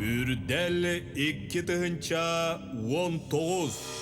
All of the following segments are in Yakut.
Үрдэл 2019.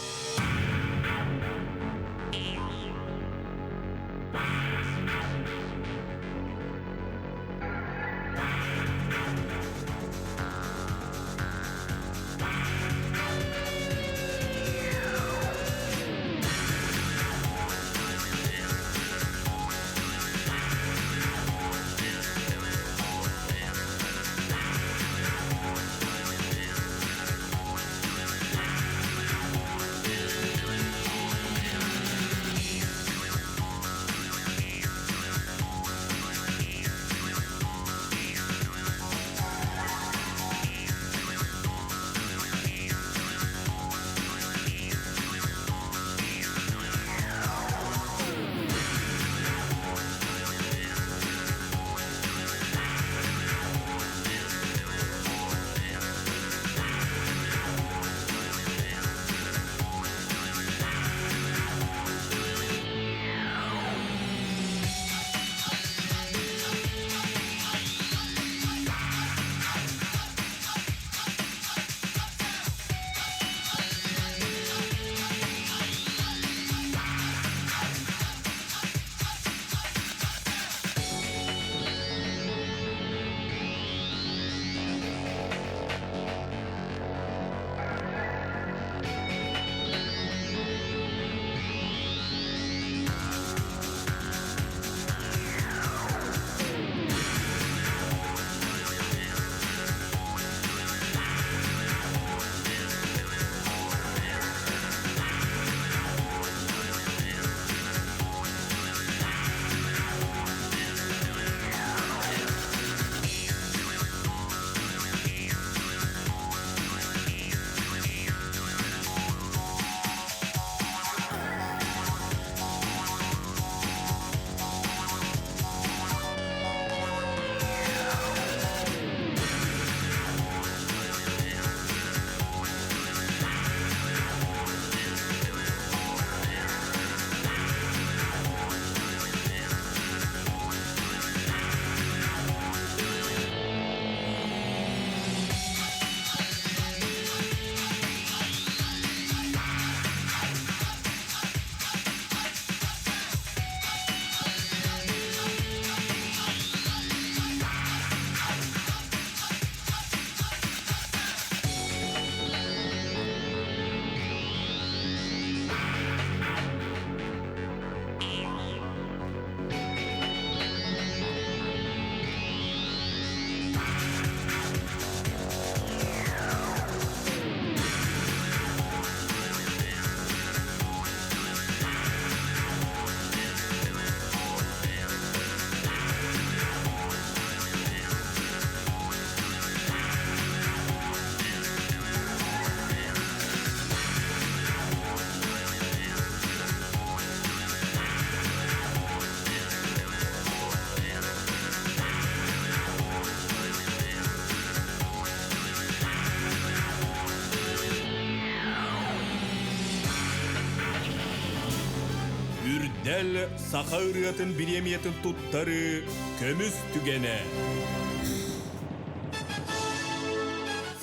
Үрдэл саха ырыатын бириэмийэтин туттарыы көмүс түгэнэ.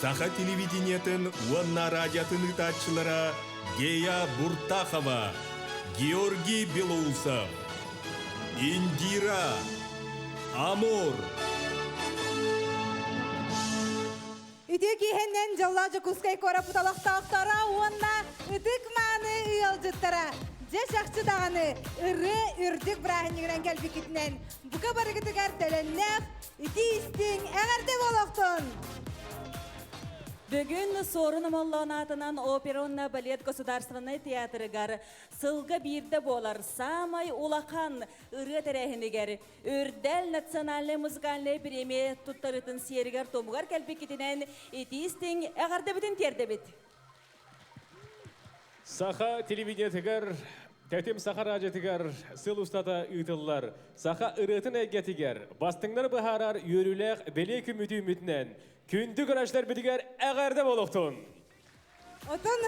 Саха телевидениетын уонна радиотын ыытааччылара Гея Буртахова, Георгий Белоусов, Индира, Амур. Үтүө киэһэннэн дьоллоох Дьокуускай куораппыт олохтоохторо уонна ытык-мааны ыалдьыттара! Дьэ чахчы даҕаны ырыа үрдүк бырааһынньыгынан кэлбиккитинэн бука барыгытыгар төлөннөөх итии-истиҥ эҕэрдэ буолуохтун! Бүгүн Суорун Омоллоон аатынан опера уонна балет государственнай театрыгар сылга биирдэ буолар саамай улахан ырыа тэрээһинигэр Үрдэл национальнай музыкальнай премия туттарыытын сиэригэр-туомугар кэлбиккитинэн итии-истиҥ эҕэрдэбитин тиэрдэбит! Саха телевидениетыгар, Тэтим Саха радиотыгар сыл устата ыытыллар саха ырыатын эйгэтигэр бастыҥнары быһаарар үөрүүлээх бэлиэ күммүт үүммүтүнэн күндү көрөөччүлэрбитигэр эҕэрдэ буолуохтун! Отон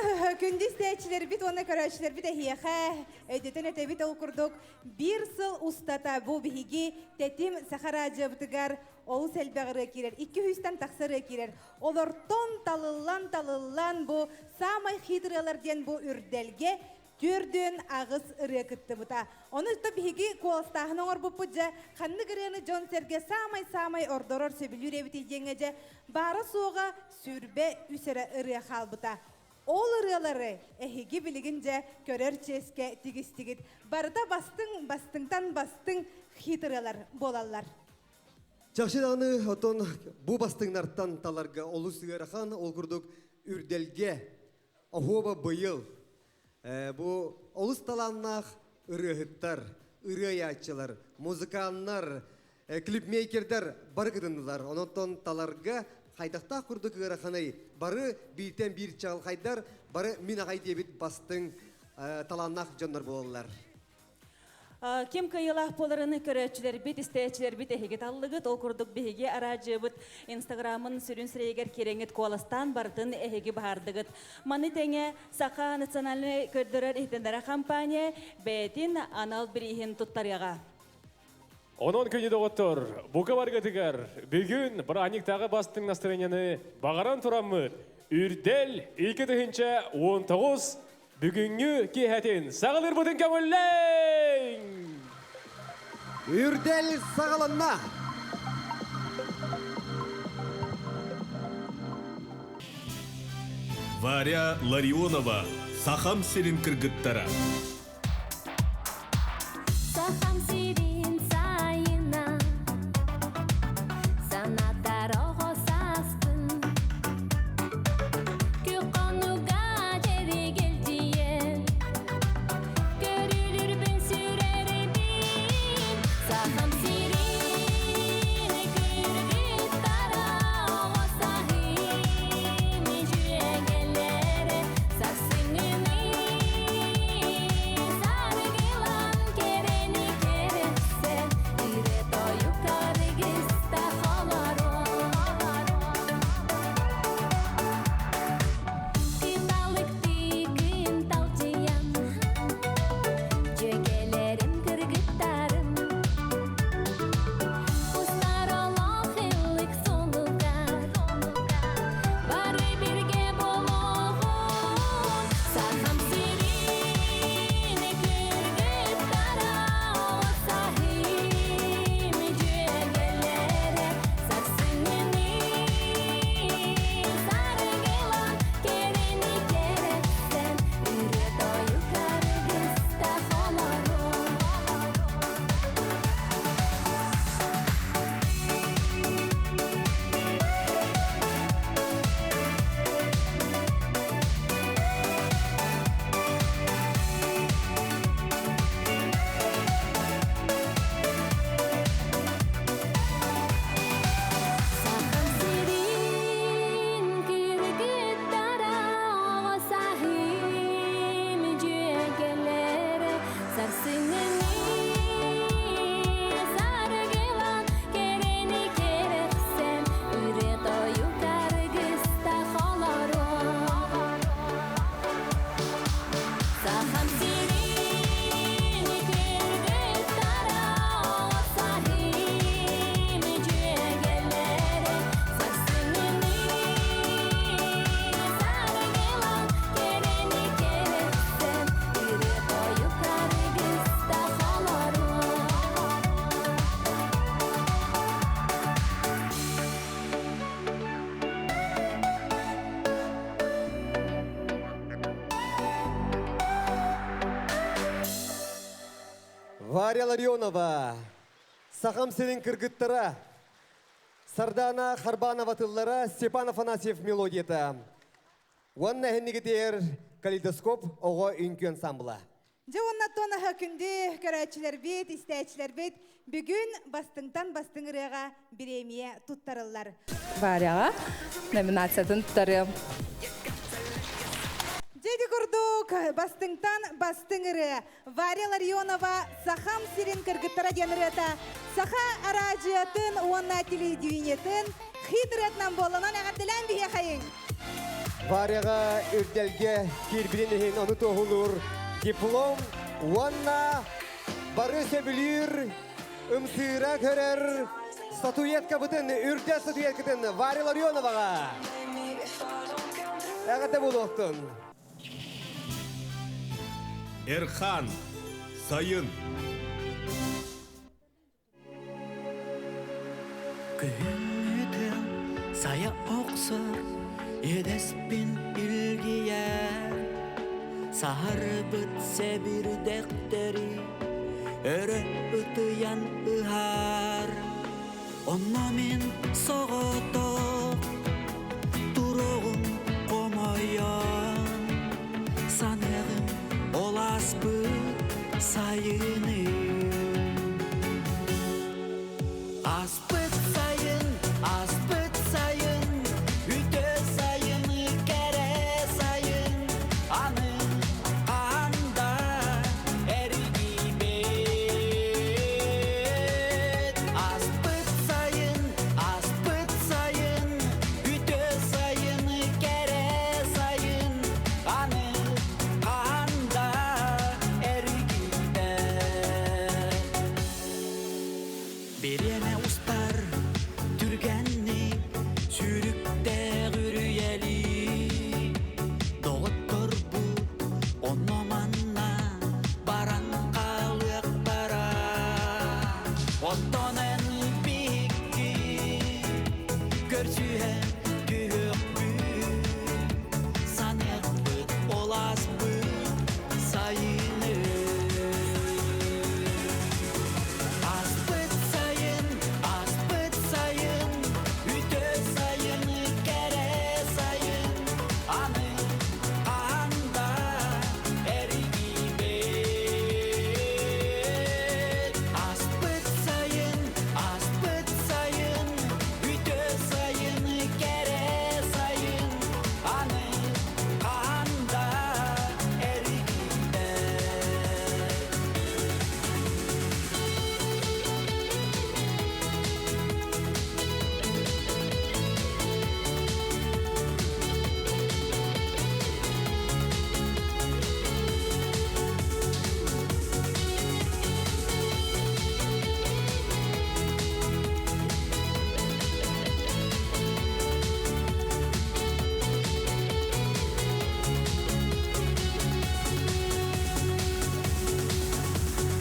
күндү истээччилэрбит уонна көрөөччүлэрбит эһиэхэ өйдөтөн этэбит ол курдук биир сыл устата бу биһиги Тэтим Саха радиобытыгар олус элбэх ырыа киирэр, 200-тэн тахса ырыа киирэр. Олортон талыллан-талыллан бу саамай хит ырыалар диэн бу үрдэлгэ 48 ырыа кыттыбыта. Ону то биһиги куоластааһын оҥорбуппут дьэ, ханнык ырыаны дьон-сэргэ саамай-саамай ордорор сөбүлүүр эбитий диэҥҥэ дьэ, баара-суоҕа 23 эрэ ырыа хаалбыта. Ол ырыалары эһиги билигин дьэ көрөр чиэскэ тигистигит. Барыта бастыҥ, бастыҥтан бастыҥ хит ырыалар буолаллар. Чахчы даҕаны оттон бу бастыҥнартан таларга олус ыарахан, ол курдук үрдэлгэ оһуоба быйыл бу олус талааннаах ырыаһыттар, ырыайааччылар, музыканнар, клипмейкердэр бары кытыннылар. Онон таларга хайдахтаах курдук ыараханай бары бииртэн биир чаҕылхайдар, бары мин аҕай диэбит бастыҥ талааннаах дьоннор буолаллар. Ким кыайыылаах буоларын көрөөччүлэрбит, истээччилэрбит эһиги таллыгыт. Ол курдук биһиги араадьыйабыт Инстаграмын сүрүн сирэйигэр киирэҥҥит куоластаан барытын эһиги баһаардыгыт. Маны тэҥэ Саха национальнай көрдөрөр иһитиннэрэр компания бэйэтин анал бирииһин туттарыаҕа. Онон күнү доҕоттор, бука баргытыгар бүгүн бырааһынньыктааҕы бастыҥ настроениены баҕаран тураммыт Үрдэл 2019 бүгүҥҥү киэһэтин саҕалыырбытын көҥүллээҥ! Үрдэл саҕаланна! Варя Ларионова, Сахам сирин кыргыттара. Сахам сирин сайына санатар оҕо сааспын Күххонуга дьэргэлдьийэн көрүлүрбүн сүрэрбин Сахам сирин кыргыттара оҕо сааһым дьүөгэлэрэ сарсыҥҥыны саргылан кэрэни кэрэхсэ ырыа тойук аргыста холоро Кыталыктыгын талдьыйан дьүөгэлэрим кыргыттарым Устар олох ыллык суолугар бары бирге болоҕун Сахам сирин кыргыттара сахым дьүөгэлэрэ сарсыҥҥыны саргылан кэрэни кэрэхсээн ырыа тойук аргыста холоро. Сахам сирин кыргыттара оҕо сааһым дьүөгэлэрэ сарсыҥҥыны саргылан кэрэни кэрэхсээн ырыа тойук аргыста холоро. Сахам сирин кыргыттара оҕо сааһым дьүөгэлэрэ сарсыҥҥыны саргылан кэрэни кэрэхсээн ырыа тойук аргыста холоро. Варя Ларионова, Сахам сирин кыргыттара, Сардана Харбанова тыллара, Степан Афанасьев мелодията. Уонна эһиннигитигэр Калейдоскоп оҕо үҥкүү ансамбла. Дьэ уонна тонаһа күндү көрөөччүлэрбит, истээччилэрбит бүгүн бастыҥтан бастыҥ ырыаҕа бириэмийэ туттарыллар. Варяҕа номинациятын туттарыам. Дьэ ити курдук бастыҥтан бастыҥ ырыа Варя Ларионова «Сахам сирин кыргыттара» диэн ырыата саха араадьыйатын уонна телевидениетын хит ырыатынан буолланан эҕэрдэлээн биһиэхэйиҥ! Варяҕа үрдэлгэ киирбитин иһин ону туоһулуур диплом уонна бары сөбүлүүр, ымсыыра көрөр Статуэткабытын, үрдэл статуэткатын Варя Ларионоваҕа. Эҕэрдэ буолуохтун. Эрхан, сайын. Күһүҥҥү тыал сайа охсор, иэдэспин илгийэр. Саһарбыт сэбирдэхтэри өрө ытыйан ыһар. Онно мин соҕотох туругум хомойон, саныаҕым ол ааспыт сайыны. Аспыт сайын, аспыт сайын, үтө сайын, кэрэ сайын, аны хаһан да эргийбэт. Аспыт сайын, аспыт сайын, үтө сайын, кэрэ сайын, аны хаһан да эргийбэт. Бириэмэ устар түргэнник сүүрүктээх үрүйэлии Доҕотторбут онно-манна баран хаалыахтара Оттон эн биһикки көрсүһэн түһүөхпүт Саныахпыт ол ааспыт сайыны Аспыт сайын, аспыт сайын, үтө сайын, кэрэ сайын, аны хаһан да эргийбэт. Аспыт сайын, аспыт сайын, үтө сайын, кэрэ сайын, аны хаһан да эргийбэт.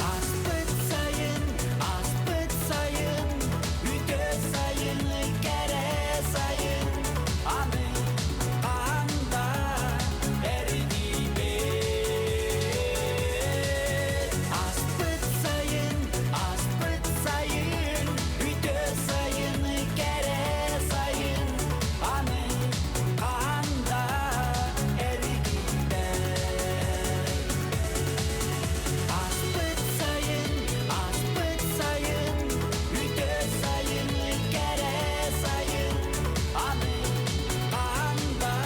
Аспыт сайын, аспыт сайын, үтө сайын, кэрэ сайын, аны хаһан да эргийбэт. Аспыт сайын, аспыт сайын, үтө сайын, кэрэ сайын, аны хаһан да эргийбэт. Аспыт сайын, аспыт сайын, үтө сайын, кэрэ сайын, аны хаһан да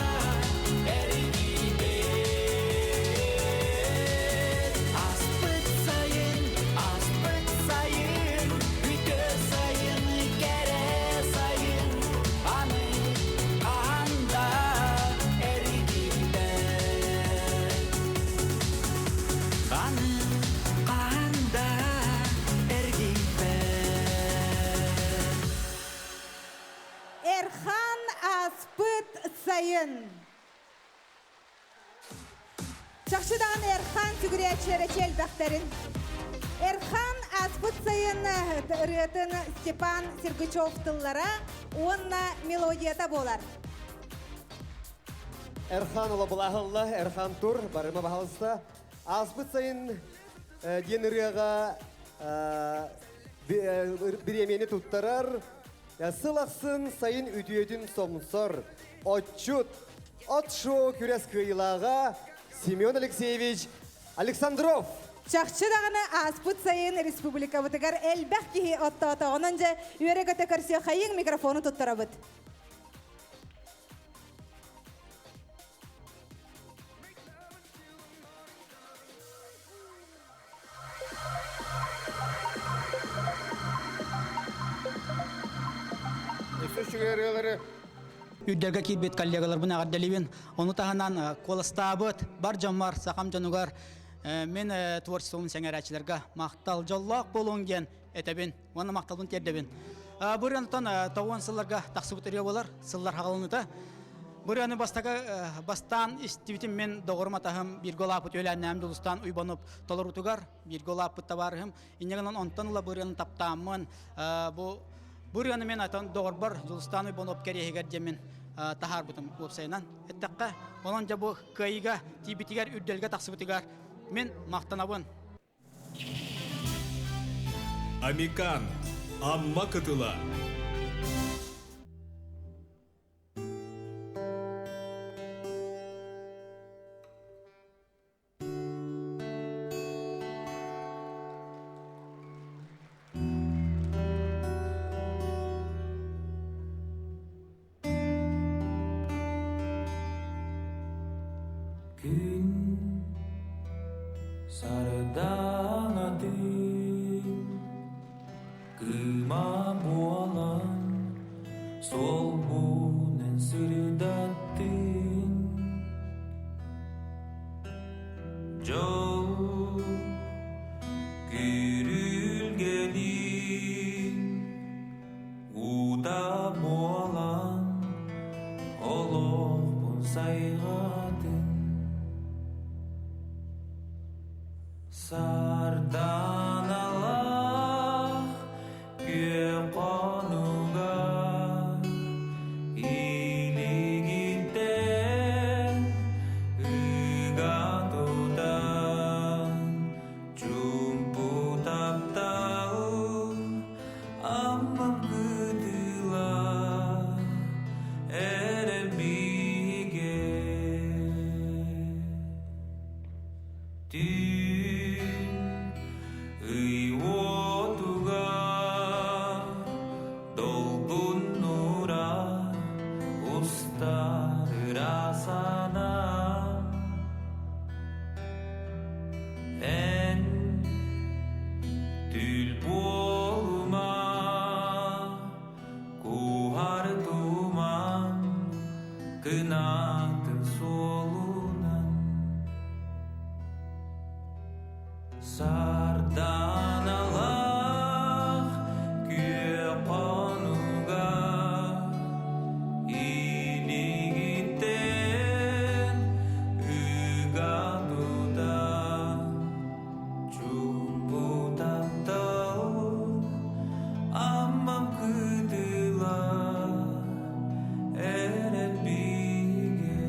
эргийбэт. Аспыт сайын, аспыт сайын, үтө сайын, кэрэ сайын, аны хаһан да эргийбэт. Аны хаһан да эргийбэт. Эрхан аспыт сайын. Чахчы даҕаны Эрхан сүгүрүйээччилэрэ элбэхтэрин. Эрхан аспыт сайын ырыатын Степан Сергучев тыллара уонна мелодията буолар. Эрхан олобулаһылла, Эрхан тур, барыма баһалыста. Ааспыт сайын диэн ырыаҕа бириэмийэни туттарар сыл ахсын сайын үтүөтүн сомсор отчут от шоу күрэс кыайыылааҕа Семен Алексеевич Александров. Чахчы даҕаны ааспыт сайын республикабытыгар элбэх киһи оттоотоҕунан дьэ үөрэ-көтө көрсүөххэйиҥ микрофону туттарабыт. Үрдэлгэ киирбит коллегаларбын эҕэрдэлиибин. Ону таһынан куоластаабыт бар дьоммор, сахам дьонугар мин творчествобун сэҥээрээччилэргэ махтал, дьоллоох буолуҥ диэн этэбин уонна махталбын тиэрдэбин. Бу ырыанытан тоҕуон сылларга тахсыбыт ырыа буолар, сыллар хаҕылыныта. Бу ырыаны бастакы бастаан истибитим мин доҕорум атаһым бииргэ улааппыт үөлээннээм Дьулустаан Уйбанов толоруутугар бииргэ улааппыт табаарыһым. Инньэ гынан онтон ыла бу ырыаны таптааммын бу бу ырыаны мен атан доҕорбор Дьулустаан Уйбанов кэриэһигэр диэммин таһаарбытым уопсайынан эттэххэ. Онон дьэ бу кыайыыга тиийбитигэр үрдэлгэ тахсыбытыгар мин махтанабын. Амикан, Амма кытыла. Күн сардаҥатын кыыма буолан суолбунан сырдаттын Дьол күрүлгэнин Уута буолан олохпун сайҕатын Сарданалаах күөх хонууга илигиттэн ыга тутан чуумпу таптал Аммам кытыла эрэл бигэ Түүн ый уотугар долгуннура устар ыра санаам Эн түүл буолума, куһар туман кынатын суолунан Сарданалаах күөх хонууга илигиттэн ыга тутан чуумпу таптал Аммам кытыла эрэл бигэ.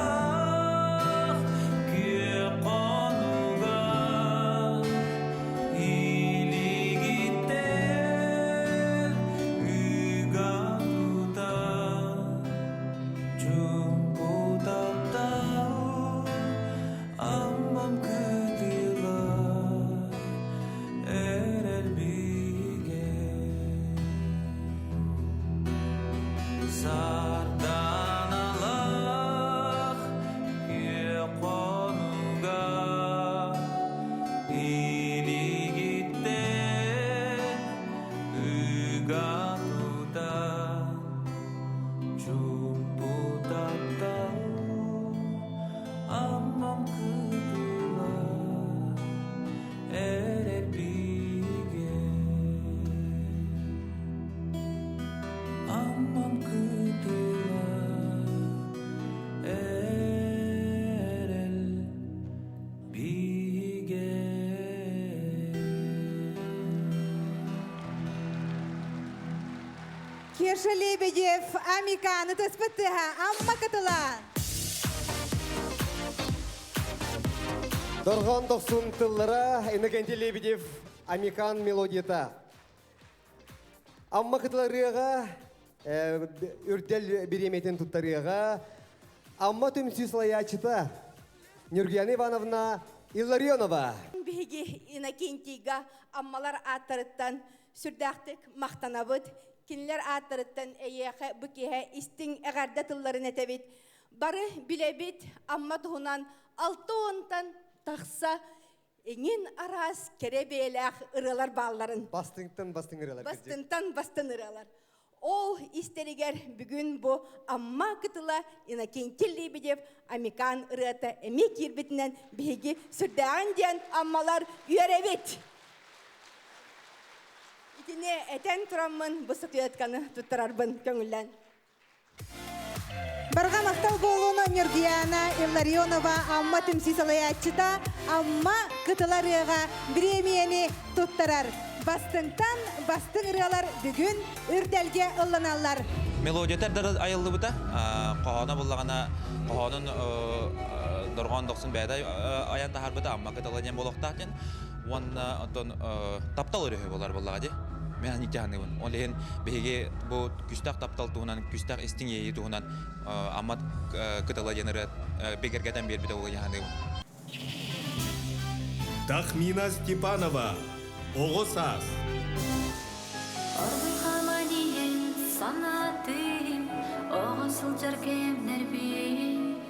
Сарданалаах күөх хонууга илигиттэн ыга тутан чуумпу таптал Аммам кытыла эрэл бигэ Сарданалаах күөх хонууга илигиттэн ыга тутан чуумпу таптал Аммам кытыла эрэл бигэ Аммам кытыла эрэл бигэ Кеша Лебедев, Амиканы тыспыттыха, Амма кытыла! Дорҕоон дохсун тыллара Иннокентий Лебедев Амикан мелодията. Амма кытыларыаҕа үрдэл бириэмэтин туттарыаҕа Амма түмсүү салайааччыта Нюргияна Ивановна Илларионова. Биһиги Иннокентийга Аммалар ааттарыттан сүрдээхтик махтанабыт. Кинилэр ааттарыттан эйиэхэ бу киэһэ истиҥ эҕэрдэ тылларын этэбит. Бары билэбит Амма туһунан алта уонтан тахса эҥин араас кэрэ бэйэлээх ырыалар баалларын. Бастыҥтан бастыҥ ырыалар. Бастыҥтан бастыҥ ырыалар. Ол истэригэр бүгүн бу Амма кытыла Иннокентий Лебедев Амикан ырыата эмиэ киирбитинэн биһиги сүрдээҕин диэн Аммалар үөрэбит. Итини этэн тураммын бу статуэтканы туттарарбын көҥүллэн. Барҕа махтал буолууну Ньургуйаана Илларионова Амма түмсүү салайааччыта Амма кытыла ырыаҕа бириэмийэни туттарар. Бастыҥтан бастыҥ ырыалар бүгүн үрдэлгэ ылланаллар. Мелодията эрдэ айыллыбыта. Хоһооно буллаҕына, хоһоонун дорҕоон дохсун бэйэтэ айан таһаарбыта Амма кытыла диэн буолуохтаах диэн. Уонна оттон таптал өрүһэ буолар буоллаҕа дии. Мен аньык дьаһаныыбын. Ол иһин биһиги бу күстээх таптал туһунан, күстээх истиҥ иэйии туһунан Аммат кытыла диэн ырыа бигэргэтэн биэрбитэ буолуо дьаһаныыбын. Тахмина Степанова Оҕо саас Оргуй хамадиен санаатым, оҕо сылдьар кэмнэрбин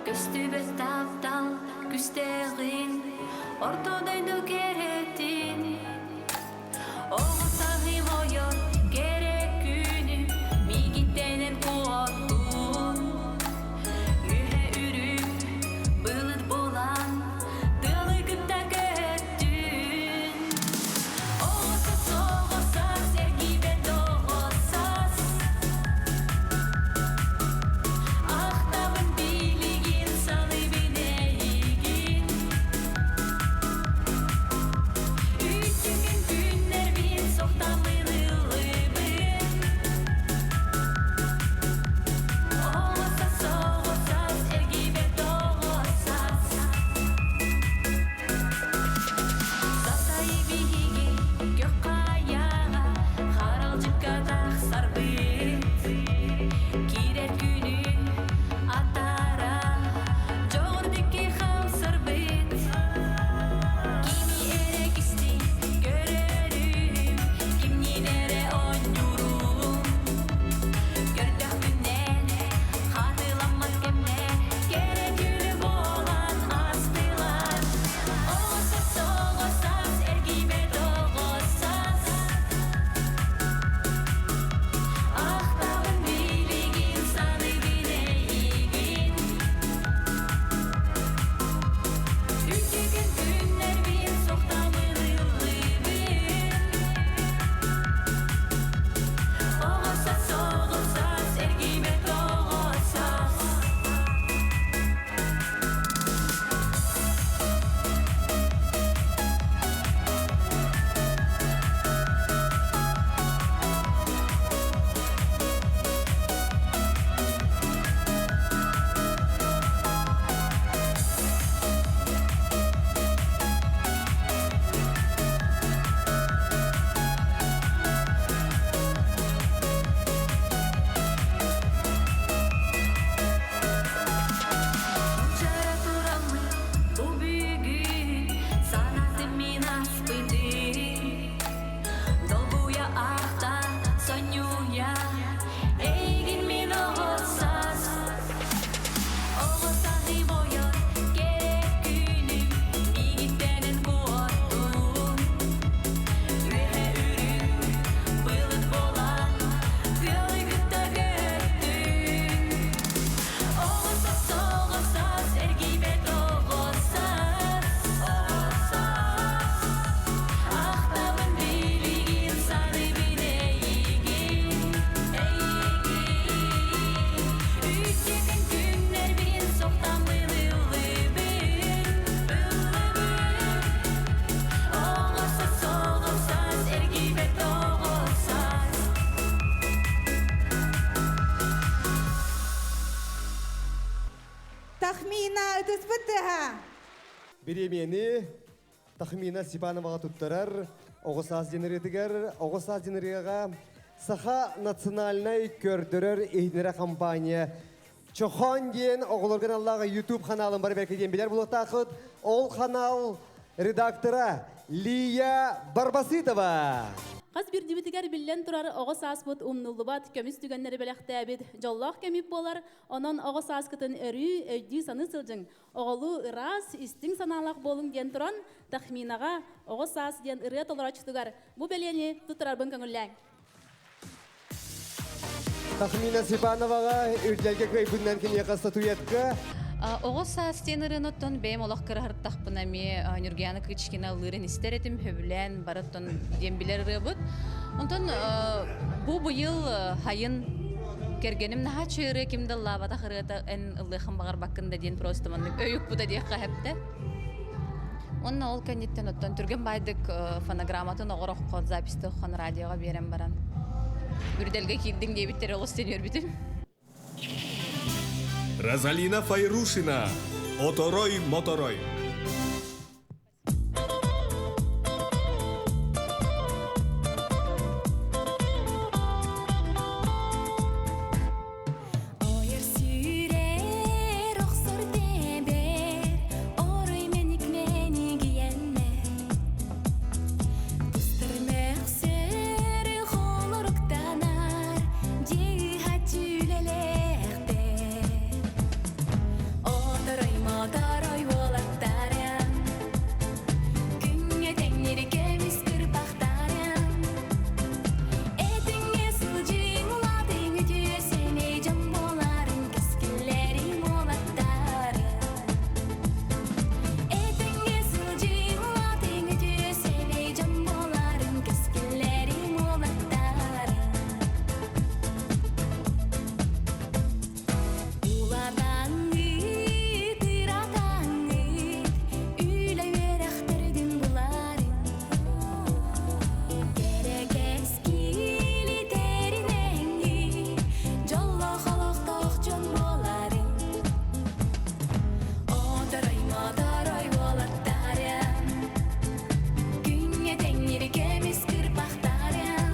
Көстүбэт таптал күстээҕин, орто дойду кэрэтин Оҕо саһым ойор кэрэ күнү миигиттэн куоттун Үөһэ үрүҥ былыт буолан тыалы кытта көттүн Оҕо саас, оҕо саас, эргийбэт оҕо саас Ахтабын билигин саныыбын эйигин Үтүкүн күннэрбин сохтаммын ыллыбын Оҕо саас, оҕо саас, эргийбэт оҕо саас Сасайы биһиги көх хайаҕа харалдьыкка тахсарбыт Киирэр күнү атаара дьоҕурдукки хамсарбыт Кими эрэ кисти көрөрүм, кимниин эрэ оонньуурум Көрдөхпүнэн хатыламмат кэмнэр кэрэ күлү буолан астылар Оҕо саас, оҕо саас, эргийбэт оҕо саас Ахтабын билигин саныыбын эйигин Үтүкүн күннэрбин сохтамын ыллыыбын Оҕо саас, оҕо саас, эргийбэт оҕо саас Мунчара тураммын бу бүгүн санаатым мин аспытын Долгуйа ахта сонньуйа эйигин мин оҕо саас Оҕо сааһым ойор кэрэ күнүм миигиттэн куоттун Үөһэ үрүҥ былыт буолан тыалы кытта көттүн Оҕо саас, оҕо саас, эргийбэт оҕо саас, оҕо саас Ахтабын билигин саныыбын эйигин, эйигин Үтүкүн күннэрбин сохтаммын ыллыыбын, ыллыыбын Оҕо саас, оҕо саас, эргийбэт оҕо саас Тахмина ытыспыт тыаһа. Бириэмийэни Тахмина Степановаҕа туттарар оҕо саас диэн ырыатыгар оҕо саас диэн ырыаҕа Саха национальнай көрдөрөр иһитиннэрэр компания Чохон диэн оҕолорго аналлаах YouTube ханаалын бары бэркэ диэн билэр буолуохтааххыт. Ол ханаал редактора Лия Барбасытова. Хас биирдиибитигэр биллэн турар оҕо сааспыт умнуллубат көмүс түгэннэри бэлэхтээбит дьоллоох кэмит буолар. Онон оҕо сааскытын өрүү өйдүү-саныы сылдьыҥ. Оҕолуу ыраас, истиҥ санаалаах буолуҥ диэн туран, Тахминаҕа Оҕо саас диэн ырыа толорооччутугар бу бэлиэни туттарарбын көҥүллээҥ. Тахмина Степановаҕа үрдэлгэ кыайбытынан киниэхэ статуэтка. Оҕо саас диэн ырыаны бэйэм олох кыраһыртахпына эмиэ Нюргияна Кычкина ыллыырын истэр этим, сөбүлээн барыттан диэн билэр ырыабыт. Онтон бу быйыл хайын кэргэним наһаа үчүгэй ырыа ким да ыллаабатах ырыата эн ыллыаххын баҕарбаккын да диэн просто маннык өй укпута диэххэ сөптө. Уонна ол кэнниттэн оттон түргэн баайдык фонограмматын оҕороххо записьтыххон радиоҕа биэрэн баран үрдэлгэ киирдиҥ диэбиттэр олус сеньөрбүтүм. Розалина Файрушина, Оторой Моторой. Ойор сүүрэр, охсор тэбэр, орой мэник мэнигийэннэр. Тустар мөхсөр, холоруктанар, дьиэ түүлэлээхтэр. Оторой моторой уолаттарым, күҥҥэ тэҥнир көмүс кырбахтарым. Этиҥҥэ сылдьыҥ, улаатыҥ үтүө сэмэй дьон буоларыҥ, кэскиллэриҥ уолаттарым. Этиҥҥэ сылдьыҥ, улаатыҥ үтүө сэмэй дьон буоларыҥ, кэскиллэриҥ уолаттарым. Улаатаҥҥыт, ыраатаҥҥыт, үлэ үөрэхтэрдин буларыҥ. Кэрэ кэскили тэринэҥҥит, дьоллоох олохтоох дьон буоларыҥ. Оторой, моторой уолаттарым, күҥҥэ тэҥнир көмүс кырбахтарым.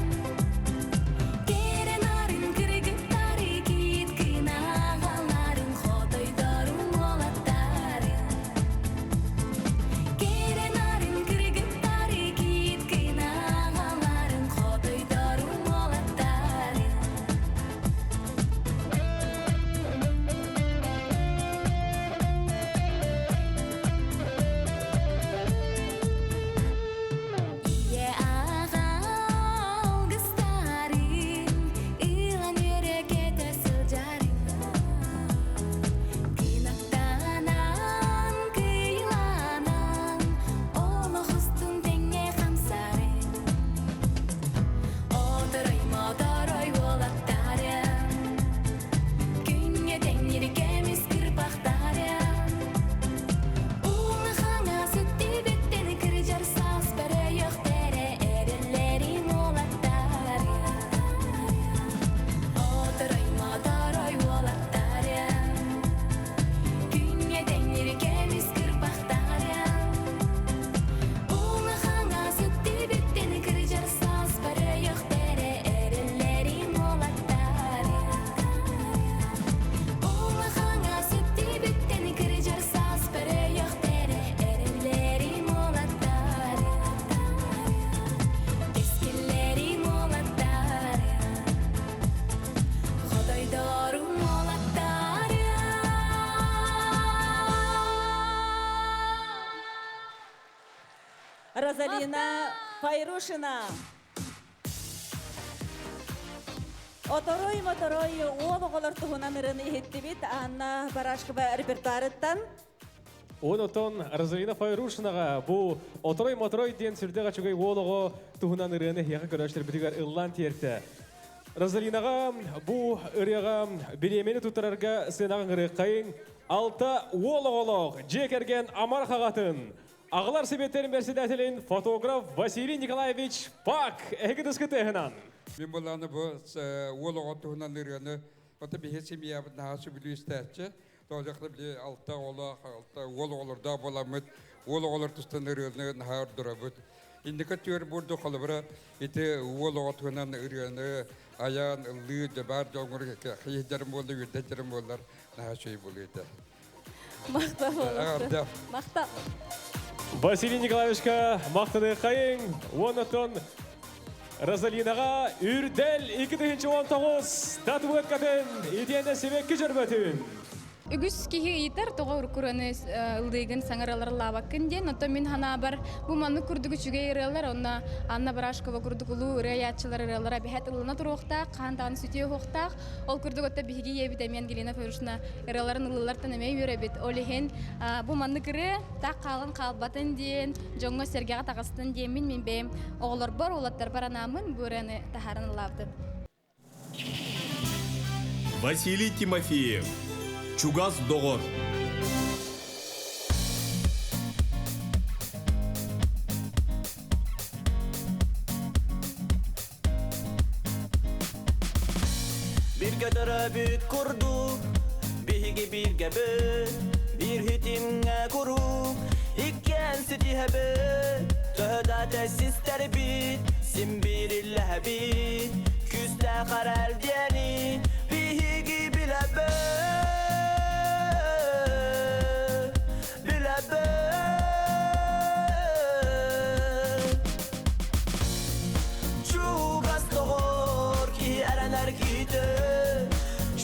Кэрэ нарын кыргыттары киит кынаҕаларын хотойдорун уолаттарын. Кэрэ нарын кыргыттары киит кынаҕаларын хотойдорун уолаттарын. Ийэ аҕа алгыстарын ылан үөрэ-көтө сылдьарыҥ. Кынаттанан, кыйланан, олох устун тэҥҥэ хамсарыҥ. Оторой, моторой уолаттарым, күҥҥэ тэҥнир көмүс кырбахтарым. Уҥа хаҥас өттүбүттэн кырдьар саас бөрөйөхтөрө эрэллэрин уолаттарым. Оторой, моторой уолаттарым, күҥҥэ тэҥнир көмүс кырбахтарым. Уҥа хаҥас өттүбүттэн кырдьар саас бөрөйөхтөрө эрэллэрин уолаттарым. Уҥа хаҥас өттүбүттэн кырдьар саас бөрөйөхтөрө эрэллэрин уолаттарым. Кэскиллэрин уолаттарым. Хотойдорум уолаттарым. Розалина Файрушина. Оторой моторой уол оҕолор туһунан ырыаны иһиттибит Анна Барашкова репертуарыттан. Он отон Розалина Файрушинаҕа бу Оторой моторой диэн сүрдээх үчүгэй уол оҕо туһунан ырыаны эһиэхэ көрөөччүлэрбитигэр ыллаан тиэртэ. Розалинаҕа бу ырыаҕа бириэмэни туттарарга сыанаҕа ыҥырыаххайыҥ. Алта уол оҕолоох дьиэ кэргэн амар хаҕатын Аҕалар сэбиэттэрин бэрэссэдээтэлин фотограф Василий Николаевич Пак эһиги тыһынан. Мин булааны бу уол оҕо туһунан ырыаны ото биһи семьябыт наһаа сөбүлүү истээччи. Тоҕо били алта оҕолоох, алта уол оҕолордоох буоламмыт, уол оҕолор тустан ырыаны наһаа ордоробут. Инники түөр бурду холобура ити уол оҕо туһунан ырыаны айан, ыллыы, дьабаар дьоҥҥор хайыһдьарым буолла, үөрдэдьэрим буоллар наһаа үчүгэй буолуо этэ. Махтал. Махтал. Василий Николаевичка махтаныаххайыҥ. Уонна Розалинаға Үрдэл 2019 статуэткатын итиэннэ сибэкки дьөрбөтүн. Үгүс киһи ыйытар, тоҕо уруккураны ыллыыгын саҥаралар ыллаабаккын диэн. Оттон мин санаабар, бу маннык курдук үчүгэй ырыалар, онно Анна Барашкова курдук улуу ырыа айааччылар ырыалара эбэһээт ыллана туруохтаах, хаһан даҕаны сүтүө суохтаах. Ол курдук оттон биһиги ийэбит эмиэ Ангелина Федоровна ырыаларын ыллыыллартан эмиэ үөрэбит. Ол иһин бу маннык ырыа таах хаалан хаалбатын диэн, дьоҥҥо-сэргэҕэ таҕыстын диэммин мин бэйэм оҕолорбор, уолаттарбар анааммын бу ырыаны таһааран ыллаабытым. Василий Тимофеев, Чугас доҕор. Биргэ төрөбүт курдук, биһиги бииргэбит, биир хитимҥэ куруук, иккиэн ситиһэбит, төһө да тэссистэрбит, син биир иллэһэбит, күүстээх эрэл диэни биһиги билэбит, билэбит. Чугас доҕор киһи эрэнэр киһитэ,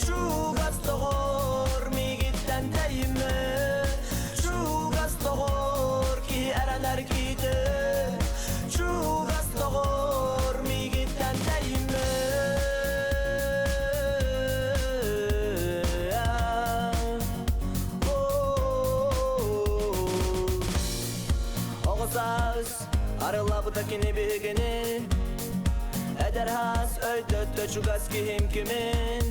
Чугас доҕор миигиттэн тэйимэ, Чугас доҕор киһи эрэнэр киһитэ, Чугас доҕор миигиттэн тэйимэ. Оҕо саас арыллабыта кини биһигини Эдэр хаас өйдөттө чугас киһим кимин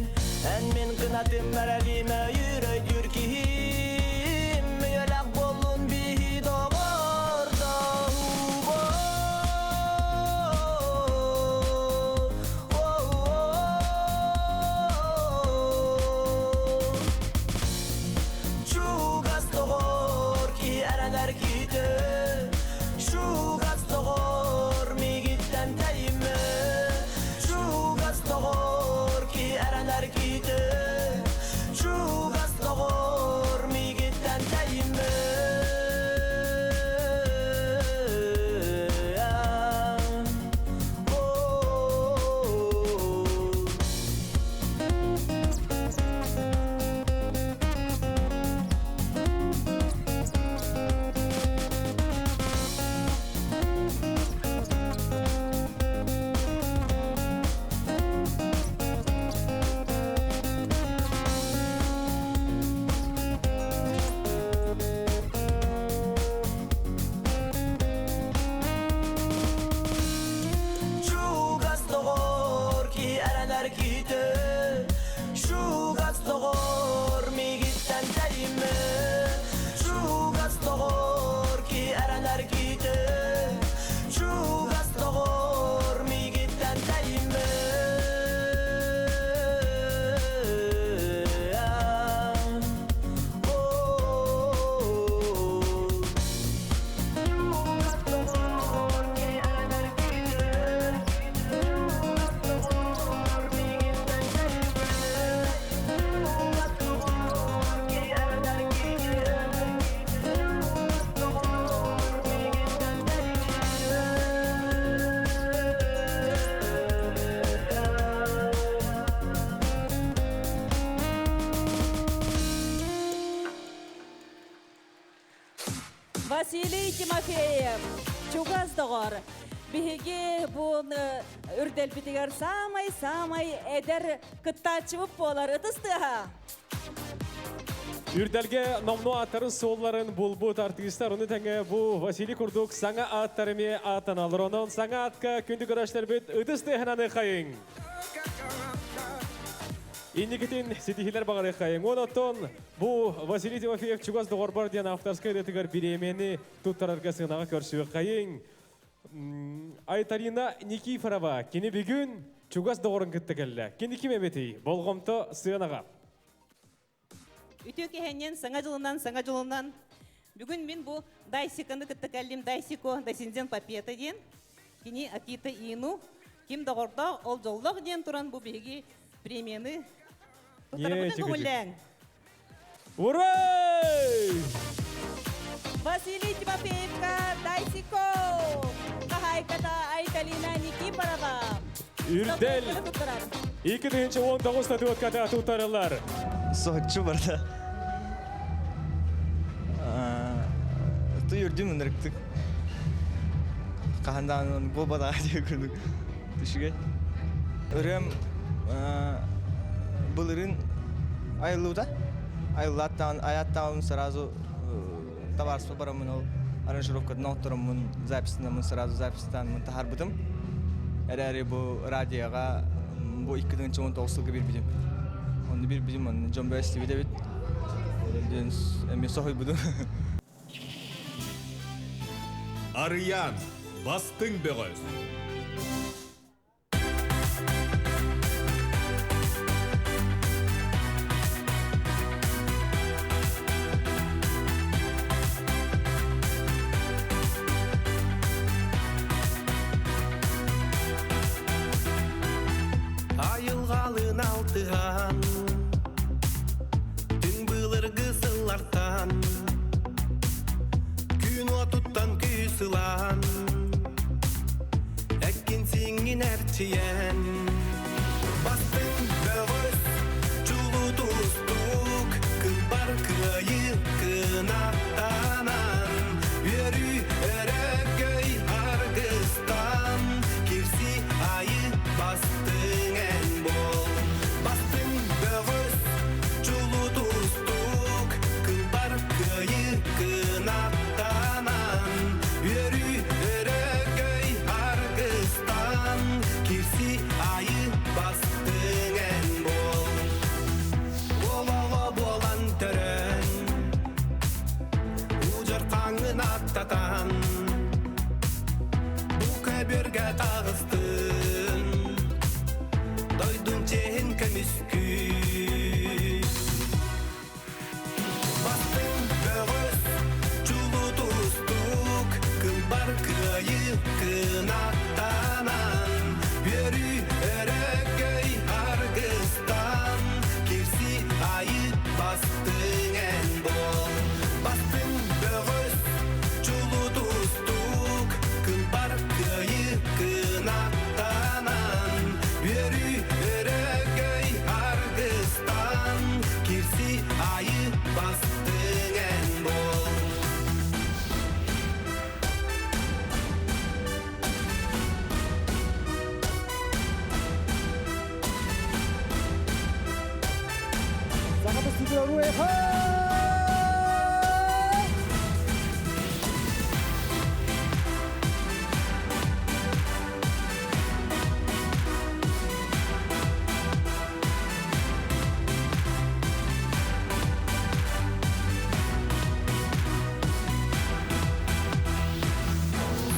Эн мин кынатым мэрэлиим өйүүр өйдүүр киһим Үйэлэх буоллун биһи Чугас доҕор киһи эрэнэр киһитэ Чугас доҕор миигиттэн тэйимэ Чугас доҕор киһи эрэнэр киһитэ Чугас доҕор миигиттэн тэйимэ Чугас доҕор киһи эрэнэр киһитэ Чугас доҕор миигиттэн тэйимэ Чугас доҕор киһи эрэнэр киһитэ Чугас доҕор миигиттэн тэйимэ Василий Тимофеев, чугас доҕор. Биһиги бу үрдэлбитигэр самай-самай эдэр кыттааччыбыт буолар ытыс тыаһа. Үрдэлгэ номнуо ааттарын суолларын булбут артыыстар, ону тэҥэ бу Василий курдук саҥа ааттар эмиэ ааттаналлар. Онон саҥа аатка күндү көрөөччүлэрбит ытыс тыаһынан ыхайыҥ. Инникитин ситиһиилэр баҕарыаххайыҥ. Уон оттон бу Василий Тимофеев чугас доҕорбор диэн авторскай ырыатыгар бириэмийэни туттарарга сыанаҕа көрсүөххэйиҥ. Айталина Никифорова кини бүгүн чугас доҕорун кытта кэллэ. Кини ким эбитий? Болҕомто сыанаҕа. Үтүө киһинньэн саҥа дьылынан, саҥа дьылынан. Бүгүн мин бу Дайсиканы кытта кэллим. Дайсико Дайсиндзен Папета диэн. Кини Акита Ину. Ким доҕордоох, ол дьоллоох диэн туран бу биһиги премияны туттарабытын көҥүллээҥ. Ура! Василий Тимофеевка Дайсико! Хаһаайката Айталина Никифорова. Үрдэл 2019 статуэтката туттарылар. Соһуччу барда. Ты үрдүм ынырыктык. Хаһан даҕаны буолбатаҕа диye курдук үчүгэй. Ырыам былырыын айыллыбыта. Айыллааттаҕын, айааттаҕын сразу табаарыспа бараммын ол аранжировкатын оҥоттороммун, записьтанаммын сразу записьтаанмын таһаарбытым. Эрээри бу радиоҕа бу 2019 сылга биэрбитим. Онно биэрбитим, онно дьон бөҕө истибит эбит. Диэн эмиэ соһуйбутум. Арыйаан, бастыҥ бөҕөс. Айылҕалыын алтыһан, түҥ былыргы сыллартан, күн уотуттан күүс ылан, Эккин сиҥҥин эрчийэн Бастыҥ бөҕөс чулуу тустуук Кылбар кыайыы кынаттанан Үөрүү өрөгөй аргыстан Кирси айы бастыҥ эн буол Бастыҥ бөҕөс чулуу тустуук Кылбар кыайыы кынаттанан Үөрүү өрөгөй аргыстан Кирси айы бастыҥ эн буол Уолоҕо буолан төрөн Удьар хаҥын аттатан Бу көбүөргэ таҕыстын Дойдун чиэһин көмүскүү Бастыҥ бөҕөс, чулуу тустуук, кылбар кыайыы кынаттанан, үөрүү өрөгөй аргыстан, кирси айыы бастыҥ эн буол. Бастыҥ бөҕөс, чулуу тустуук, кылбар кыайыы кынаттанан, үөрүү өрөгөй аргыстан, кирси айы бастыҥ эн буол. Саха тустууга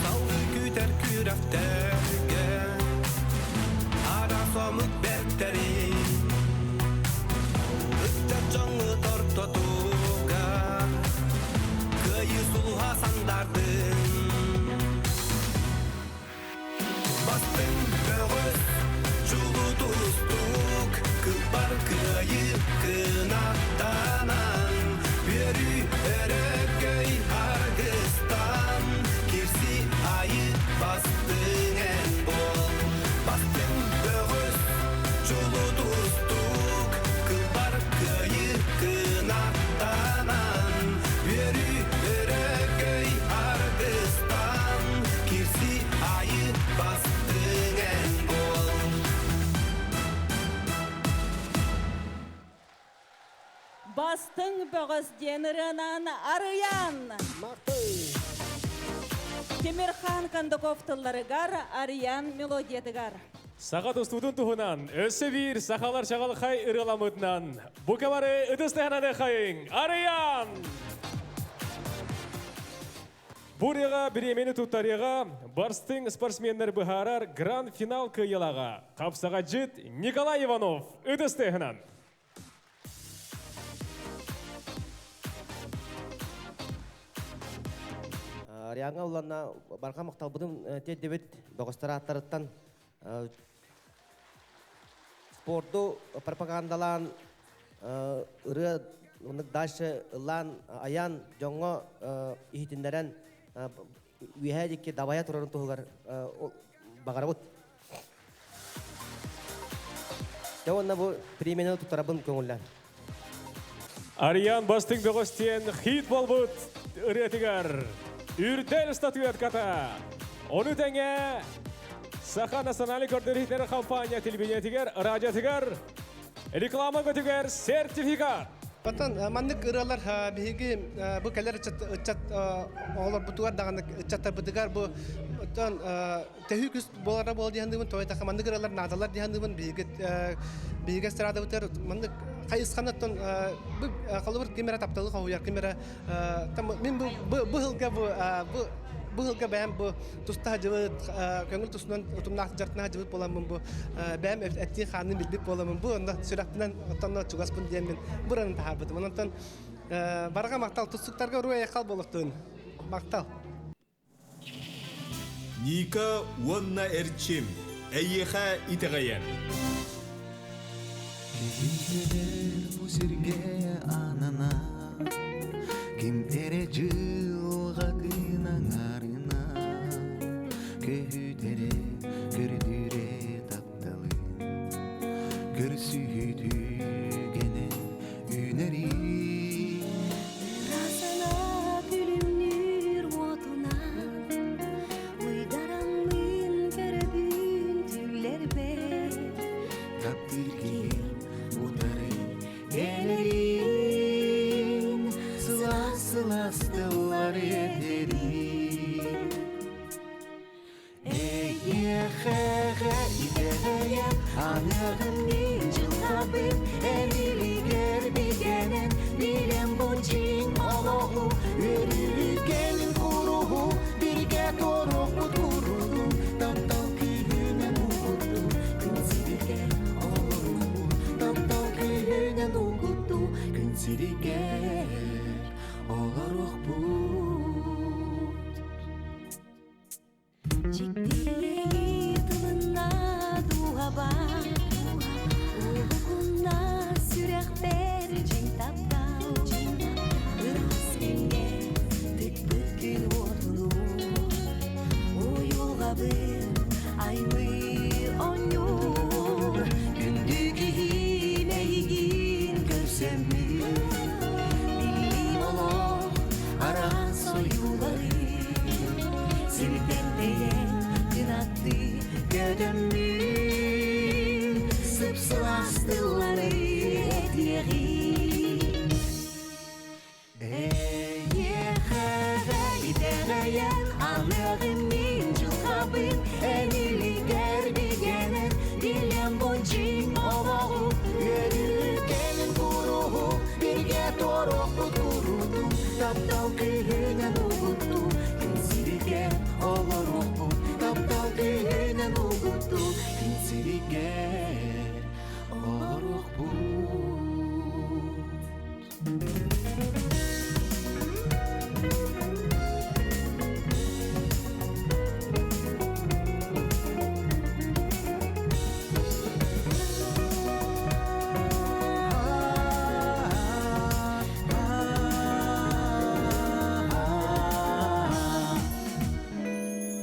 Салгыы күүтэр күрэхтэргэ араас омук бэртэрин ыччат дьоҥҥут ортотугар кыайыы сулуһа сандардын. Бастыҥ бөҕөс, чулуу тустуук, кылбар кыайыы кынаттанан, үөрүү өрөгөй аргыстан, кирси айыы бастыҥ эн буол. Бастыҥ бөҕөс, чулуу тустуук, кылбар кыайыы кынаттанан, үөрүү өрөгөй аргыстан, кирси айыы бастыҥ эн буол. Бастыҥ бөҕөс диэн ырыанан Арыйаан! Тимирхан Кондаков тылларыгар, Арыйаан мелодиятыгар. Саха тустуутун туһунан өссө биир сахалар чаҕылхай ырыаламмытынан бука бары ытыс таһынан хайыҥ Арыйаан! Бу ырыаҕа бириэмэни туттарыаҕа барстыҥ спортсменнар быһаарар гранд-финал кыайыылааҕа хапсаҕайдьыт Николай Иванов ытыс тыаһынан. Ариаҥҥа уланна барҕа махталбытын тиэрдибит бөҕөстөр ааттарыттан спорду пропагандалаан ырыа Оннук дальше ыллаан, айан, дьоҥҥо иһитиннэрэн үөһээ диэки дабайа турарын туһугар баҕарабыт. Дьэ уонна бу премияны туттарабын көҥүллээн. Ариан бастыҥ бөҕөс диэн хит буолбут ырыатыгар үрдэл статуэтката. Ону тэҥэ Саха национальнай көрдөрүүтэр компания телевидениетигэр, радиотыгар реклама көтүгэр сертификат. Оттон маннык ырыалар биһиги бу кэлэр ыччат оҕолорбутугар даҕаны ыччаттарбытыгар бу оттон төһүү күс буолара буол диһаныбын тоҕо этахха маннык ырыалар наадалар диһаныбын биһиги биһиги эстрадабытыгар маннык хайысханаттан бу холобур ким эрэ тапталы хоһуйар ким эрэ мин бу бу сылга бу бу бу сылга бэйэм бу туста сылдьыбыт көҥүл тустунан утумнаах дьартына сылдьыбыт буоламмын бу бэйэм эттиин хаанын билбит буоламмын бу онно сүрэхпинэн оттон чугаспын диэммин буранын таһаарбытым онтон барҕа махтал тустуктарга уруй айхал буолуохтун махтал. Ника уонна Эрчим, эйиэхэ итэҕэйэр. Киһи бу сиргэ анана, ким эрэ дьылҕатын аҥарына, көһүтэрэ, көрдүүрэ тапталы, көрсүһүү түгэнэ үүнэрий. Ырасана күлүмнүүр уотунан Уйдараммын көрөбүн түүлэрбэр Таптыыр киһим утары кэлэрин Сылаас сылаас тыллары этэрин Эйиэхэҕэ итэҕэйэн аныаҕын мин дьылҕабын эн илиигэр бигэнэн билэн бу дьиҥ олоҕу үөрүүкэлин куруһу бииргэ туоруохпут курутун таптал күүһүнэн угутту күн сиригэр олоруохпут таптал күүһүнэн угутту күн сиригэр олоруохпут. Дьиктиэйи тылынна дууһаба Уһугунна сүрэхпэр дьиҥ таптал Ыраас күҥҥэ тыкпыт күн уотунуу Уйулҕабын аймыы оонньуур Күндү киһим эйигин көрсөммүн Биллим олох араас ойуулары Сиртэн тэйэн кынаттыы көтөммүн Сып-сылаас тыллары этиэҕим Эйиэхэҕэ итэҕэйэн аныаҕым мин дьылҕабын эн илиигэр бигэнэн билэн бу дьиҥ олоҕу үөрүүкэлин куруһу бииргэ туоруохпут курутун таптал күүһүнэн угутту күн сиригэр олоруохпут таптал күүһүнэн угутту күн сиригэр олоруохпут.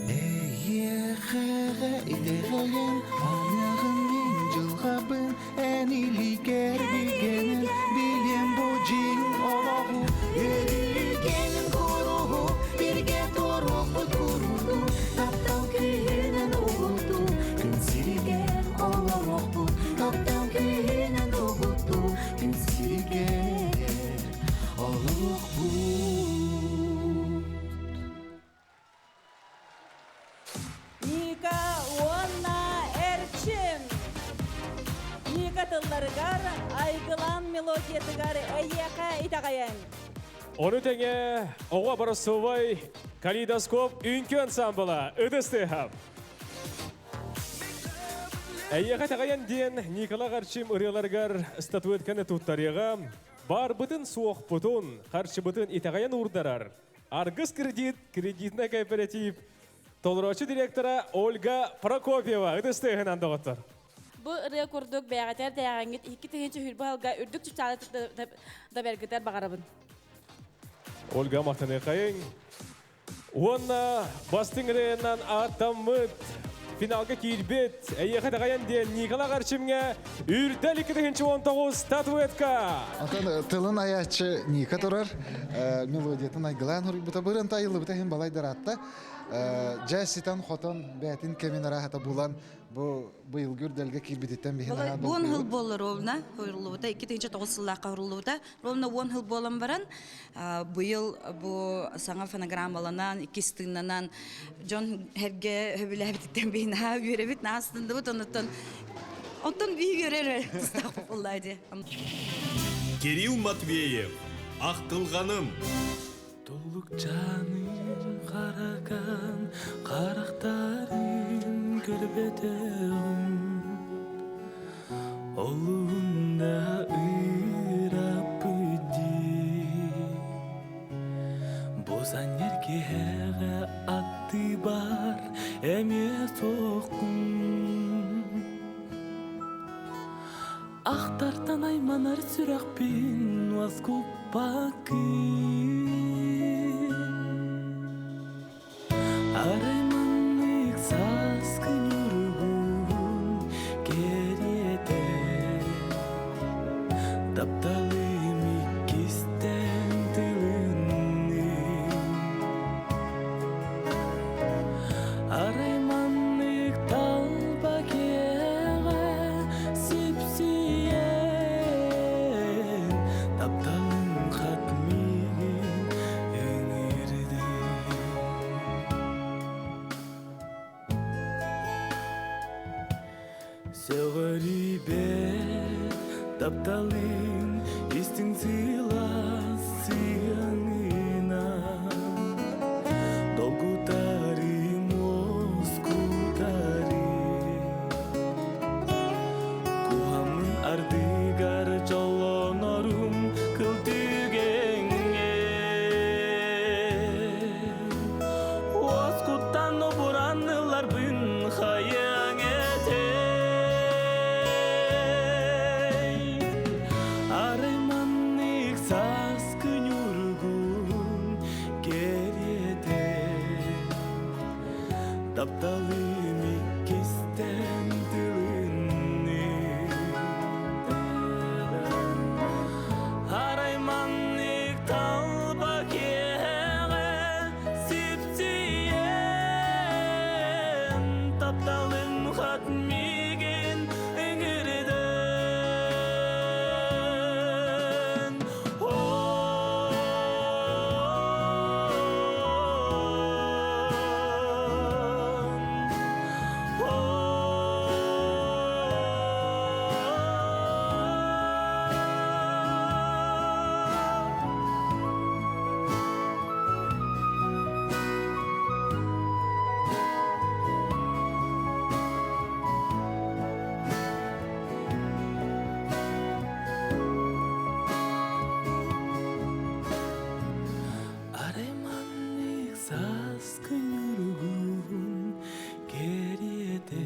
Эйиэхэҕэ итэҕэйэн аныаҕын мин дьылҕабын эн илиигэр бигэнэн билиэм бу дьиҥ олоҕу үөрүүкэлин куруһу бииргэ туоруохпут куруту таптал күүһүнэн угутту күн сиригэр олоруохпут таптал күүһүнэн угутту күн сиригэр олоруохпут. Ника уонна Эрчим. Ника тылларыгар, айгылан мелодиятыгар эйиэхэ итэҕэйэн. Ону тэҥэ оҕо образцовай калейдоскоп үҥкүү ансамбла ытыс тыаһа. Эйиэхэ итэҕэйэн диэн Николай Арчим ырыаларыгар статуэтканы туттарыаҕа, барбытын суохпутун, харчыбытын итэҕэйэн уурдарар Аргыс кредит кредитнай кооператив толороочу директора Ольга Прокопьева. Ытыс тыаһынан доҕоттор. Бу ырыа курдук бэйэҕитигэр тэйэҕэҥҥит 2020 сылга үрдүк чыпчаалы дабайаргытыгар баҕарабын. Ольга махтаныахайыҥ. Уонна бастыҥ ырыанан ааттаммыт финалга киирбит эйиэхэ даҕайан диэн Никола Гарчимҥа Үрдэл 2019 статуэтка! Онтон тылын айааччы Ника турар, мелодиятын айгылаан хоруйбута бырын тайыллыбыта иһин балайдар аатта. Дьэ ситэн-хотон бээтин кэмин арааһата булан бу быйылгы үрдэлгэ киирбититтэн биһин аһаа Уон хыл буолла ровно хойруллубута, 2009 сыллаахха хойруллубута. Ровно уон хыл буолан баран, быйыл бу саҥа фонограммаланан, иккис тыыннанан, дьон эргэ хөбүлээбититтэн биһин аһаа үөрэбит, наастындыбыт, онуттан оттон биһи үөрэр тустаах буолла дии. Кирилл Матвеев, Ахтылҕаным. Туллукчааным харакан харахтарын көрбөтөҕүм Олуһунда ыыраппыт дии Бу санньар киһэҕэ атты бар эмиэ суоххун Ахтартан айманар сүрэхпин уоскуппаккын Арай маннык сааскы ньургуһун кэриэтэ Тапталым иккистэн тылыннын Арай маннык талба киэҕэ сипсийэн Тапталым хат миигин ыҥырды Сөҕөрүйбэт тапталым истиҥ сылаас сыһыанынан Долгутарым уоскутарым Куһаммын ардыгар дьоллонорум кыл түгэҥҥэ Уоскуттан обуран ыларбын хайаҥ этэй Арай маннык сааскы ньургун кэриэтэ Тапталым иккистэн тылыннын Арай маннык талба киэһэҕэ сипсийэн Тапталым хат миигин ыҥырдын Арай маннык сааскы ньургуһун кэриэтэ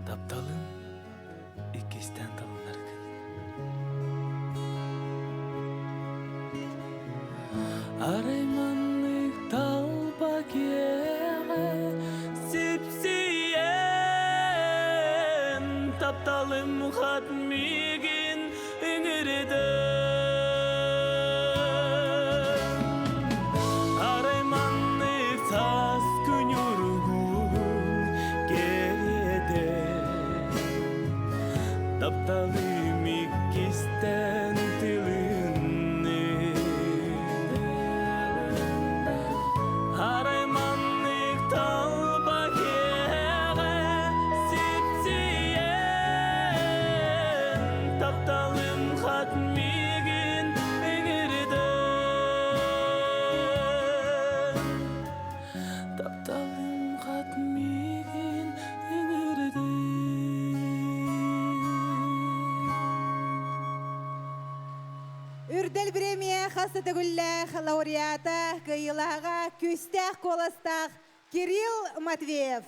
Тапталым иккистээн талынаргын Арай маннык талба киэҕэ сипсийэн Тапталым хат миигин ыҥырды Арай маннык саас күн уругун кэриэтэ Тапталым иккистэн тылынны Арай маннык талба киэҕэ сипсийэн Тапталым хат миигин ыҥырды Тапталым хат миигин ыҥырды Үрдэл премия хас да төгүллээх лауреата, кыайыылааҕа күүстээх куоластаах Кирилл Матвеев.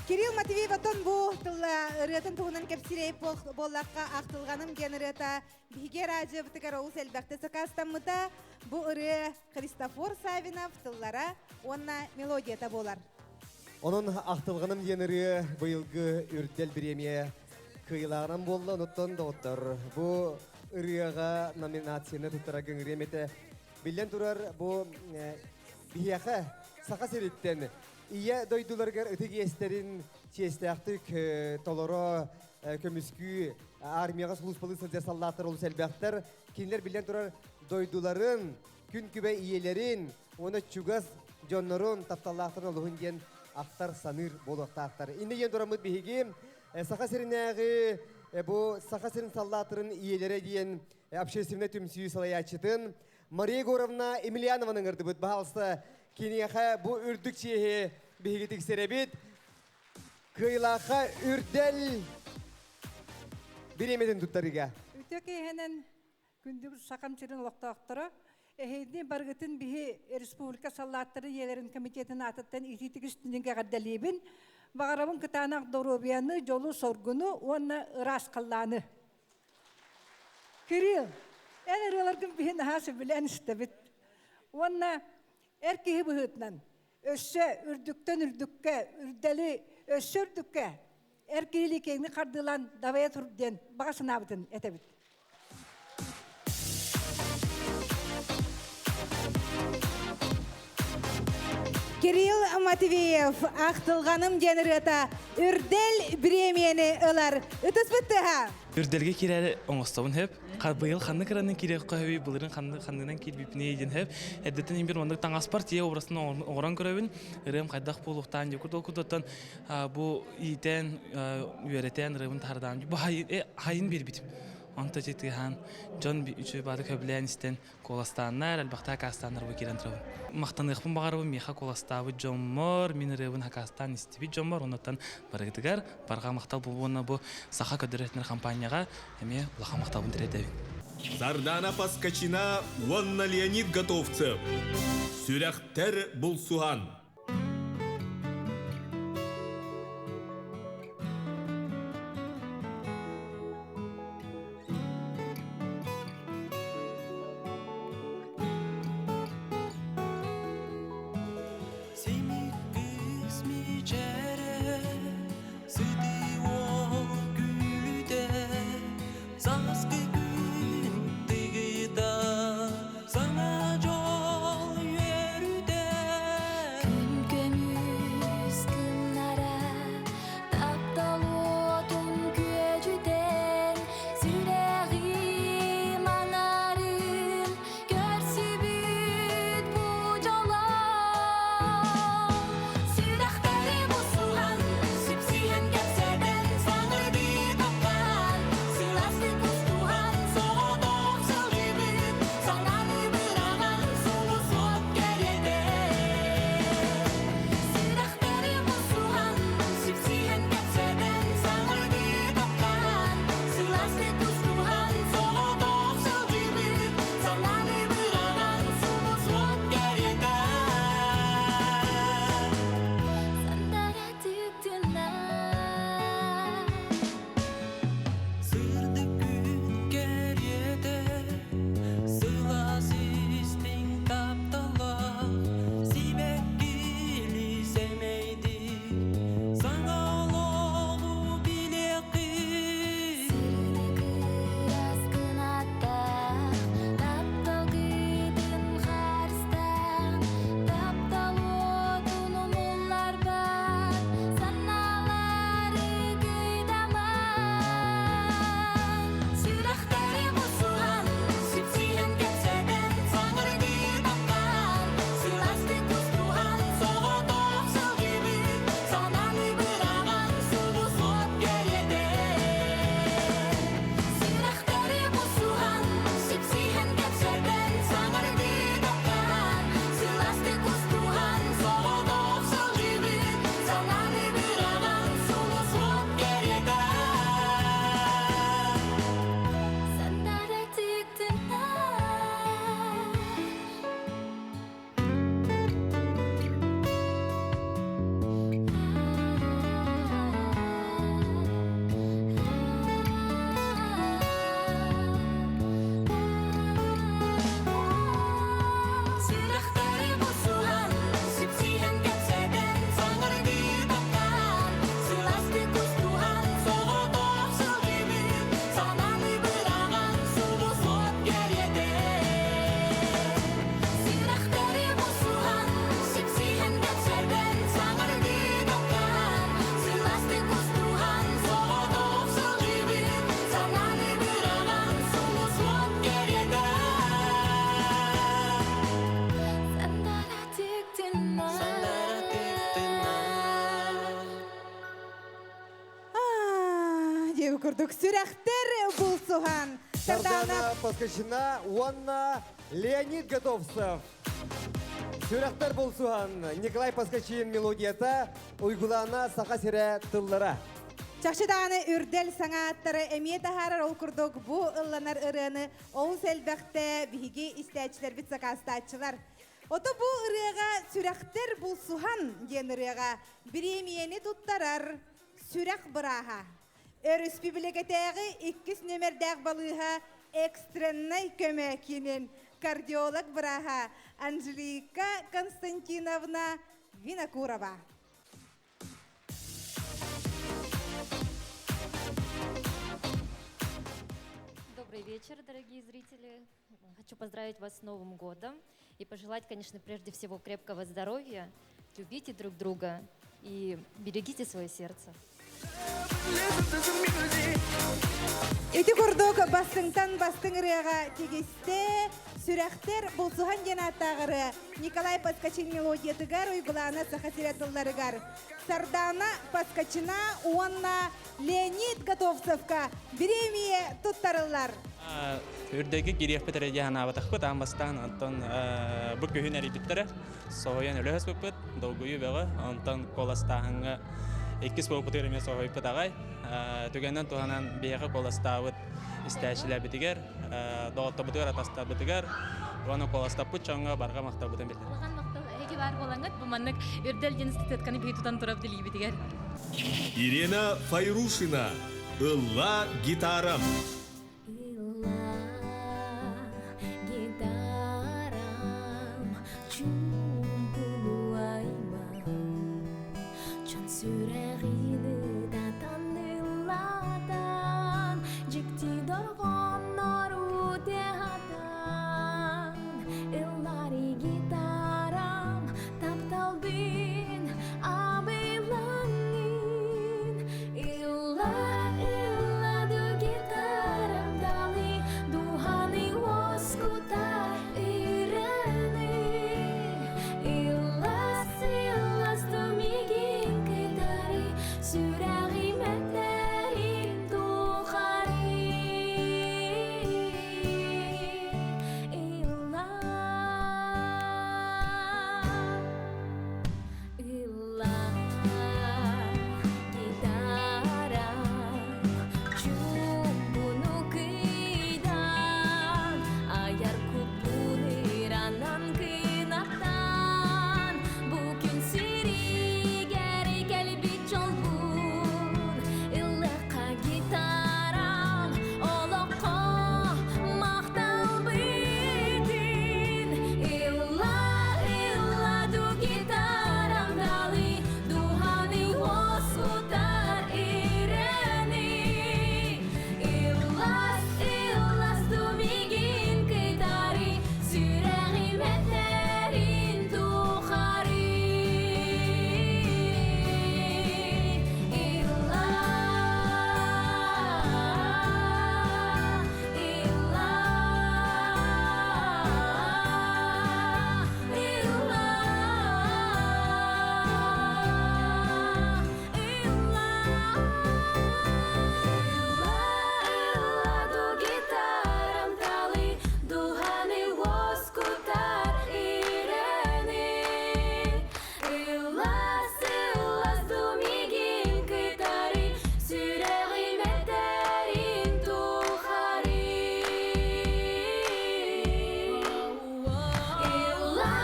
Кирилл Матвеев отон бу тылла ырыатын туһунан кэпсиирэй буоллахха ахтылҕаным диэн ырыата биһиги радиобытыгар олус элбэхтэ сакаастаммыта. Бу ырыа Христофор Савинов тыллара уонна мелодията буолар. Онон ахтылҕаным диэн ырыа быйылгы Үрдэл бириэмийэ кыайыылааҕынан буолла. Онуттан доҕоттор, бу ырыаҕа номинацияны туттарарга ыҥырыам этэ. Биллэн турар, бу биһиэхэ Саха сириттэн Ийэ дойдуларыгар ытык иэстэрин чиэстээхтик толоро көмүскүү армияҕа сулууспалыы сылдьар саллааттар олус элбэхтэр. Кинилэр биллэн турар дойдуларын, күн күбэй ийэлэрин уонна чугас дьоннорун тапталлаахтарын олуһун диэн ахтар саныыр буолуохтаахтар. Иннэ диэн тураммыт биһиги Саха сиринээҕи бу Саха сирин саллааттарын ийэлэрэ диэн общественнай түмсүү салайааччытын Мария Егоровна Емельянованы ыҥырдыбыт. Баһаалыста киниэхэ бу үрдүк чиэһи биһиги тиксэрэбит. Кыайылаахха үрдэл бириэмэтин туттарыга. Үтө киэһэнэн күндү Сахам сирин олохтоохторо, эһиги барыгытын биһи республика саллааттарын ийэлэрин комитетин аатыттан итиитик үстүнүн эҕэрдэлиибин. Баҕарабын кытаанах доруобуйаны, дьолу-соргуну уонна ыраас халлааны. Кирилл, эн ырыаларгын биһи наһаа сөбүлээн истэбит. Уонна эр киһи быһыытынан өссө үрдүктэн үрдүккэ, үрдэли өссө үрдүккэ эр киһилии киэҥник хардыылаан дабайа тур диэн баҕа санаабытын этэбит. Кирилл Матвеев «Ахтылҕаным» диэн ырыата Үрдэл бириэмийэни ылар. Ытыспыт тыаһа! Үрдэлгэ киирээри оҥостобун хөп. Быйыл ханнык ыранын киириэххэ хөбүй, былырын ханнынан киирбиппиний диэн хөп. Эрдэттэн бир оннук таҥаспар тиэ образын оҥорон көрөбүн. Ырыам хайдах буолуохтаан дьэ курдук бу иитэн, үөрэтэн ырыабын таһардаан бу хайын биэрбитим. Онто тыаһаан дьон үчүгэй бааты көбүлээн истэн Куоластааннар, элбэхтэ акаастааннар бу киирэн турабын. Махтаныахпын баҕарабын миэхэ куоластаабыт дьоммор, мин ырыабын акаастаан истибит дьоммор, оннуттан барыгытыгар барҕа махтал бу уонна бу Саха көрдөрөр компанияҕа эмиэ улахан махталбын тириэрдэбин. Сардана Поскачина уонна Леонид Готовцев. Сүрэхтэр булсуһан. Симик кыыс мичээрэ, сытыы уол күлүтэ, сааскы күн тыгыта, саҥа дьол үөрүтэ. курдук сүрэхтэр булсуһан. Сардана Поскачина уонна Леонид Готовцев. Сүрэхтэр булсуһан Николай Поскачин мелодията Уйгулаана Саха сирэ тыллара. Чахчы даҕаны үрдэл саҥа ааттары эмиэ таһаарар ол курдук бу ылланар ырыаны олус элбэхтэ биһиги истээччилэрбит сакаастааччылар. Ото бу ырыаҕа Сүрэхтэр булсуһан диэн ырыаҕа бириэмийэни туттарар сүрэх бырааһа. Өрөспүүбүлүкэтээҕи иккис нүөмэрдээх балыыһа экстреннай көмө киинин кардиолог бырааһа Анжелика Константиновна Винокурова. Добрый вечер, дорогие зрители. Хочу поздравить вас с Новым годом и пожелать, конечно, прежде всего крепкого здоровья. Любите друг друга и берегите свое сердце. Ити курдук бастыҥтан бастыҥ ырыаҕа тигистэ сүрэхтэр булсуһан диэн ааттаах ырыа Николай Поскачин мелодиятыгар Уйгулаана Саха сирэ тылларыгар Сардаана Поскачина уонна Леонид Готовцевка бириэмийэ туттарыллар. Үрдэгги кириэхпит эрэ диэн санаабатахпыт аан бастаан онтон бу күһүн эрийбиттэрэ соһуйан өлөһөспүппүт долгуйуу бөҕө онтон куоластааһыҥҥа иккис буолбутугар эмиэ соһуйбут аҕай түгэнинэн туһанан биһиэхэ куоластаабыт истээччилэрбитигэр доҕотторбутугар атастарбытыгар уонна куоластаппыт дьоҥҥо барҕа махталбытын биллэрэр. Улахан махтал эһиги баар буолаҥҥыт бу маннык үрдэл диэн статуэтканы биһи тутан турар билиибитигэр. Ирина Файрушина «Ылла гитарам». Ылла гитарам чуумпулу айман Дьон сүрэҕин ытатан ыллатан Дьикти дорҕооннору тыаһатан Ыллари гитарам тапталбын абылаҥын Ылла, ылла ду гитарам далы Духаны уоскутар ырыаны Ыллас, ыллас ду мигин кытары Сүрэҕим этэрин тухары Ылла, ылла гитара чуумпуну кыйдаан айар куппун ыранан кынаттаан бу күн сиригэр кэлбит дьолбун ыллыахха гитарам олоххо махталбытын ылла ылла ду гитарам далы духаны уоскутар ирэни ыллас ыллас ду мигин кытары сүрэҕим этэрин тухары ылла ылла ылла ылла ылла ылла ду гитарам талы духаны уоскутар ирэни ыллас ыллас ду мигин кытары сүрэҕим этэрин тухары ылла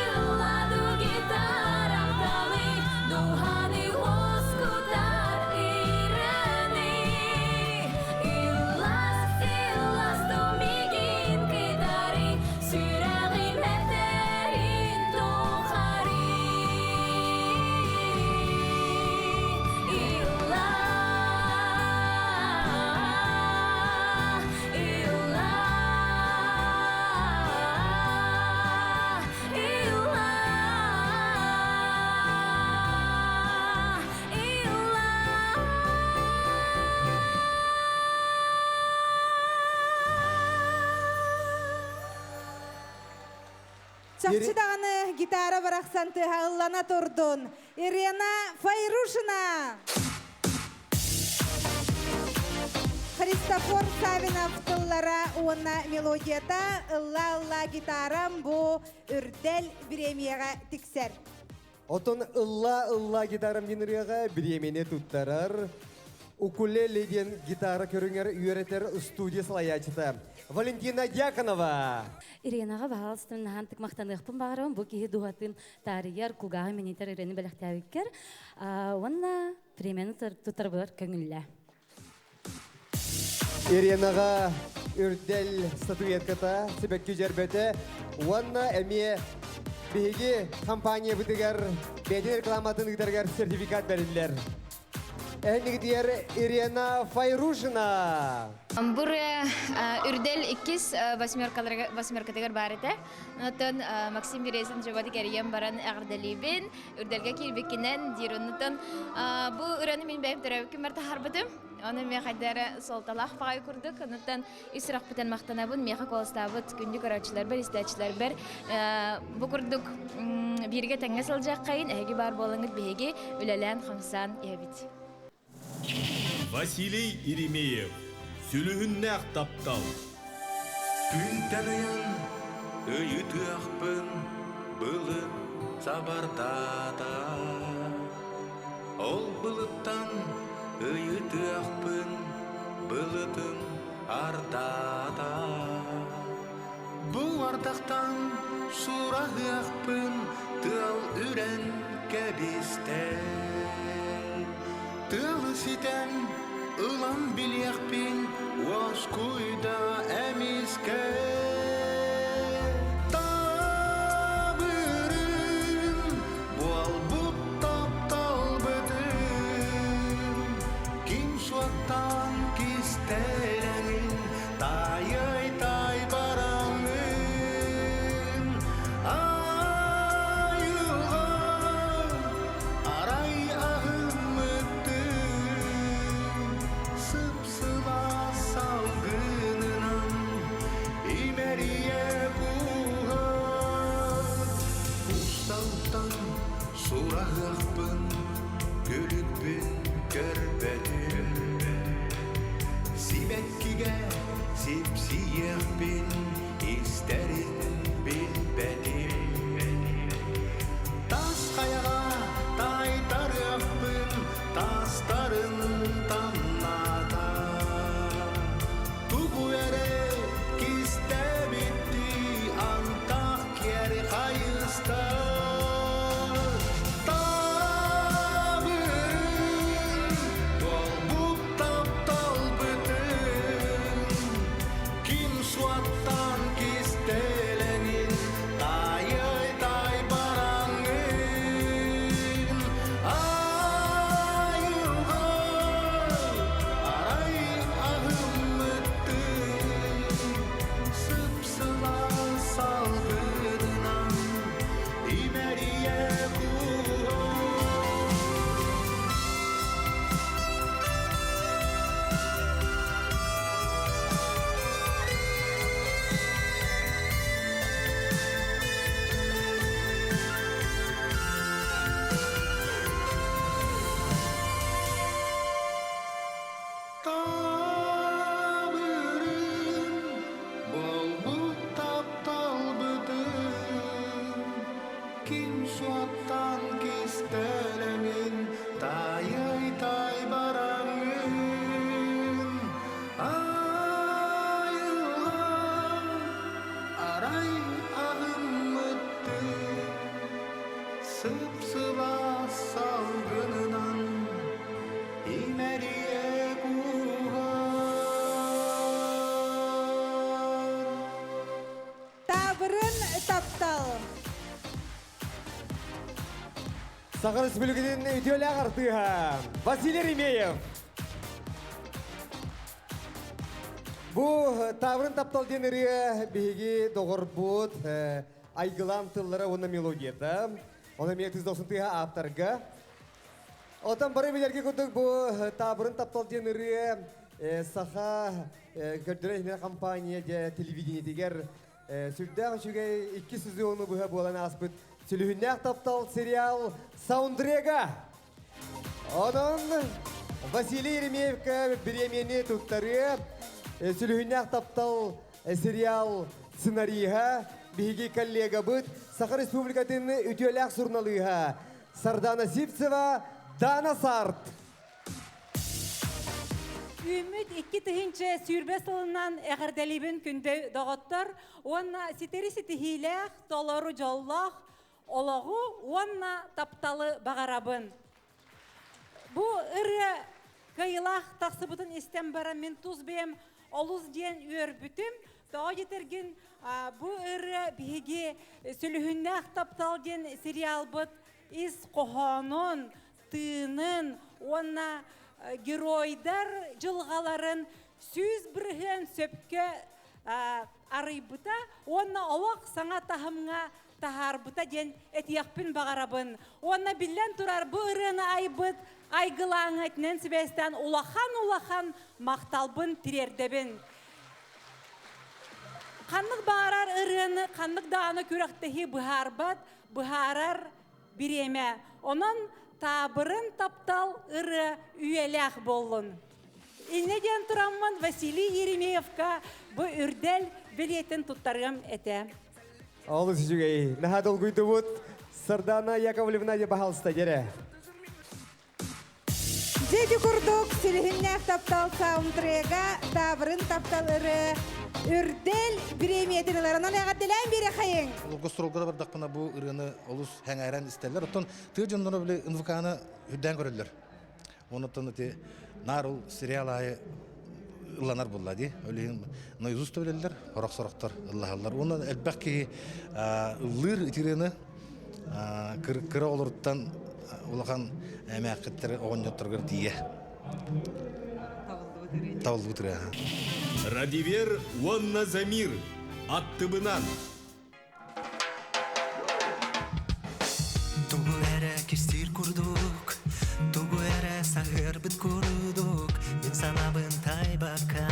ылла ду гитарам талы духаны уоскутар ирэни ыллас ыллас ду мигин кытары сүрэҕим этэрин тухары ылла ылла ылла ылла Чахчы даҕаны гитара барахсан тыаһа ыллана турдун. Ирина Файрушина! Христофор Савинов тыллара уонна мелодията «Ылла-ылла гитарам» бу үрдэл бириэмийэҕэ тиксэр. Оттон ылла-ылла гитарам диэн ырыаҕа бириэмийэни туттарар укулеле диэн гитара көрүҥэр үөрэтэр студия салайааччыта Валентина Дьяконова. Иринаҕа баһаалыстан наһаантык махтаныахпын баҕарабын. Бу киһи дууһатын таарыйар, кулгааҕы минитэр ырыаны бэлэхтээбиккэр. Уонна премияны туттарбыгар көҥүллээ. Иринаҕа үрдэл статуэтката, сибэкки дьэрбэтэ уонна эмиэ биһиги компаниябытыгар бэйэтин рекламатын ыытарыгар сертификат бэриллэр. Эһинигитигэр Ирена Файрушина. Бур үрдэл иккис восьмеркатыгар баар этэ. Онтон Максим Березин жобаты кэрийэн баран эҕэрдэлиибин. Үрдэлгэ киирбиккинэн диир. Оннуттан бу ырыаны мин бэйэм төрөөбүккүммэр таһаарбытым. Ону миэхэ хайда эрэ суолталаах баҕайы курдук. Оннуттан ис сүрэхпитин махтанабын. Миэхэ куоластаабыт күндү көрөөччүлэрбэр, истээччилэрбэр бу курдук бииргэ тэҥҥэ сылдьыаххайын, эһиги баар буолаҥҥыт биһиги үлэлээн-хамсаан иһэбит. Василий Еремеев Сүлүһүннээх таптал Күнтэн ыйан ыйытыахпын былыт сабардаата Ол былыттан ыйытыахпын былытым ардаата Бу ардахтан сураһыахпын тыал үрэн кэбистэ. Тыалы ситэн ылан билиэхпин уоскуйда эмискэ. Табырын буолбут тапталбытын ким суоттаан кистэлэҥин Таайай тай бараҥын айылҕа арай аһыммыттыы сып-сылаас салгынынан имэрийэ кууһар усталтан сураһыахпын күлүкпүн көрбөтүм Сибэккигэ сипсийиэхпин истэрин билбэтим. Тас хайаҕа таайтарыахпын тастарын тамнаата. Тугу эрэ кистээбиттии антах киэр хайыста. Табырын туолбут тапталбытын ким суоттаан кистэлэҥин таайай тай бараҥҥын айылҕа арай аһыммыттыы сып-сылаас салгынынан имэрийэ кууһар Табырын буолбут тапталбытын ким суоттаан кистэлэҥин таайай тай бараҥҥын айылҕа арай аһыммыттыы сып-сылаас салгынынан имэрийэ кууһар Табырын таптал. Саха Республикатын үтүөлээх артыыһа Василий Ремеев. Бу Таврын таптал диэн ырыа биһиги доҕорбут айгылаан тыллара уонна мелодията. Оны эмиэ тыз тыһа ааптарга. Отон бары билэргэ курдук бу Табырын таптал диэн ырыа саха көрдөрөр компания телевидениетигэр Сүрдээх үчүгэй икки сезону быһа буолан ааспыт Сүлүһүннээх таптал сериал саундтрега. Онон Василий Еремеевка бириэмийэни туттарыа Сүлүһүннээх таптал сериал сценариһа, биһиги коллегабыт, Саха Республикатын үтүөлээх суруналыыһа Сардана Сивцева, Дана Сарт. Үүммүт 2020 сылынан эҕэрдэлиибин күндү доҕоттор уонна ситэри ситиһиилээх, толору дьоллоох олоҕу уонна тапталы баҕарабын. Бу ырыа кыайыылаах тахсыбытын истэн баран мин тус бэйэм олус диэн үөрбүтүм. Тоҕо диэтэргин бу ырыа биһиги Сүлүһүннээх таптал диэн сериалбыт ис хоһоонун, тыынын уонна геройдар дьылҕаларын 100% сөпкө арыйбыта уонна олох саҥа таһымҥа таһаарбыта диэн этиэхпин баҕарабын. Уонна биллэн турар бу ырыаны айбыт Айгылааҥҥа итинэн сибээстээн улахан-улахан махталбын тириэрдэбин. Ханнык баҕарар ырыаны ханнык даҕаны күрэхтэһии быһаарбат, быһаарар бириэмэ. Онон таабырын таптал ырыа үйэлээх буоллун. Инньэ диэн тураммын Василий Еремеевка бу үрдэл билиэтин туттарыам этэ. Олус үчүгэй. Наһаа долгуйдубут. Сардана Яковлевна баһалыста дьэрэ. Дьиэти курдук Сүлүһүннээх таптал саундтрега Таабырын таптал ырыа Үрдэл бириэмийэтин ыларынан эҕэрдэлээн биэриэхэйиҥ! Гастролга да бардахпына бу ырыаны олус сэҥээрэн истэллэр. Оттон тыа дьонноро били НВК-ны үрдээн көрөллөр. Онуттан ити наар ол сериал аайы ылланар буолла дии. Ол иһин наизусть да билэллэр, сорох-сорохтор ыллаһаллар. Уонна элбэх киһи ыллыыр ити ырыаны кыра оҕолоруттан улахан эмээххиттэр оҕонньотторугар тиийэ. Табыллыбыт ырыа. Радивер уонна Замир аттыбынан. Тугу эрэ кистиир курдук, тугу эрэ саһыарбыт курдук, мин санаабын тайбакка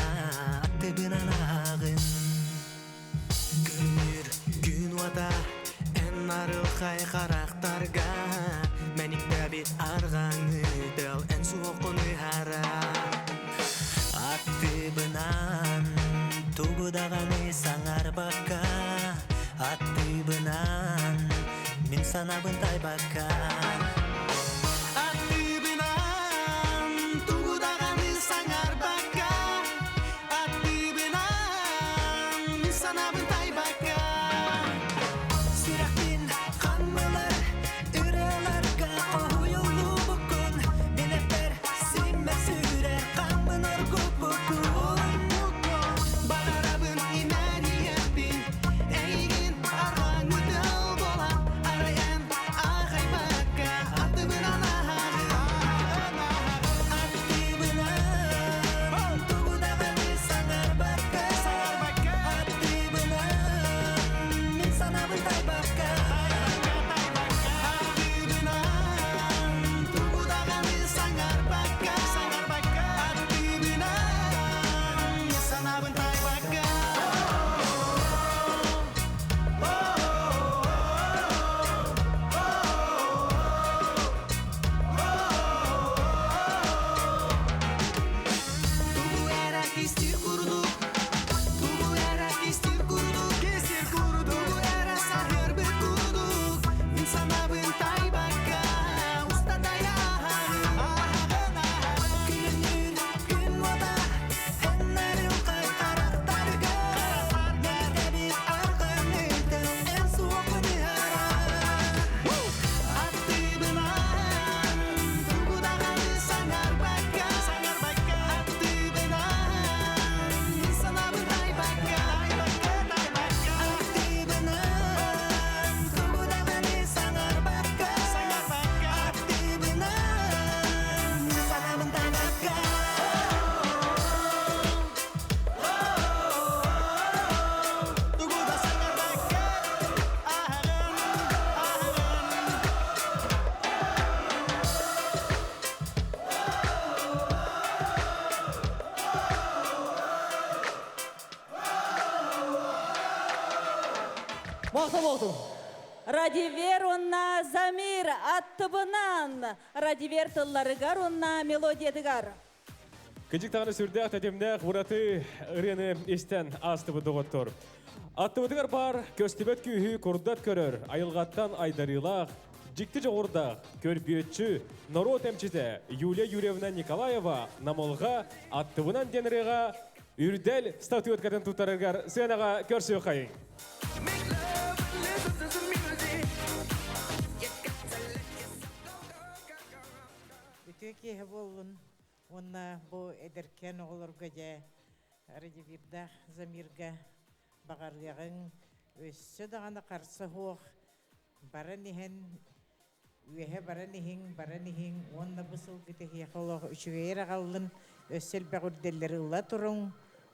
аттыбынан ааҕын. Күнүр күн уота эн арылхай харахтарга, мэниктэбит арҕаҥы тыл эн суоххун ыһара. Аттыбынан тугу даҕаны саҥарбакка, аттыбынан мин санаабын тайбакка. Аттыбынан тугу даҕаны саҥарбакка, аттыбынан мин санаабын тайбакка. Сүрэхпин ханнылар ырыаларга хоһуйуллубуккун, билэппэр симмэх сүрэх хаммын оргуппуккун. Баҕарабын имэриэхпин, эйигин арҕаҥҥы тыл буолан, арай эн аахайбакка аттыбынан ааһаҕын. Аттыбынан тугу даҕаны саҥарбакка, аттыбынан мин санаабын тайбакка. Аттыбынан тугу даҕаны саҥарбакка, аттыбынан мин санаабын тайбакка. Тугу эрэ кистиир курдук, тугу эрэ кистиир курдук, кистиир курдук, тугу эрэ саһыарбыт курдук, мин санаабын тайбакка устатай ааһаҕын. Күнүр күн уота эн арылхай харахтарга, мэниктэбит арҕаҥҥы тыл эн суоххун ыһара. Аттыбынан тугу даҕаны саҥарбакка, аттыбынан мин санаабын тайбакка. Аттыбынан тугу даҕаны саҥарбакка, аттыбынан мин санаабын тайбакка. Тугу да саҥарбакка, ааһаҕын, ааһаҕын. Махтал болтун. Радивер онна Замир аттыбынан, Радивер тылларыгар онна мелодиятыгар. Кыжык тағаны сүрдәк тәтемнәк вураты ырыны истен астыбы доғыттыр. Аттыбытыгар бар көстібет күйі курдат көрөр, айылғаттан айдарылақ, жикті жоғырдақ, көрбиетчі, народ әмчіті Юлия Юрьевна Николаева намолға аттыбынан деніріға үрдәл статуэткатын тутарыгар сынаға көрсі қайын. Үтө киһи буоллун, уонна бу эдэркээн оҕолорго дьэ Радивирдаах Замирга баҕарыаҕыҥ өссө даҕаны харса суох баран иһэн үөһэ баран иһиҥ, баран иһиҥ уонна бу сылгыта эһиэхэ олох үчүгэйэр аҕаллын, өссө элбэх үрдэллэри ыла туруҥ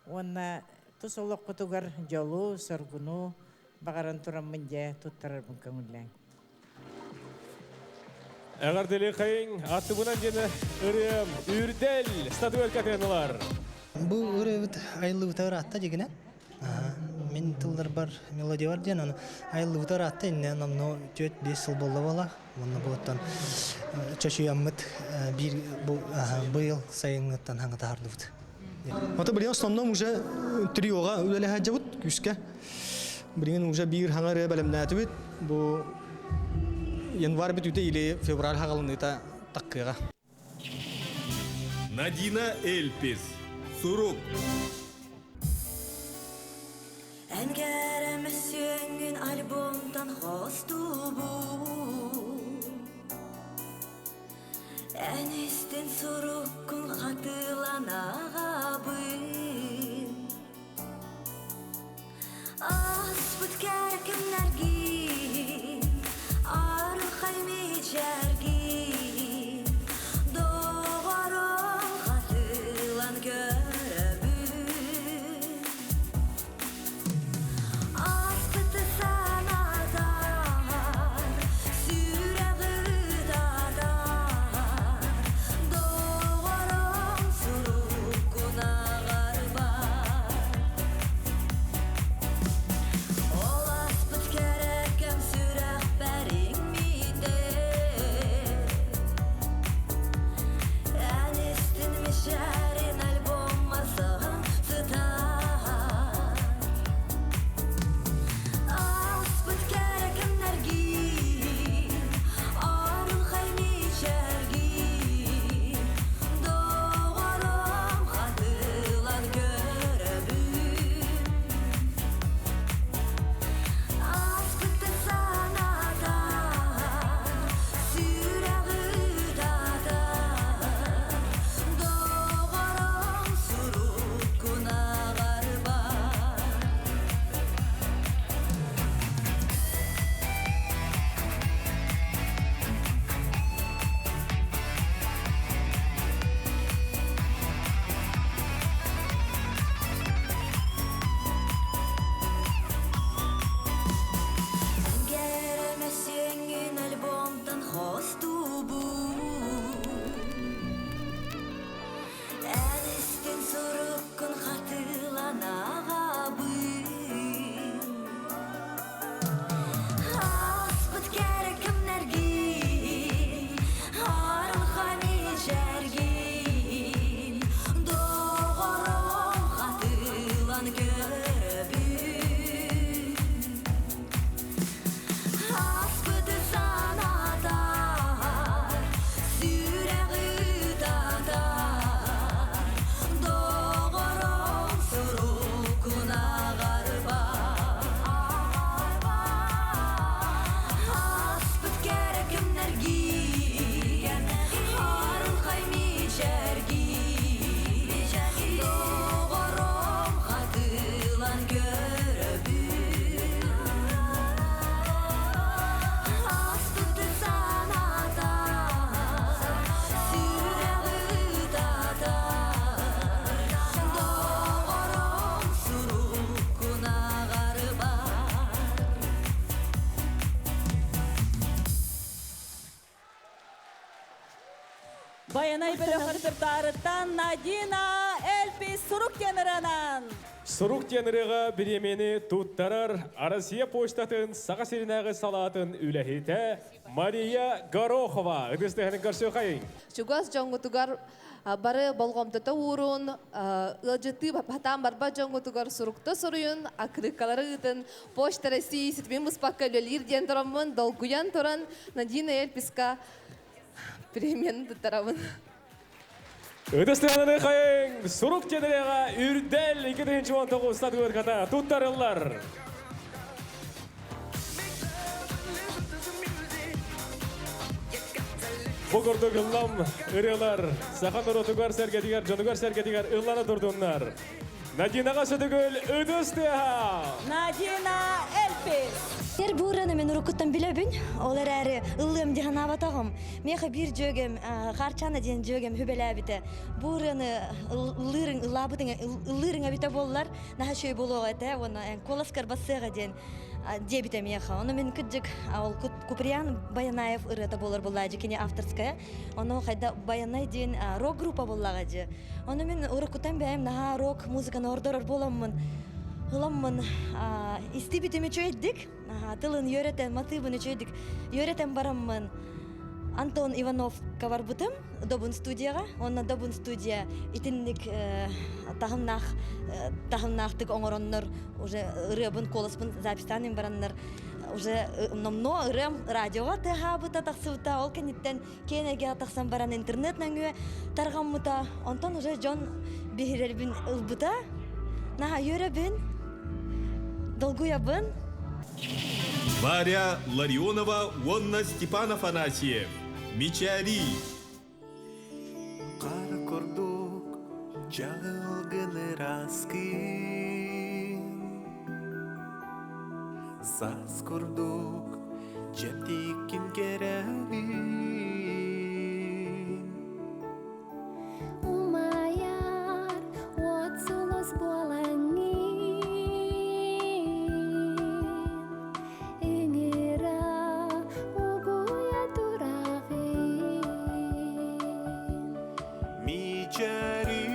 уонна тус олоххутугар дьолу, соргуну баҕаран тураммын дьэ туттарарбын көҥүллээҥ. Әғардели қайын аттыбынан дені ырым үрдел статуэткатыналар. Бу ырыабыт айыллыбыта ыраатта дигинен. Мин тыллар бар мелодия бар диэн, аны айыллыбыта ыраатта инне номно 4-5 сыл болла бола. Онно буоттан чочуяммыт бир бу быйыл сайынгыттан хаңытаардыбыт. Ото билген основном уже триога үлелэһэ күскэ. Билген уже бир хаңары бэлэмнээтибит. Бу январь бүтүтэ или февраль хагалыныта таккыга. Надина Эльпис. Сурук. Әнгәрәм сөңгін альбомтан хостубу Әнестен соруккун хатыланағабын Аспыт кәркімнәргин, арылқай мечәргин, Доғарым хатылан көрәбін. Аспыты санатар, сүрәғі татар, Доғарым сұруккун ағарбар. Ол аспыт кәрәкәм сүрәх бәрің миде. Әнестін мешәрін альбом масағын сытар. Аспыт кәрәкәм нәргин, арылхай мечәргин, Доғарым хатылан көрәбін. Аспытты санатар, сүрәғі татар, Доғарым сұруккун ағарбар. Әнгәрәмә сеңін альбомтан хостубу Әнестен сұруккун хатыланағабын. Аспыт кәрәкім нәргин, арылға мечәргин, Доғарым хатылан көрәбін. Аспыты санатар, сүрәғі татар, Доғарым сұруккун ағарбар. Аспыт кәрәкім нәргин, арылқай мечәргин, Доғарым хатылан көрәбін. Аспытты санатар, сүрәғі татар, Доғарым сұруккун ағарбар. Баянай бөлөк репертуарыттан Надина Эльпис Сурук диэн ырыанан. Сурук диэн ырыаҕа бириэмийэни туттарар Россия почтатын Саха сиринээҕи салаатын үлэһитэ Мария Горохова. Ытыс тыаһын көрсүөхайыҥ. Чугас дьоҥҥутугар бары болҕомтото уурун, ыалдьыттыы батаан барбат дьоҥҥутугар сурукта суруйун, аккырыыккалары ыытын, Почта России ситимин быспакка үлэлиир диэн тураммын, долгуйан туран Надина Эльписка премияны туттарабын. Ытыс тыаһын хайыҥ, сурук диэн ырыаҕа Үрдэл 2019 статуэтката туттарыллар. Бу курдук ыллам ырыалар саха норуотугар сэргэтигэр, дьонугар сэргэтигэр ыллана турдуннар. Надинаҕа сөтүгүл ытыс тыаһа! Надина Эльпис! Эр бу ырыаны мен уруккуттан билэбин. Ол эрээри ыллыам дии санаабатаҕым. Миэхэ биир дьүөгэм Харчана диэн дьүөгэм сүбэлээбитэ. Бу ырыаны ыллыырыҥ, ыллаабытыҥ, ыллыырыҥ эбитэ буоллар, наһаа үчүгэй буолуох этэ уонна куоласкар бассыаҕа диэн диэбитэ миэхэ. Ону мин кырдьык ол Куприян Баянаев ырыата буолар буоллаа кини авторская. Ону хайда Баянай диэн рок-группа буоллаҕа дии. Ону мин уруккуттан бэйэм наһаа рок музыканы ордорор буоламмын ыламмын истибитим үчүгэйдик, тылын үөрэтэн, матыыбын үчүгэйдик үөрэтэн бараммын Антон Ивановка барбытым Добун студияҕа. Уонна Добун студия итинник таһымнаах таһымнаахтык оҥороннор уже ырыабын, куоласпын записьтаан бараннар уже номнуо ырыам радиоҕа тыаһаабыта тахсыбыта. Ол кэнниттэн киэн эйгэҕэ тахсан баран интернет нөҥүө тарҕаммыта. Онтон уже дьон биһирэрбин ылбыта. Наһаа үөрэбин, долгуйабын. Варя Ларионова уонна Степан Афанасьев. Мичээрии. Хара курдук дьаҕылгын ыраскын Саас курдук дьэптиккин кэрэбин Умайар уот сулус буолаҥҥын Ыҥыра угуйа тураҕын Мичэри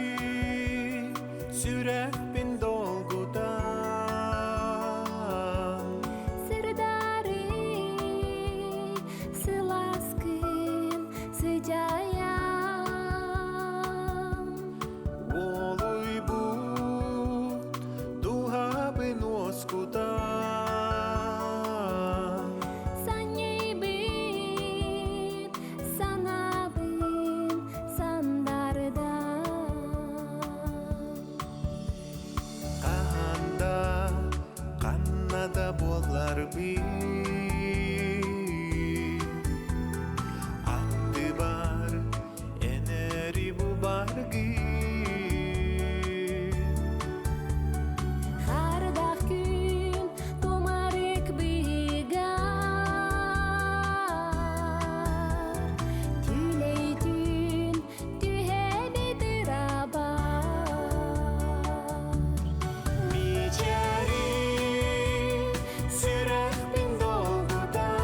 сүрэхпин долгутан Сырдары сыласкын сыдьайан Уолуйбут дууһабын уоскутан Санньыйбыт санаабын сандардан Хаһан да, ханна да буолларбын Аттыбар эн эри бу баргын Хардах күн тумарык быыгар Түлэй түүн түһэбит ырабар Мичэри сүрэхпин долгутан.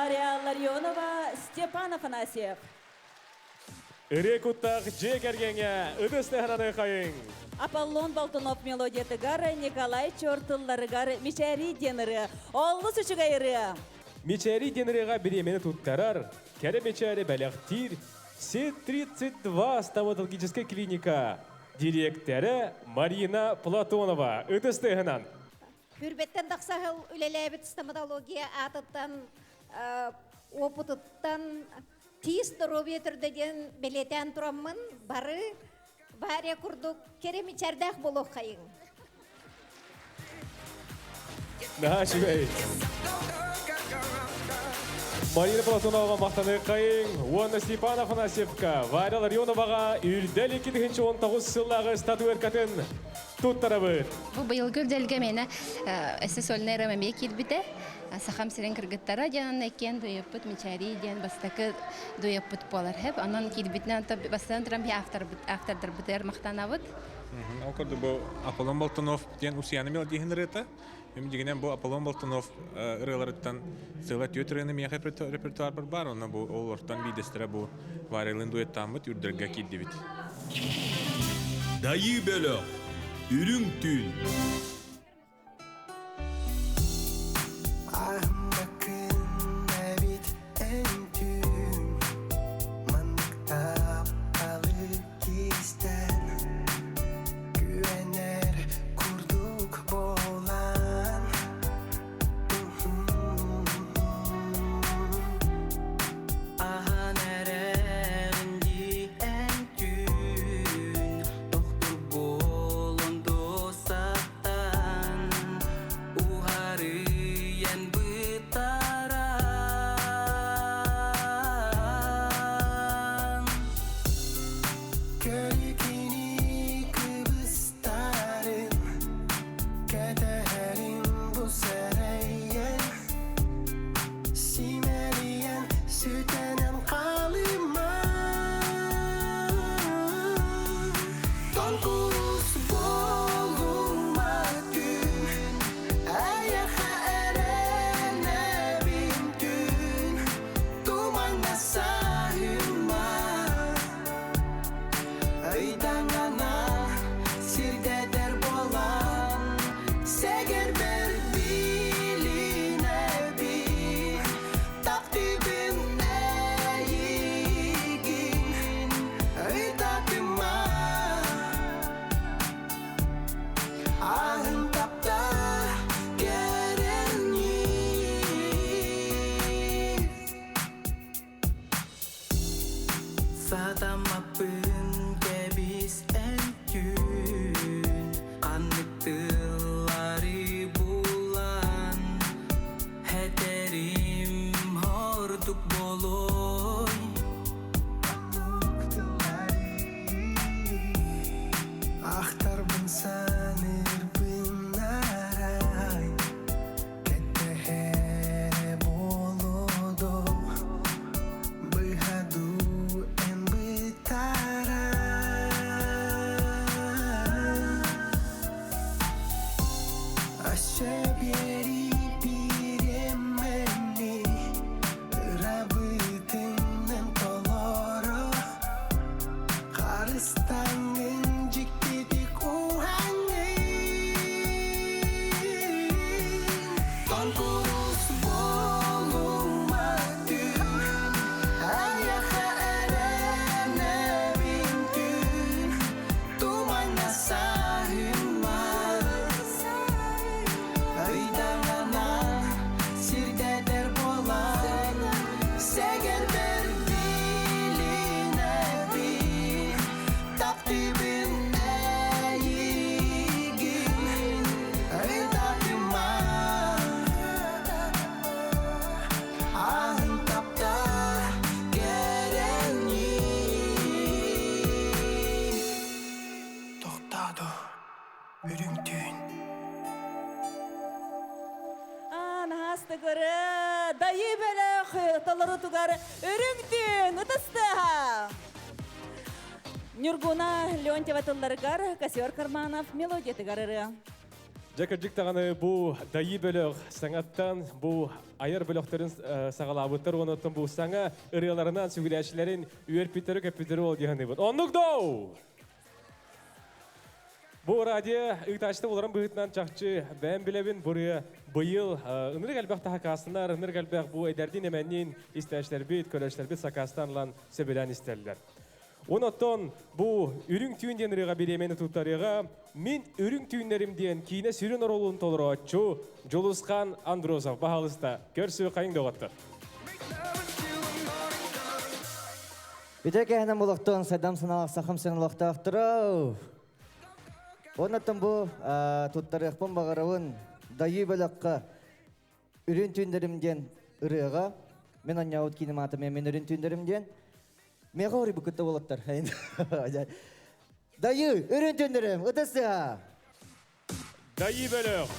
Варя Ларионова, Степан Афанасьев. Ырыа куттаах дьиэ кэргэҥҥэ ытыс таһынаны хайыҥ! Аполлон Болтунов мелодиятыгар Николай Чор тылларыгар Мичээрий диэн ырыа. Олус үчүгэй ырыа! Мичээрий диэн ырыаҕа бириэмэни туттарар, кэрэ мичээри бэлэхтиир Сет-32 стоматологическай клиника дириэктэрэ Марина Платонова ытыс тыаһынан. Хүрбэттэн тахса сыл үлэлээбит стоматология аатыттан, опытыттан тиис здоровье төрдө диэн бэлиэтээн тураммын, бары Варя курдук кэрэ мичээрдээх буолуоххайыҥ. Наһаа үчүгэй. Марина Платонова махтаныаххайыҥ уонна Степан Афанасьевка, Варя Ларионоваҕа Үрдэл 2019 сыллааҕы статуэткатын туттарабыт. Бу быйылгы үрдэлгэ миэнэ өссө сольнай ырыам эмиэ киирбитэ. Сахам сирин кыргыттара диэн онно иккиэн дуйаппыт Мичээрий диэн бастакы дуйаппыт буолар хэп. Онон киирбитинэн бастатан туран биһи авторбыт автордарбытыгар махтанабыт. Ол курдук бу Аполлон Болтунов диэн Усуйаана мелодиһын ырыата. Мин дьиҥинэн бу Аполлон Болтунов ырыаларыттан сыла түөрт ырыаны миэхэ репертуарбар баар. Онно бу олортон биирдэстэрэ бу Варялыын дуэттааммыт үрдэлгэ киирдибит. Дайыы бөлөх. Үрүҥ түүн. Аһыммаккын эбит эн түүн Маннык тапталы кистэн Күөнэр курдук буолан Аһан эрэҕин дии эн түүн Тохтур буолан саттан Уһарыйан бытаран Көрүкүнү кыбыстарын Кэтэһэрим бу сэрэйэн Симэлийэн сүтэнэн хаалыма Конкурс буолума түүн Эйиэхэ эрэнэбин түүн Туманна саһыма Ыйдаҥана сирдэтэр буолан Сэгэрбэр билинэбин Таптыыбын эйигин Ыйдатыма Аһын тапта кэрэни Сатаммаппын кэбис эн түүн Ханнык тыллары булан Этэрим ордук болой Ахтарбын саныырбын арай Кэтэһэрэ буолуо Быһа дуу эн бытаарай Өссө биэри бириэмэни Ырабытынан толоро Харыстаҥҥын дьиктитик уһаҥҥын Конкурс буолума түүн Эйиэхэ эрэнэбин түүн Туманна саһыма Ыйдаҥана сирдэтэр буолан Сэгэрбэр билинэбин Таптыыбын эйигин Ыйдатыма Аһын тапта кэрэни Тохтаду үрүҥ түүн Анаастыгыры дайыы бөлөх толорутугар үрүҥ түүн ытыстыаха. Нюргуна Леонтьева тылларыгар Косер Карманов мелодиятыгар ырыа. Жакыржык тағаны бу дайы бөлөк саңаттан бу аяр бөлөктөрүн сагалабыттар оноттон бу саңа ырыаларынан сүгүләчилерин үөрпүттөрү көппүттөрү ол дияны. Оннук доу! Бу радио ыытаачты оларын быһытынан чахчы бэм билебин буры быйыл ынырык элбэх тахакаасынар, ынырык элбэх бу эдердин эменнин истәшлер бит, көлөшлер бит сакастан лан сөбүлән истерлер. Оноттон бу үрүң түүн диэн ырыга биремени туттарыга мин үрүң түүннерим диэн киинэ сүрүн оролун толороочу Жулусхан Андросов баһалыста көрсү кайың доҕоттор. Үтө кэһэнэн булуктун сайдам санаалаах сахам сирин олохтоохторо. Оннаттан бу туттарыахпын баҕарабын дайыы бөлөххө үрүн түүндэрим диэн ырыаҕа мен анньаабыт киинематым мен үрүн түүндэрим диэн меха ори букутта болоттар. Дайыы үрүн түүндэрим ытысыа. Дайыы бөлөх.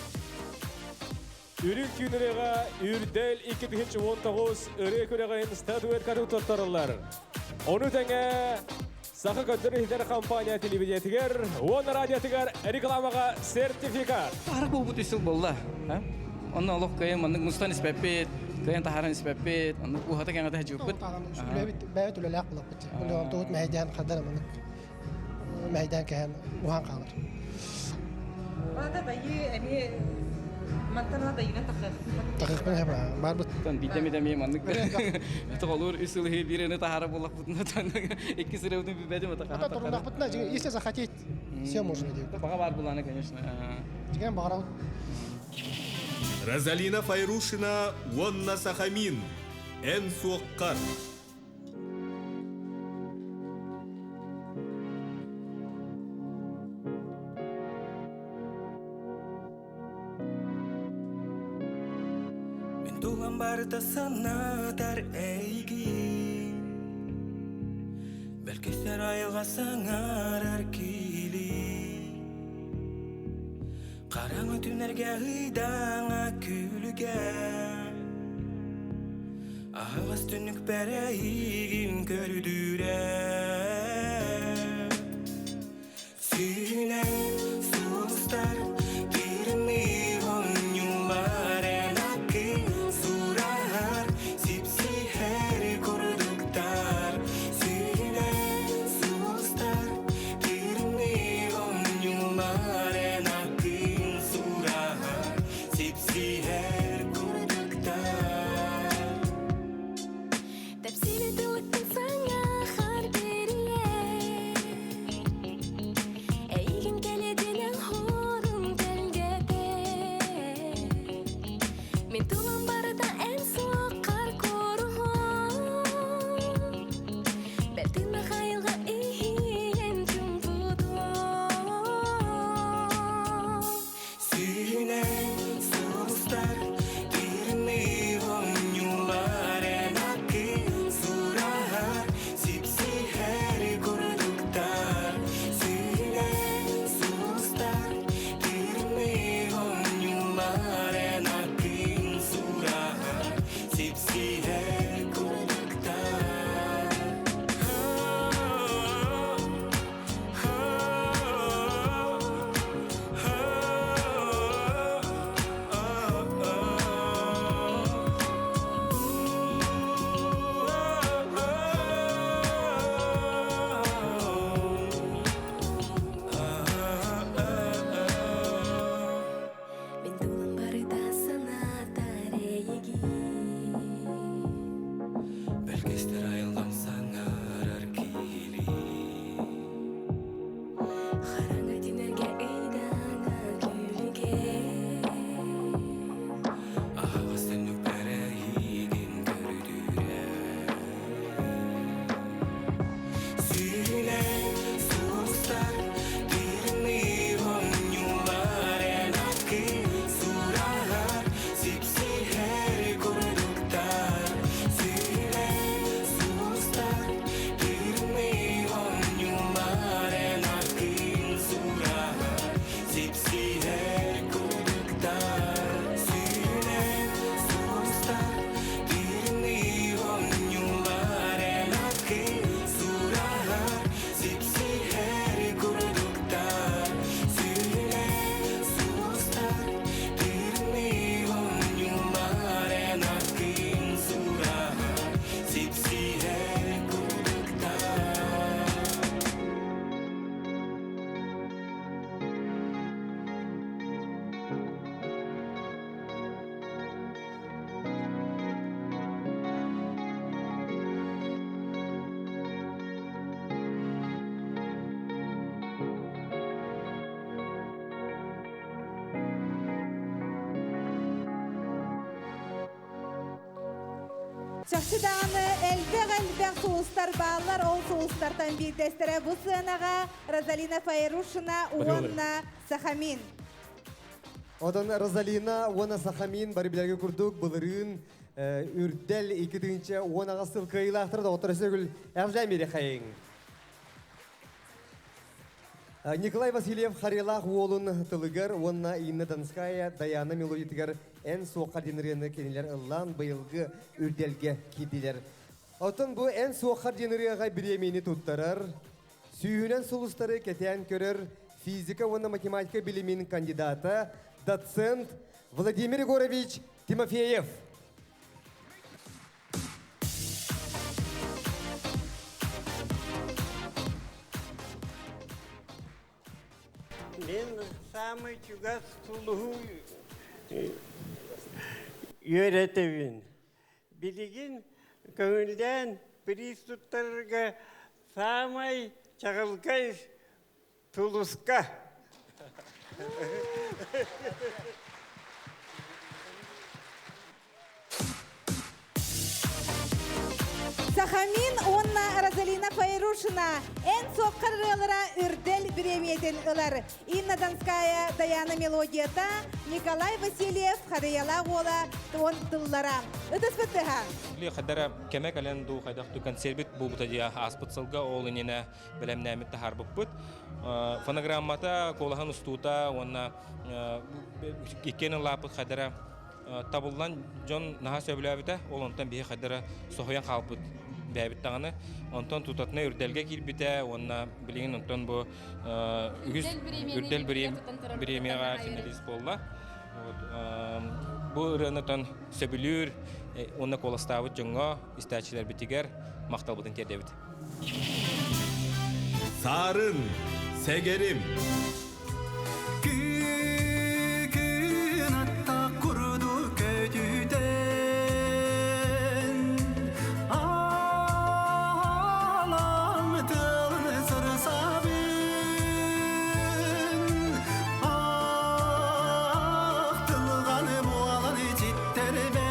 Үрүн түүнүрыга үрдэл 2019 ырыа күрэҕин статуэтканы туттарылар. Ону тэҥэ Саха көддөр иһитэр компания телевидениетигэр, уонна радиотыгар рекламаға сертификат. Тахара буолбут үс сыл буолла. Онно олох кыайан маннык мустан испэппит, кыайан таһааран испэппит, оннук уһата кэҥэтэ сылдьыбыппыт. Үлэбит бэйэбит үлэлээх булаппыт. Үлэ тугут мэһэйдээн хаддар маннык мэһэйдээн кэһэн уһаан хаалар. Ата дайыы эмиэ мантан дайыынан тахсар. Тахыахпын эһэ барбыт. Биирдэ эмэ маннык тоҕолуур үс сыл иһи биир ыны таһаара буоллахпытына икки сырыбытын билбэтим ата Ата турунахпытына если захотеть, все можно делать. Баҕа баар булааны, конечно. Дьиҥэн баҕарабыт. Розалина Файрушина уонна Сахамин. Эн суоххар. Мин тулам барыта санатар эйигин Бэлкистер айылға саңарар кили Қараңғы түнерге ыйдаңа күлүге Аһаҕас түнүк бэрэ эйигин көрдүрэ Сүүнэн сулустар тирни оонньуулар эн аккын сураһар сипсиһэр курдуктар Сүүнэн сулустар тирни оонньуулар эн аккын сураһар сипсиһэр курдуктар Тэпсибит ылыктын саҥа хаар берие Эйигин кэлэдинэн хорун кэлгэтэ Мин тулам барыта эн суоххар куоруһун Бэлтин Михаилга иһийэн чумпутуон Сүүнэн сулустар тирни оонньуулар эн аккын сураһар сипсиһэр курдуктар Сүүнэн сулустар тирни оонньуулар эн аккын сураһар. Чахчы даҕаны элбэх-элбэх сулустар бааллар, ол сулустартан биирдэстэрэ бу сыанаҕа Розалина Файрушина уонна Сахамин. Отон Розалина уонна Сахамин бары билэргэ курдук былырыын үрдэл 2018 сыл кыайыылаахтара доҕоттор өссө эҕэрдэ мирэхэйиҥ. Николай Васильев Харилаах уолун тылыгар уонна Инна Донская Даяна мелодиятыгар эн суоххар диэн ырыаны кинилэр ыллаан быйылгы үрдэлгэ киирдилэр. Оттон бу эн суоххар диэн ырыаҕа бириэмийэни туттарар, сүүһүнэн сулустары кэтээн көрөр физика уонна математика билимин кандидата, доцент Владимир Егорович Тимофеев. Мен самый чугас сулуһу үөрэтэбин. Билигин көҥүллээн приз туттарарга самай чаҕылкай Тулуска. Сахамин уонна Розалина Файрушина эн суоххар ырыалара үрдэл бириэмийэтин ылар. Инна Донская Даяна мелодията, Николай Васильев Харыйалаах уола туон тыллара. Ытыспыт тыһа. Хадара кэмэ кэлэн дуу хайдах ту концербит буолбута дии ааспыт сылга ол иннинэ бэлэмнээммит таһаарбыппыт. Фонограммата, куолаһын устуута уонна иккиэн ыллааппыт хайдара табыллан дьон наһаа сөбүлээбитэ. Ол онтон биһи хайдара соһуйан хаалбыт бэйэбит даҕаны. Онтон тутатына үрдэлгэ киирбитэ уонна билигин онтон бу үгүс үрдэл бириэмийэҕэ финалист буолла. Бу ырыаны тон сөбүлүүр уонна куоластаабыт дьоҥҥо, истээччилэрбитигэр махталбытын тиэрдэбит. Сарын, сэгэрим. Күн атта курду көтүтэн Алам тылын сырсабын Ах тылганы буолан ичиттербете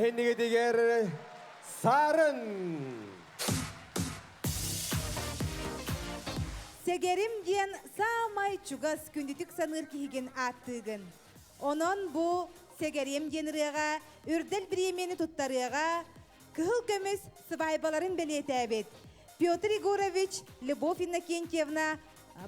Эһиннигитигер Сарын! Сэгэрим диэн саамай чугас күндүтүк саныыр киһигин ааттыыгын. Онон бу Сэгэрим диэн ырыаҕа үрдэл бириэмийэни туттарыаҕа кыһыл көмүс сыбаайбаларын бэлиэтээбит Петр Егорович, Любовь Иннокентьевна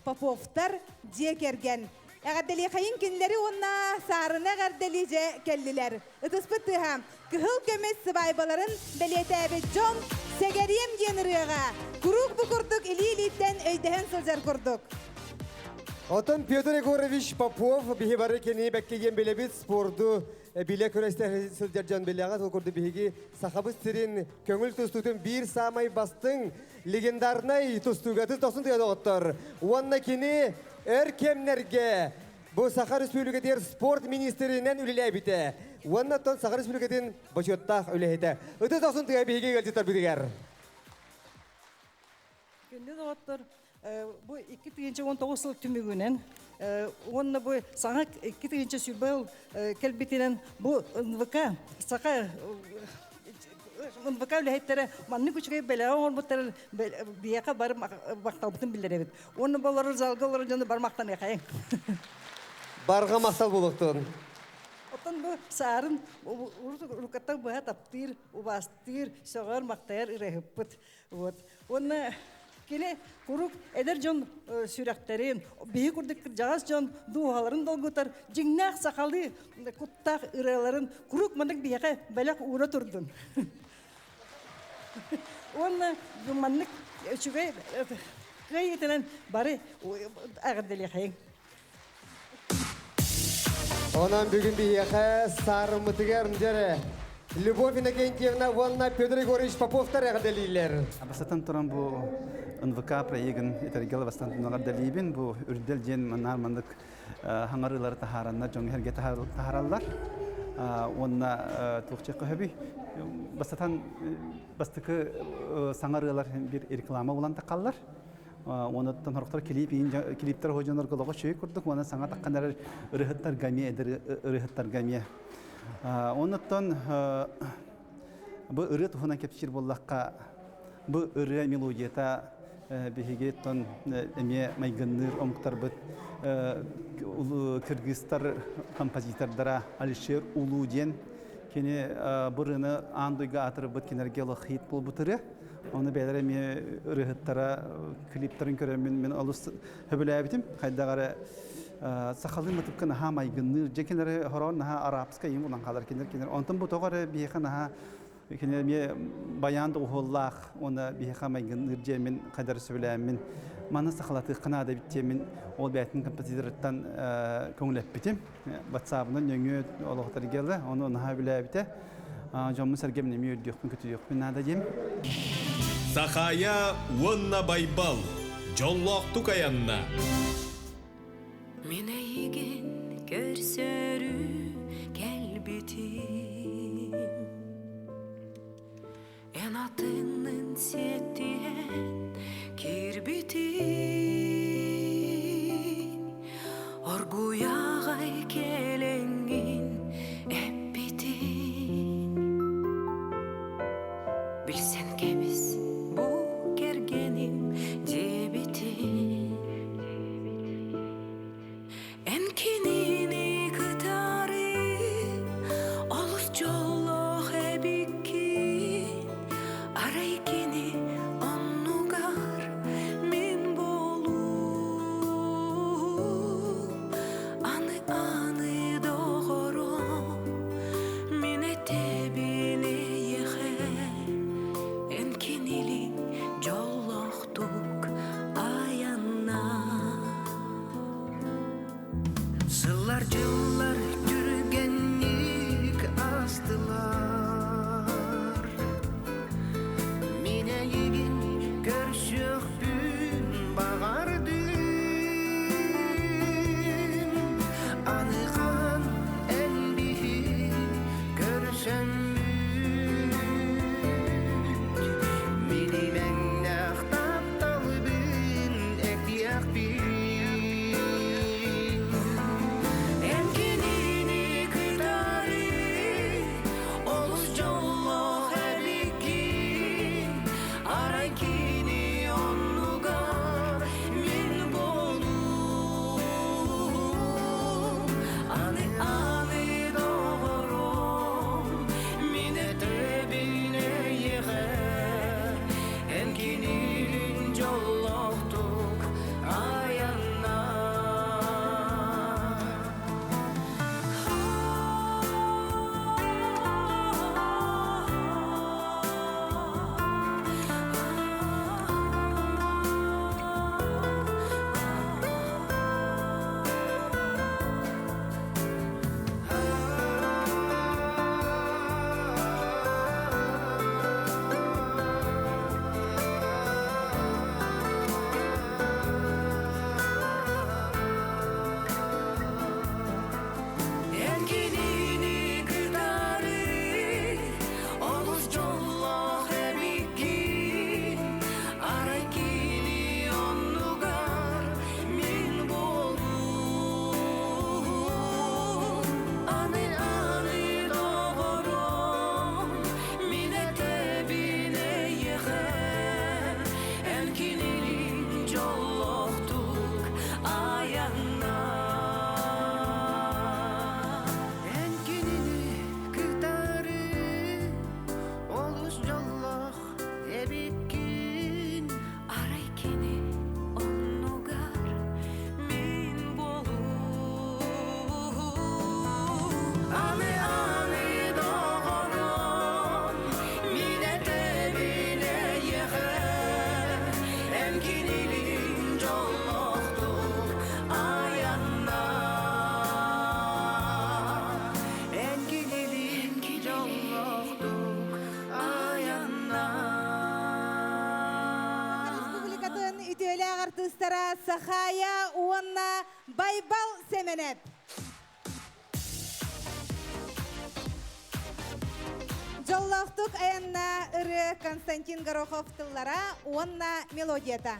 Поповтар дьиэ кэргэн. Эҕэрдэлиэхэйин кинилэри уонна Саарына эҕэрдэлии дьэ кэллилэр. Ытыспыт тыаһа кыһыл көмүс сыбаайбаларын бэлиэтээбит дьон Сэгэриэм диэн ырыаҕа куруук бу курдук илии-илииттэн өйдөһөн сылдьар курдук. Отон Петр Егорович Попов биһи бары кини бэккиген билэбит спорду биле көрөстө сылдьар дьон билэҕэ ол курдук биһиги сахабыт сирин көҥүл тустуутун биир саамай бастыҥ легендарнай тустуугаты тосун тыа Уонна кини өр кэмнэргэ бу Саха Республикатыгар спорт министринэн үлэлээбитэ. Уонна оттон Саха Республикатын бочуоттаах үлэһитэ. Ыты тосун тыа биһиги ыалдьыттар битигэр. Күндү доҕоттор, бу 2019 сыл түмүгүнэн, уонна бу саҥа 2020 сыл кэлбитинэн бу НВК саха НВК үлэһиттэрэ маннык үчүгэй бэлэҕи оҥорбуттарын биһиэхэ бары махталбытын биллэрэбит. Уонна бу олорор залга олорор дьону бары махтаныахайыҥ. Барҕа махтал буолуохтун. Оттон бу саарын уруккаттан быһа таптыыр, убаастыыр, сөҕөр, махтайар ырыаһыппыт. Вот. Уонна кини куруук эдэр дьон сүрэхтэрин, биһи курдук кырдьаҕас дьон дууһаларын долгутар дьиҥнээх сахалыы куттаах ырыаларын куруук маннык биһиэхэ бэлэх уура турдун. Уонна маннык үчүгэй кыайыытынан бары эҕэрдэлиэхэйиҥ. Онон бүгүн биһиэхэ саарыммытыгар дьэрэ Любовь Иннокентьевна уонна Петр Егорович Поповтар эҕэрдэлииллэр. Бастатан туран бу НВК проегын итэргэл бастан эҕэрдэлиибин. Бу үрдэл диэн манаар маннык хаҥарыылары таһаараннар дьоҥ эргэ таһаараллар. Уонна туох көһөбүй. Бастатан бастакы саҥарыылар бир реклама булан тақаллар. Онуттан хорохтор клип клиптер хожонорго лого чөй курдук уонна саҥа таххан эрэр ырыһыттарга эмиэ эдэр ырыһыттарга эмиэ. Онуттан бу ырыа туһунан кэпсиир буоллахха бу ырыа мелодията биһиги тон эмиэ майгынныыр омуктарбыт кыргызстар композитордара Алишер Улуу диэн кини бу ырыаны аан дойга аатырбыт кинилэргэ олох хит буолбут ырыа. Оны бэйэлэрэ эмиэ ырыаһыттара клиптарын көрөммүн мин олус сөбүлээбитим. Хайдах эрэ сахалыы матыпка наһаа майгынныыр. Дьэ кинилэри хороон наһаа арабскай им улан хаалар кинилэр кинилэр. Онтон бу тоҕо эрэ биһиэхэ наһаа кинилэр эмиэ баян доҕуһуоллаах уонна биһиэхэ майгынныыр дьиэ мин хайдары сөбүлээммин маны сахалатыахха наада эбит диэммин ол бэйэтин композиторыттан көҥүлэппитим. Ватсабынан нөҥүө олохтор ону наһаа билээбитэ. Дьоммун сэргэм эмиэ үрдүөхпүн көтүрүөхпүн наада диэм. Сахая уонна Байбал дьоллоохтук аянна. Мин эйигин көрсөрү кэлбитим Эн атынын сиэттиһэн киирбитим Оргуйаҕай кэлэҥҥин эппитиҥ Билсэн кэбис бу кэргэним диэбитиҥ Эн кинини кытары олус дьоллоох эбиккин Арай кини оннугар мин буолуум Аны аны доҕорум мин этэбин эйиэхэ Эн кинилиин артыыстара Сахая уонна Байбал Сэмэнэп. Дьоллоохтук айанна ырыа Константин Горохов тыллара уонна мелодията.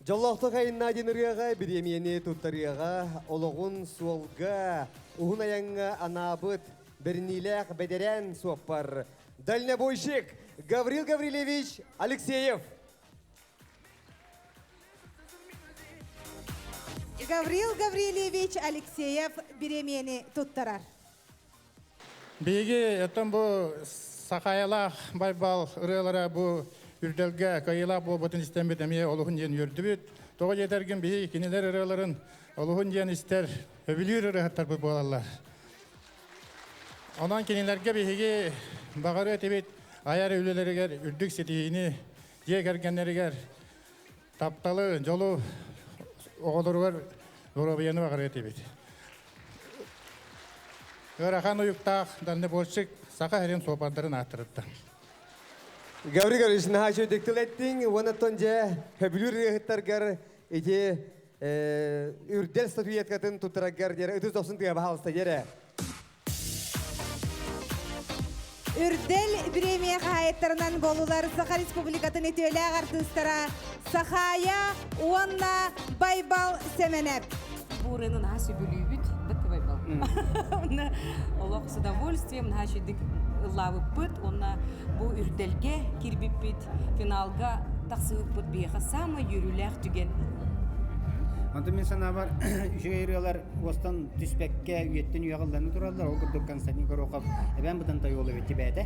Дьоллоохтук айанна диэн ырыаҕа бириэмийэни туттарыаҕа олоҕун суолга уһун айаҥҥа анаабыт бэриниилээх бэдэрээн суоппар дальнобойщик Гаврил Гаврильевич Алексеев. Гаврил Гаврильевич Алексеев бириэмийэни туттарар. Биһиги оттон бу Сахаайалаах Байбал ырыалара бу үрдэлгэ кыайыылаах буолбутун истэммит эмиэ олуһун диэн үөрдүбүт. Тоҕо диэтэргин биһиги кинилэр ырыаларын олуһун диэн истэр, сөбүлүүр ырыаһыттарбыт буолаллар. Онон кинилэргэ биһиги баҕарыа этибит айар үлэлэригэр үрдүк ситиһиини, дьиэ кэргэннэригэр тапталы, дьолу, оҕолоругар доруобуйаны баҕарыа этибит. Ыарахан уйуктаах дальнобойщик Саха сирин суоппардарын ааттарыттан. Гаврил Гаврильевич, наһаа үчүгэйдик тыл эттиҥ. Уонна дьэ, сөбүлүүр ырыаһыттаргар ити үрдэл статуэткатын туттараргар диэри ытыс дохсун тыа баһаалыста диэрэ. Үрдэл бириэмийэ хаһаайыттарынан буолулар Саха Республикатын үтүөлээх артыыстара Сахая уонна Байбал Сэмэнэп. Бу ырыаны наһаа сөбүлүүбүт, да Байбал. Онно олох с удовольствием наһаа үчүгдүк ыллаабыппыт уонна бу үрдэлгэ киирбиппит, финалга тахсыбыппыт биһиэхэ саамай үөрүүлээх түгэн. Онтон мин санаабар үчүгэй ырыалар уостан түспэккэ үйэттэн үйэҕэ ыллана тураллар. Ол курдук Константин Горохов эбээн Бытантай уола эбит бэйэтэ.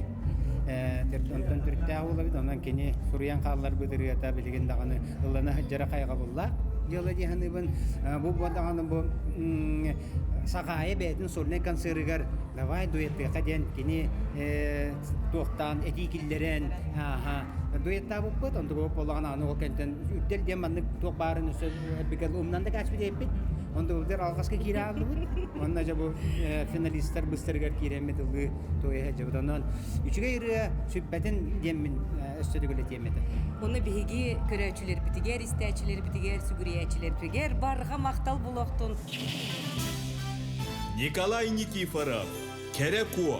Онтон төрүттээх уол эбит. Онон кини суруйан хаалларбыт ырыата билигин даҕаны ыллана сылдьара хайҕабыллаах дьыала дии саныыбын. Бу даҕаны бу Сахаайа бэйэтин сольнай концерыгар давай дуэттыахха диэн кини туохтаан этии киллэрэн дуэттаабыппыт. Онтугу буоллаҕына аны ол кэнтэн үрдэл диэн маннык туох баарын өссө элбикэл умнан да кээспит эппит. Онтубутугар алҕаска киирэ хааллыбыт. Онно дьэ бу финалистар быстарыгар киирэммит ыллыы туойа сылдьабыт. Онон үчүгэй ырыа сүппэтин диэммин өссө төгүл этиэм этэ. Ону биһиги көрөөччүлэрбитигэр, истээччилэрбитигэр, сүгүрүйээччилэрбитигэр барҕа махтал булуохтун. Николай Никифоров, Кэрэ Куо.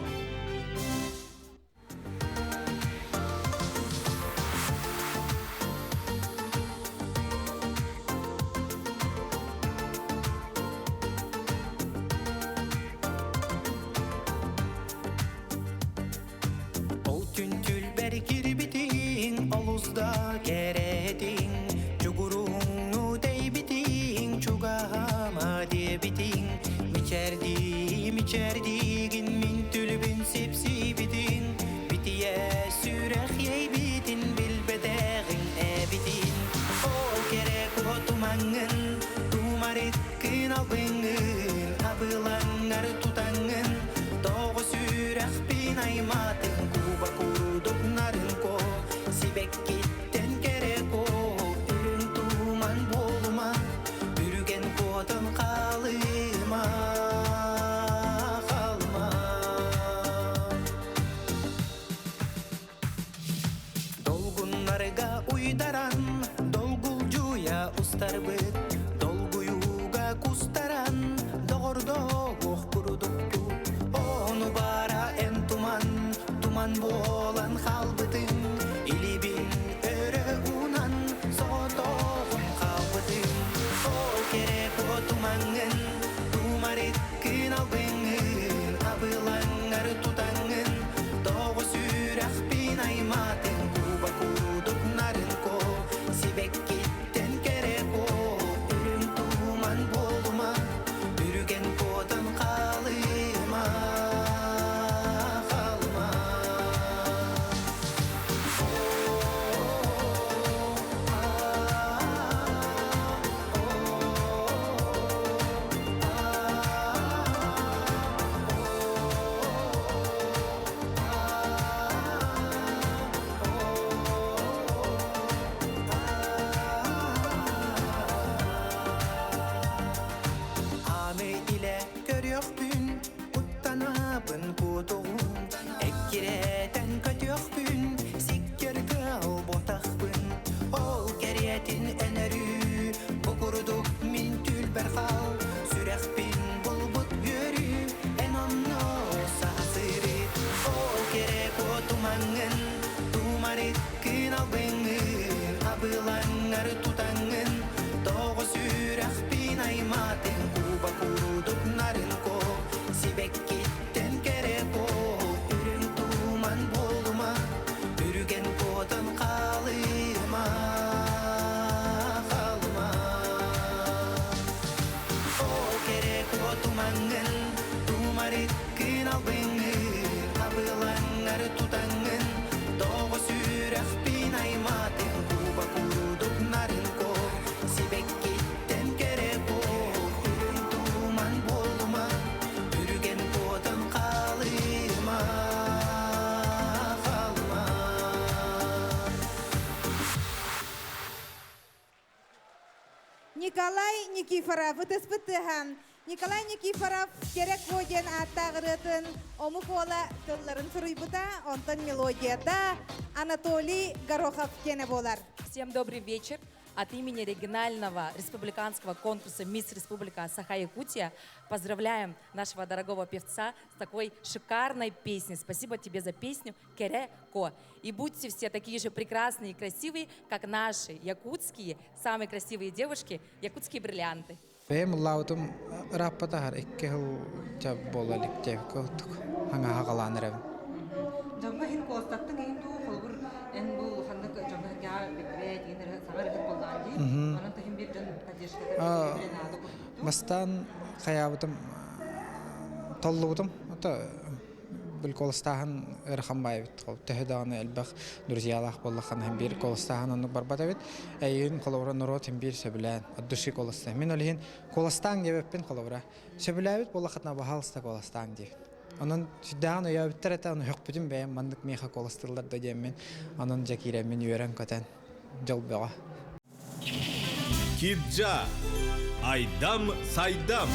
Ол түн түлбэр кирбитиҥ, олус да кэрэтиҥ, чугуруҥну тэйбитиҥ, чугаһаама диэбитиҥ, мичээрдии мичээрдиигин мин түлүбүн сипсибитиҥ, битийэ сүрэх иэйбитин билбэтэҕиҥ эбитин. Ол кэрэ куотумаҥҥын, тумарыккын албыҥҥын, абылаҥҥар тутаҥҥын, тоҕо сүрэхпин аймаатыҥ, куба курдук нарын ко, сибэккиттэн кэрэ ко, үрүҥ туман буолума, үрүгэн куотан хаалыма, хаалыма. Долгуннарга уйдаран, долгулдьуйа устарбыт, долгуйууга кустаран, доҕордоох курдукпут. Ону баара эн туман, туман буолан хаалбытыҥ, илиибин өрө уунан, соҕотоҕун хаалбытыҥ. Ол кэрэ куотумаҥҥын, тумарыккын албыҥҥын, абылаҥҥар тутаҥҥын, тоҕо сүрэхпин аймаатыҥ, куба курдук нарын ко, сибэккиттэн кэрэ ко, үрүҥ туман буолума, үрүгэн куотан хаалыма, хаалыма. тумаңын Тумарыккын албыңын Абылаңар тутаңын Тоҕо сүрэхпин айматын Куба курдук нарын ко Сибэккиттэн кэрэ ко Үрүҥ туман буолума Үрүгэн куотан хаалыма Хаалыма О кэрэ куо тумаҥҥын Тумарыккын албыҥҥын Абылаҥҥар тутаҥҥын Тоҕо сүрэхпин айматын Куба курдук нарын ко Сибэккиттэн кэрэ ко Үрүҥ туман буолума Үрүгэн куотан хаалыма Хаалыма Николай Никифоров ытыспыт тыаһа. Николай Никифоров Кэрэ Куо диэн ааттаах ырыатын омук уола тылларын суруйбута, онтон мелодията Анатолий Горохов киэнэ буолар. Всем добрый вечер. От имени регионального республиканского конкурса «Мисс Республика Саха-Якутия» поздравляем нашего дорогого певца с такой шикарной песней. Спасибо тебе за песню «Кэрэ Куо». И будьте все такие же прекрасные и красивые, как наши якутские, самые красивые девушки, якутские бриллианты. Бэйэм ыллаабытым ырааппатаһар икки сыл ча буола илик диэбиккэ курдук хаҥаһа халаан эрэбин. Дьоҥҥо иһин куоластаттыҥ иһин дуу, холобур, эн бу улаханнык дьоҥҥо сэргэҕэ биллибэт, иһин саҥа ырыһыт буоллаҕын дии. Онон иһин биир дьон поддержката наада курдук. Бастаан хайаабытым толлубутум. Ото бил куоластааһын ыарахан баайбыт. Төһө даҕаны элбэх друзьялаах буоллаххына биир куоластааһын оннук барбат эбит. Эйигин холобура норуот иһин биир сөбүлээн от души куоластаан. Мин ол иһин куоластааҥ диэбэппин холобура. Сөбүлээбит буоллаххытына баһаалыста куоластааҥ диэбит. Онон сүрдээҕин өйөөбүттэр этэ, ону һөхпүтүм бэйэм маннык миэхэ куоластыыллар да диэммин. Онон дьэ киирэммин үөрэн-көтөн дьол бөҕө. Кирджа. Айдам Сайдам.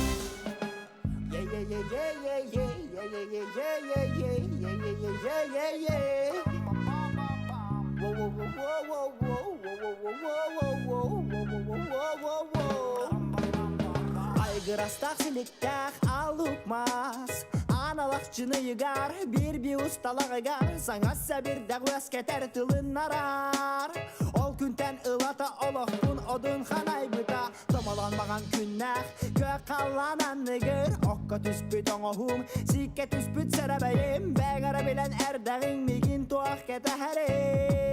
Айгырастаах силиктээх алук мас Аналахчыныйыгар биир би усталаҕыгар Саҥа сэбирдэх үөскэтэр тылыннарар Ол күнтэн ылата олохпун одун ханайбыта Томолон маҕан күннээх күөх халлаан анныгыр Окко түспүт оҥоһуум, сииккэ түспүт сэрэбэйим Бэйэҥ эрэ билэн эрдэҕиҥ миигин туох кэтэһэрий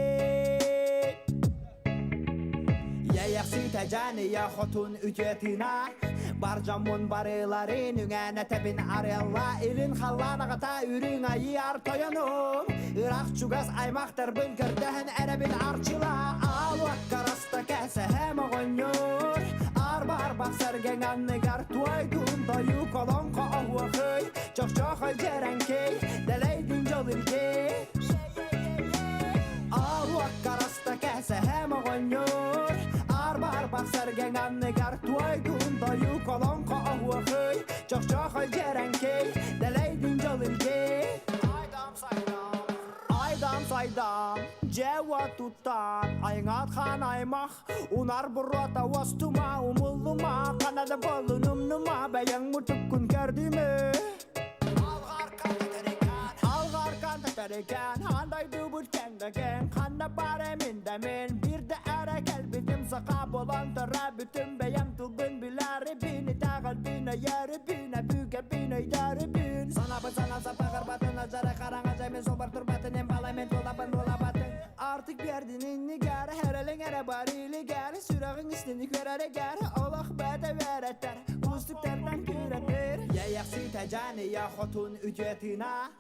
Иэйэхситэ дьаныйа хотун үтүө тыына Бар дьоммун барыларын үҥэн этэбин арыалла Илин халлаан аҕата үрүҥ айыы ар тойонум Ыраах чугас аймахтарбын көрдөһөн эрэбин арчыла Аал уокка раста кэсэһэм оҕонньор Арба-арбах сэргэҥ анныгар туойдун тойук олоҥхо оһуохуй Чохчоохой дьэрэҥкэй дэлэйдин дьол илгэ Аал уокка раста кэсэһэм оҕонньор Арба-арбах сэргэҥ анныгар туойдун тойук олоҥхо оһуохуй Чохчоохой дьэрэҥкэй дэлэйдин дьол илгэ Айдам сайдам, дьэуа туттан, айҥаат хаан аймах, унар буруота уостума, умуллума, ханада боллун умнума, бэйэҥ мутуккун көрдүмэ. Алҕаркан тэтэрикэн, андай дубут кэҥдэкэн, ханна бар эмин да мин, бирде эрэ кэлбитим саха буолан төрөөбүтүм, бэйэм тылбын билэрибин, итэҕэлбин өйөрүбүн, өбүгэбин өйдөрүбүн. Санабын санам саппаҕырбатын, ажара хараҥа дьаймын суолбар турбатын, эн баламын тулабын тулабатын. Артык биэрдин иннигэр, эрэлиҥ эрэ бар илигэр, сүрэҕиҥ истини көрөрүгэр, олох бэйэтэ үөрэтэр, уустуктартан күрэтэр. Иэйэхситэ дьаныйа хотун үтүө тыына,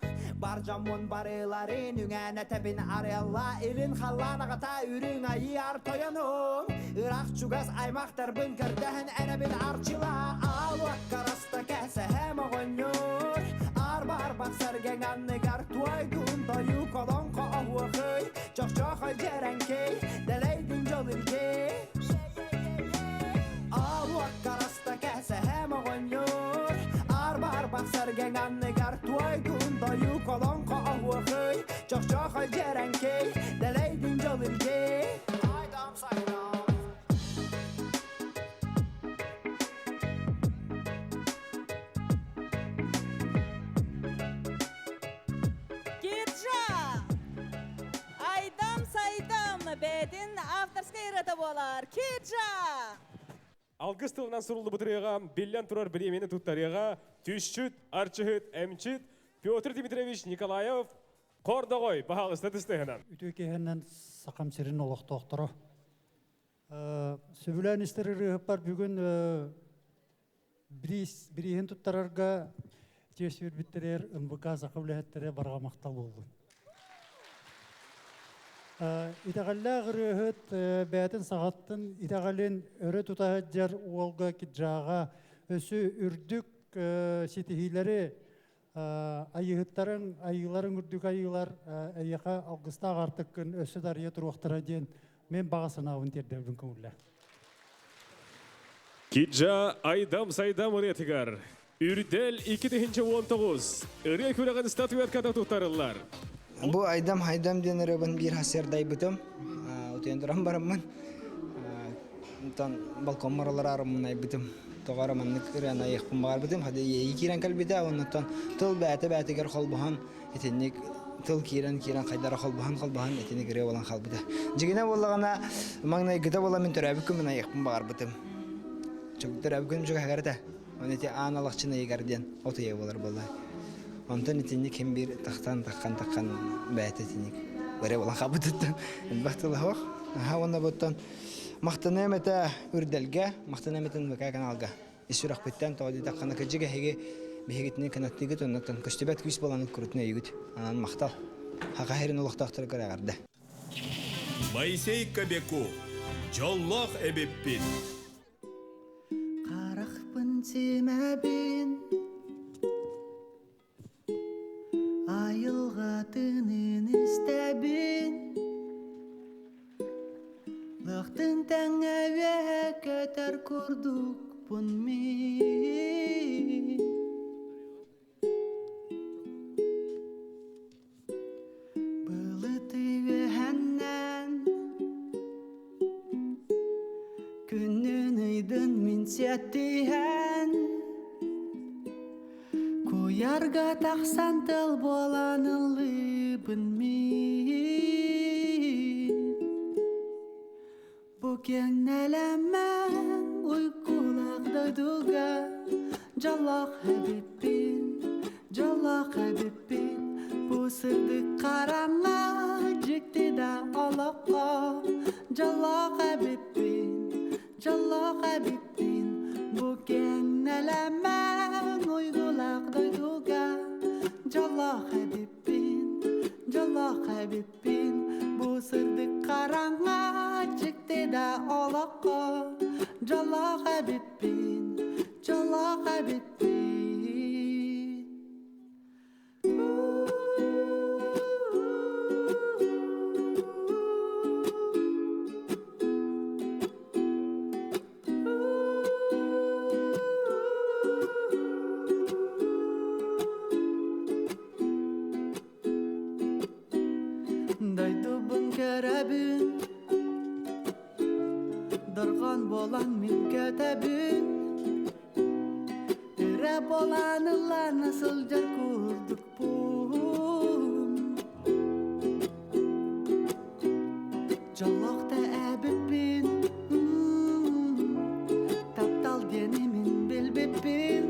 бар дьоммун барыларын үҥэн этэбин арыалла, илин халлаан аҕата үрүҥ айыы ар тойонум, ыраах чугас аймахтарбын көрдөһөн эрэбин арчыла, аал уокка раста кэсэһэм оҕонньор, арба-арбах сэргэҥ анныгар туойдун тойук олоҥхо оһуохуй, чохчоохой дьэрэҥкэй, дэлэйдин дьол илгэ. Аал уокка раста кэсэһэм оҕонньор, арба-арбах сэргэҥ анныгар туойдун тойук олоҥхо оһуохуй, чохчоохой дьэрэҥкэй, дэлэйдин дьол илгэ. Айдам сайдам. Киджа! буолар Киджа! Алгыс тылынан суруллубут ырыаҕа биллэн турар бириэмийэни туттарыаҕа түсчүт, арчыһыт, эмчит Петр Дмитриевич Николаев Хордоҕой, баһаалыста тыстыһынан. Үтүө киэһэнэн Сахам сирин олохтоохторо. Сөбүлээн истэр ырыаһыппар бүгүн бирииһин туттарарга чиэс биэрбиттэригэр НВК саха үлэһиттэрэ барҕа махтал буоллун. Итэҕэллээх ырыаһыт бэйэтин саҕаттын итэҕэлин өрө тута сылдьар уолга Киджааҕа өссө үрдүк ситиһиилэри айыыһыттарыҥ, айыыларыҥ үрдүк айыылар эйиэхэ алгыстаах аартыккын өссө да арыйа туруохтара диэн мин баҕа санаабын тиэрдэбин көҥүллээ. Киджа Айдам Сайдам ырыатыгар Үрдэл 2019 ырыа күрэҕин статуэтката туттарыллар. Бу Айдам Хайдам диэн ырыабын биир сарсыардайбытым. Утуйан туран бараммын. Онтон балкоммар олорор айбытым. Тоҕо эрэ маннык ырыаны айыахпын баҕарбытым. Хата иэйии киирэн кэлбитэ. Оннуттан тыл бэйэтэ-бэйэтигэр холбоһон итинник тыл киирэн-киирэн хайдара холбоһон-холбоһон итинник ырыа буолан хаалбыта. Дьигинэ буоллаҕына маҥнайгыта буола мин төрөөбүт күммүн айыахпын баҕарбытым. Төрөөбүт күнүм чугаһыгар этэ. Оны ити аан алахчын ыйыгар диэн от ыйа буолар буолла. Онтон итинник ким биир тахтан таххан таххан бэйэтэ итинник ырыа буолан хаалбытыттан элбэх тыла суох. Аха уонна буттан махтаныам этэ Үрдэлгэ, махтаныам этэ НВК каналга. Ис сүрэхпиттэн тоҕо диэтэххинэ кырдьык эһиги биһигитини кынаттыыгыт оннуттан көстүбэт күүс буолан курутун өйүгүт. Анан махтал. Хаха сирин олохтоохторугар эҕэрдэ. Моисей Кобяков. Дьоллоох эбиппин. Харахпын симэбин Айылҕатынын истэбин Лыахтын тэҥҥэ үөһэ көтөр курдукпун мин Былыты үөһэннэн Күнүн ыйдын мин сиэттиһэн Куйарга тахсан тыл буолан ыллыыбын мин Бу киэҥ нэлэмэн уйгулаах дойдуга дьоллоох эбиппин, дьоллоох эбиппин. Бу сырдык хараҥа дьикти да олоххо дьоллоох эбиппин, дьоллоох эбиппин. Бу киэҥ нэлэмэн уйгулаах дойдуга дьоллоох эбиппин, дьоллоох эбиппин. Бу сырдык хараҥа дьикти да олоххо дьоллоох эбиппин, дьоллоох эбиппин. Дойдубун көрөбүн, дорҕоон буолан мин көтөбүн, Өрө буолан ыллана сылдьар курдукпун. Дьоллоох да эбиппин, таптал диэни мин билбиппин.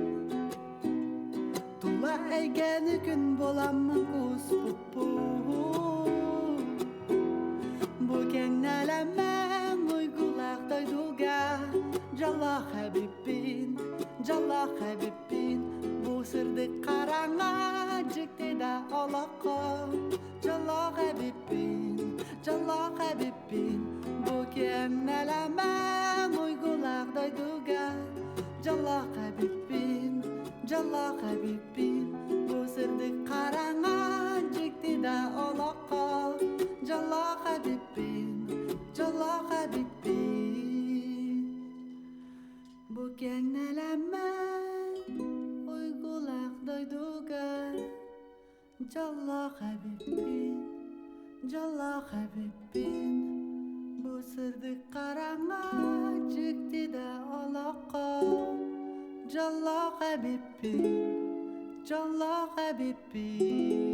Тула эйгэни күн буоламмын кууспуппун Бу кэҥнэлэммэн уйгулаах дойдуга Дьоллоох эбиппин, дьоллоох эбиппин Бу сырдык хараҥа дьикти да олоххо Дьоллоох эбиппин, дьоллоох эбиппин Бу кэҥнэлэммэн уйгулаах дойдуга Дьоллоох эбиппин, дьоллоох эбиппин Бу сырдык хараҥа дьикти да олоххо Дьоллоох эбиппин, дьоллоох эбиппин Бу кэҥнэлэммэн уйгулаах дойдуга Дьоллоох эбиппин, дьоллоох эбиппин Бу сырдык хараҥа дьикти да олоххо Дьоллоох эбиппин, дьоллоох эбиппин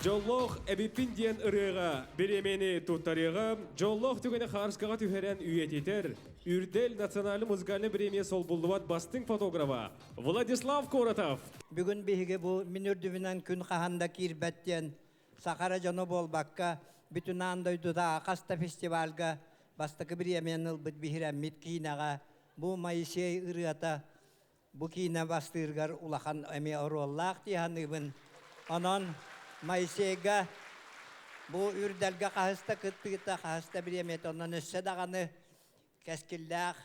Дьоллоох эбиппин диэн ырыаҕа бириэмэни туттарыаҕа дьоллоох түгэни хаарыскаҕа түһэрэн үйэтитэр Үрдэл национальный музыкальный премия солбуллубат бастыҥ фотографа Владислав Коротов. Бүгүн биһиги бу мин үрдүбүнэн күн хаһан да киирбэт диэн саха эрэ дьоно буолбакка, бүтүн аан дойдута хас да фестивальга бастакы бириэмийэни ылбыт биһирэммит киинэҕэ бу Моисей ырыата Бу киинэ бастыыргар улахан эмиэ оруоллаах дии саныыбын. Онон Моисейга бу үрдэлгэ хаһыс да кыттыыта, хаһыс да бириэмийэтэ, онон өссө даҕаны кэскиллээх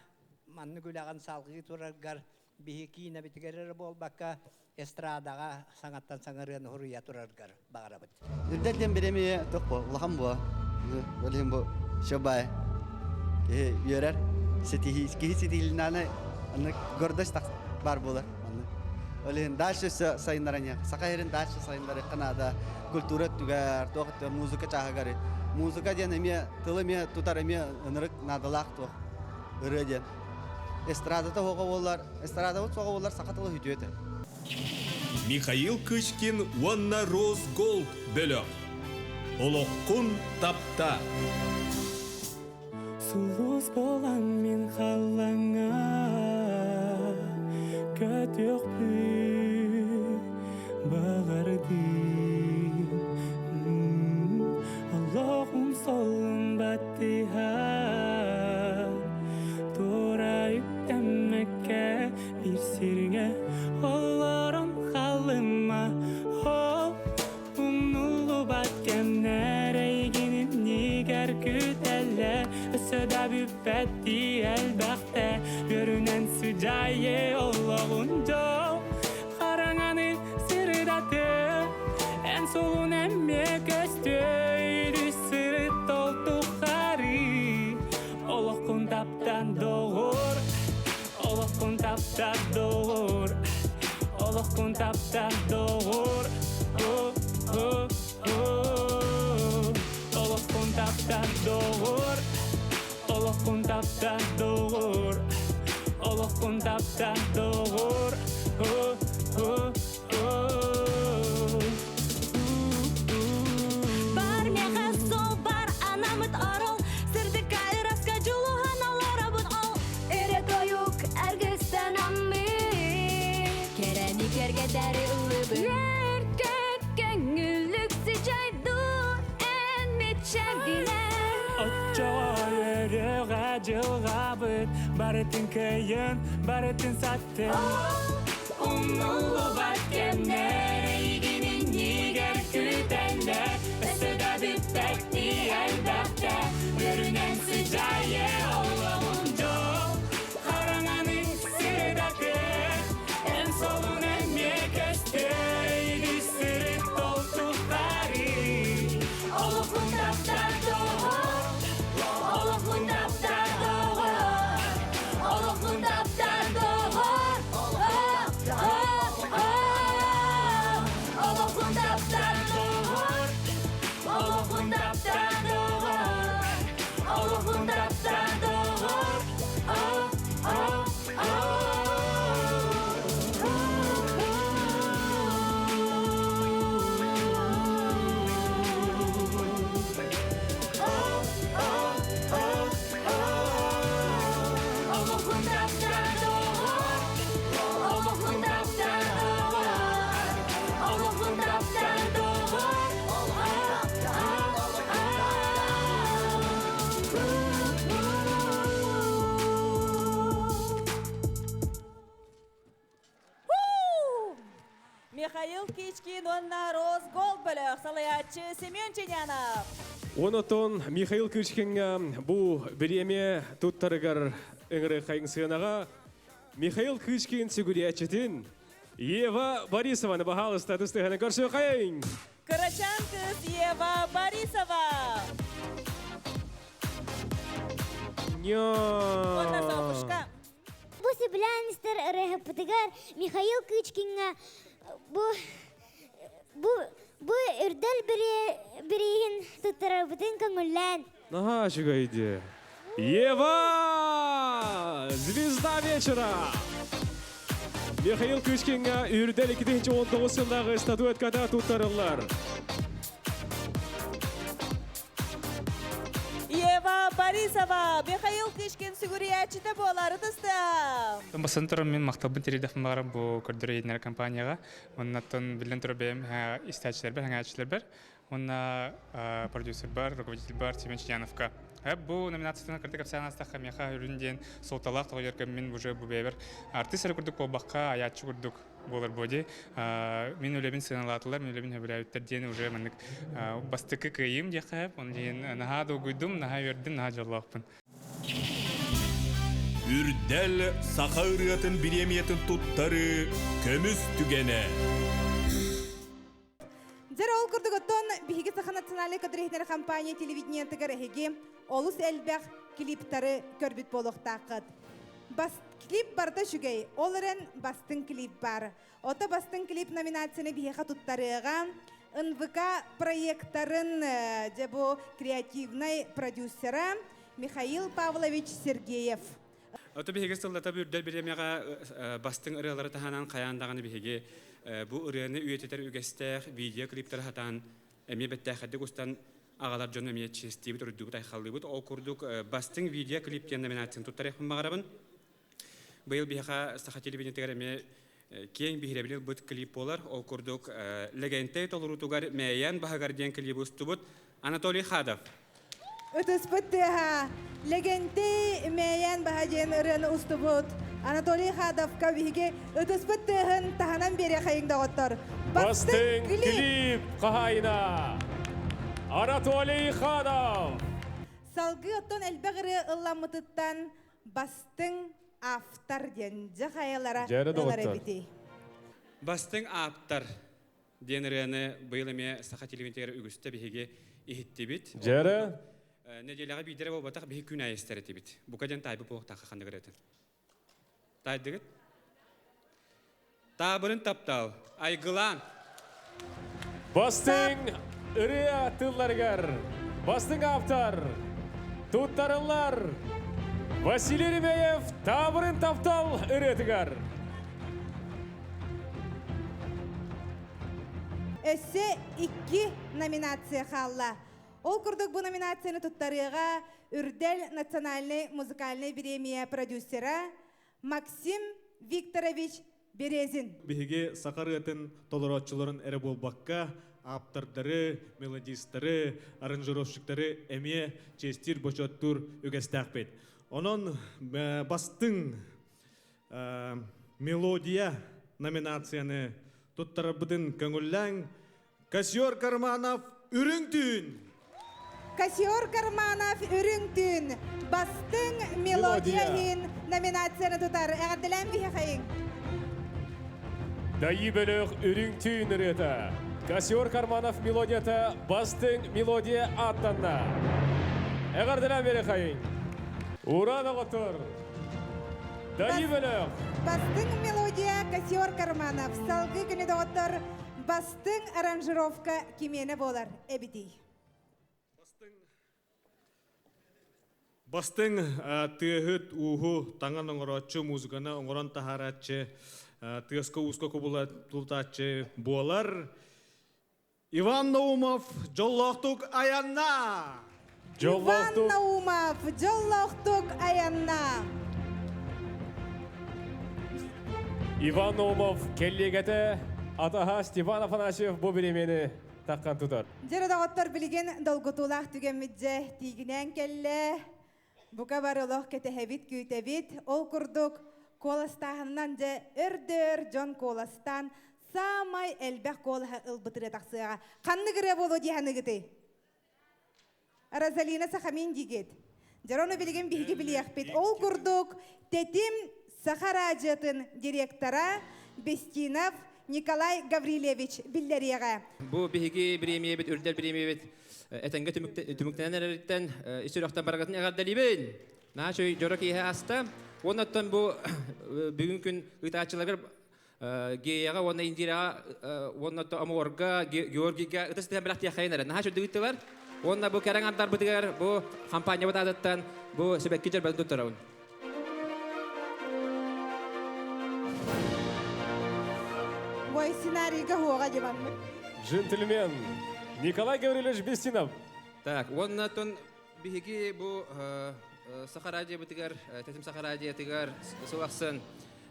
маннык үлэҕин салҕыы тураргар биһи киинэбитигэр эрэ буолбакка, эстрадаҕа саҥаттан саҥа ырыаны суруйа тураргар баҕарабыт. Үрдэл диэн бириэмийэ туох бу улахан буо. Ол иһин бу шобай киһи үөрэр, ситиһии киһи ситиһилинэҕинэ оннук гордость баар буолар маннык. Ол иһин дальше өссө сайыннаран иһэр. Саха сирин дальше сайыннарыахха наада. Культура өттүгэр, туох өттүгэр, музыка чааһыгар. Музыка диэн эмиэ тылы эмиэ тутар эмиэ ынырык наадалаах туох ырыа диэн. Эстрадата суоҕа буоллар, эстрадабыт суоҕа буоллар саха тыла үтүө этэ. Михаил Кычкин уонна Росголд бөлөх. Олоххун тапта. Сулус болан мин халлаҥҥа көтүөхпүн баҕардым Олоҕум солун баттыһа туора үктэммэккэ биир сиргэ олорон халыма ол умнуллубат кэмнэр эйигин иннигэр күүтэллэр өссө да бүппэттии элбэхтэ үөрүнэн сыдьаайы олоҕун дьол хараҥаны сырдатыа эн суолун эмиэ көстүө сырыт толтухары олоххун таптан доҕор Олоххун таптар доҕор, олоххун таптар доҕор, о о о Олоххун таптар доҕор, олоххун таптар доҕор, олоххун таптар доҕор, о о о Бар меха сол бар анамыт орол Сырдыкка ыраска дьулуһан олоробут ол Эрэ тойук эргистен аммы Кэрэни кэргэтэри ыллыбыт Үөркөт көҥүллүк сыдьайду эн мичэгинэн Оччоҕо өрөҕө дьылҕабыт барытын кыайын, барытын саттын. Умнуллубат кэмнэр эйигин иннигэр күүтэллэр Өссө да бүппэттии элбэхтэ Үөрүнэн сыдьаайы олоҕун дьол Хараҥаны сырдатыа Эн солун эмиэ көстүө Сырыт толтухтары Олоххун таптар доҕор Олоххун таптар доҕор Олоххун таптар доҕор Олоххун таптар доҕор Олоххун таптар доҕор Олоххун таптар доҕор Михаил Кичкин уонна Росголд бөлөх салайааччы Семен Ченянов. Онотон Михаил Кычкиҥҥа бу бириэмийэ туттарыгар ыҥырыаххайыҥ сыанаҕа Михаил Кычкин сүгүрүйээччитин Ева Борисованы баһаалыста тыстыһаны көрсүөххэйиҥ! Кырачаан кыыс Ева Борисова. Уонна Софушка. Бу сөбүлээн истэр ырыаһыппытыгар Михаил Кычкиҥҥа бу бу бу үрдэл бирииһин туттарарбытын көҥүллээн. Наһаа үчүгэй дии. Ева! Звезда вечера! Михаил Кычкиҥҥа үрдэл 2019 сыллааҕы статуэтката туттарыллар. Борисова, Михаил Кычкин сүгүрүйээччитэ буолар ытыстыам. Бастан туран мин махталбын тириэрдэхпин баҕарам бу көрдөрөр иһитиннэрэр компанияҕа. Оннаттан биллэн турар бэйэм истээччилэрбэр, сэҥээрээччилэрбэр уонна продюсербар, руководительбар Семен Ченяновка. Бу номинациятын кырдык кэпсээн астахха миэхэ үрүн диэн суолталаах тоҕо мин уже бу бэйэбэр артист эрэ курдук буолбакка, айааччы курдук буолар буо дии. Мин үлэбин сыаналаатылар, мин үлэбин сөбүлээбиттэр диэн уже маннык бастакы кыайыым диэххэ Оны диэн наһаа долгуйдум, наһаа үөрдүм, наһаа дьоллоохпун. Үрдэл саха ырыатын бириэмийэтин туттарыы көмүс түгэнэ. Дьэр ол курдук оттон биһиги Саха национальнай көтөр компания телевидениетыгар эһиги олус элбэх клиптары көрбүт буолуохтааххыт. Бас клип барыта үчүгэй, ол эрэн бастыҥ клип бар. Ото бастыҥ клип номинацияны биһиэхэ туттарыаҕа НВК проекттарын дьэ бу креативнай продюсера Михаил Павлович Сергеев. Ото биһиги сыллата үрдэл бириэмэҕэ бастыҥ ырыалары таһынан хайаан даҕаны биһиги бу ырыаны үйэтитэр үгэстээх видеоклиптары хатаан эмиэ бэттээхэдик устан аҕалар дьону эмиэ чиэстиибит, уруйдуубут, айхаллыыбыт. Ол курдук бастыҥ видеоклип диэн номинацияны туттарыахпын баҕарабын. Быйыл биһиэхэ саха телевидениетигэр эмиэ киэҥ биһирэбили ылбыт клип буолар. Ол курдук Лэгэнтэй толоруутугар Мэйээн баһыгар диэн клибы устубут Анатолий Хадов. Ытыспыт тыаһа Лэгэнтэй Мэйээн баһа диэн ырыаны устубут Анатолий Хадовка биһиги ытыспыт тыаһын таһынан биэриэхэйиҥ доҕоттор. Бастыҥ клип хаһаайына Анатолий Хадов. Салгыы оттон элбэх ырыа ылламмытыттан бастыҥ автор диэн дьэ хайалара ылар эбитий? Бастыҥ ааптар диэн ырыаны быйыл эмиэ саха телевидениетигэр үгүстэ биһиги иһиттибит. Дьэрэ? Нэдиэлэҕэ биирдэрэ буолбатах биһи күн аайы истэр этибит. Бука диэн таайбыт буолуохтаахха ханнык ырыатын. Таайдыгыт? Таабырын таптал, айгылаан. Бастыҥ ырыа тылларыгар бастыҥ автор туттарыллар Василий Ремеев Таабырын таптал ырыатыгар. Өссө икки номинация хаалла. Ол курдук бу номинацияны туттарыаҕа Үрдэл национальнай музыкальнай бириэмийэ продюсера Максим Викторович Березин. Биһиги саха ырыатын толорооччуларын эрэ буолбакка, ааптардары, мелодистары, аранжировщиктары эмиэ чиэстиир-бочуоттуур үгэстээхпит. Онон бастыҥ мелодия номинацияны туттарарбытын көҥүллээҥ. Кассиор Карманов Үрүҥ түүн! Кассиор Карманов Үрүҥ түүн бастыҥ мелодия иһин номинацияны тутар. Эҕэрдэлээн биһиэхэйиҥ! Дайыы бөлөх Үрүҥ түүн ырыата. Кассиор Карманов мелодията бастыҥ мелодия ааттанна. Эҕэрдэлээн биэрэхэйиҥ! Ура доҕоттор! Дайыы бөлөх! Бастыҥ мелодия Кассиор Карманов. Салгыы күнү доҕоттор Бастыҥ аранжировка кимиэнэ буолар эбитий? Бастыҥ тыаһыт ууһу таҥан оҥорооччу, музыканы оҥорон таһаарааччы, тыаска-ууска кубулутааччы буолар. Иван Наумов дьоллоохтук аянна! Иван Наумов дьоллоохтук аянна! Иван Наумов кэллиэгэтэ атаһа Степан Афанасьев бу бириэмийэни таххан тутар. Дьэ доҕоттор билигин долгутуулаах түгэммит дьэ тиигинээн кэллэ. Бука бары олох кэтэһэбит, күүтэбит. Ол курдук куоластааһынынан дьэ өр-дөр дьон куоластаан саамай элбэх куолаһы ылбыт ырыа тахсыаҕа. Ханнык ырыа буолуо дии саныыгытый? Розалина Сахамин диигит. Дьэ, ону билигин биһиги билиэхпит. Ол курдук Тэтим Саха радиотын директора Бестинов Николай Гаврильевич биллэриэҕэ. Бу биһиги бириэмийэбит, үрдэл бириэмийэбит этэҥҥэ түмүктэнэн эрэриттэн ис сүрэхтэн барыгытын эҕэрдэлиибин. Наһаа үчүгэй дьоро киэһэ аста. Уонна оттон бу бүгүн күн ыытааччыларгар Геяҕа уонна Индираҕа уонна Амуорга, Георгийга ытыс тыһан бэлэхтиэххэйин эрэ. Наһаа үчүгэй ыыттылар. Уонна бу кэрэҥ андарбытыгар бу хампаанньабыт аатыттан бу сибэкки дьөрбөтүн туттарабын. Ой, сценарийга хуоҕа дьыбаммыт. Джентльмен Николай Гаврилович Бестинов. Так, уонна тон Биһиги бу Саха радиобытыгар, Тэтим Саха радиотыгар сыл ахсын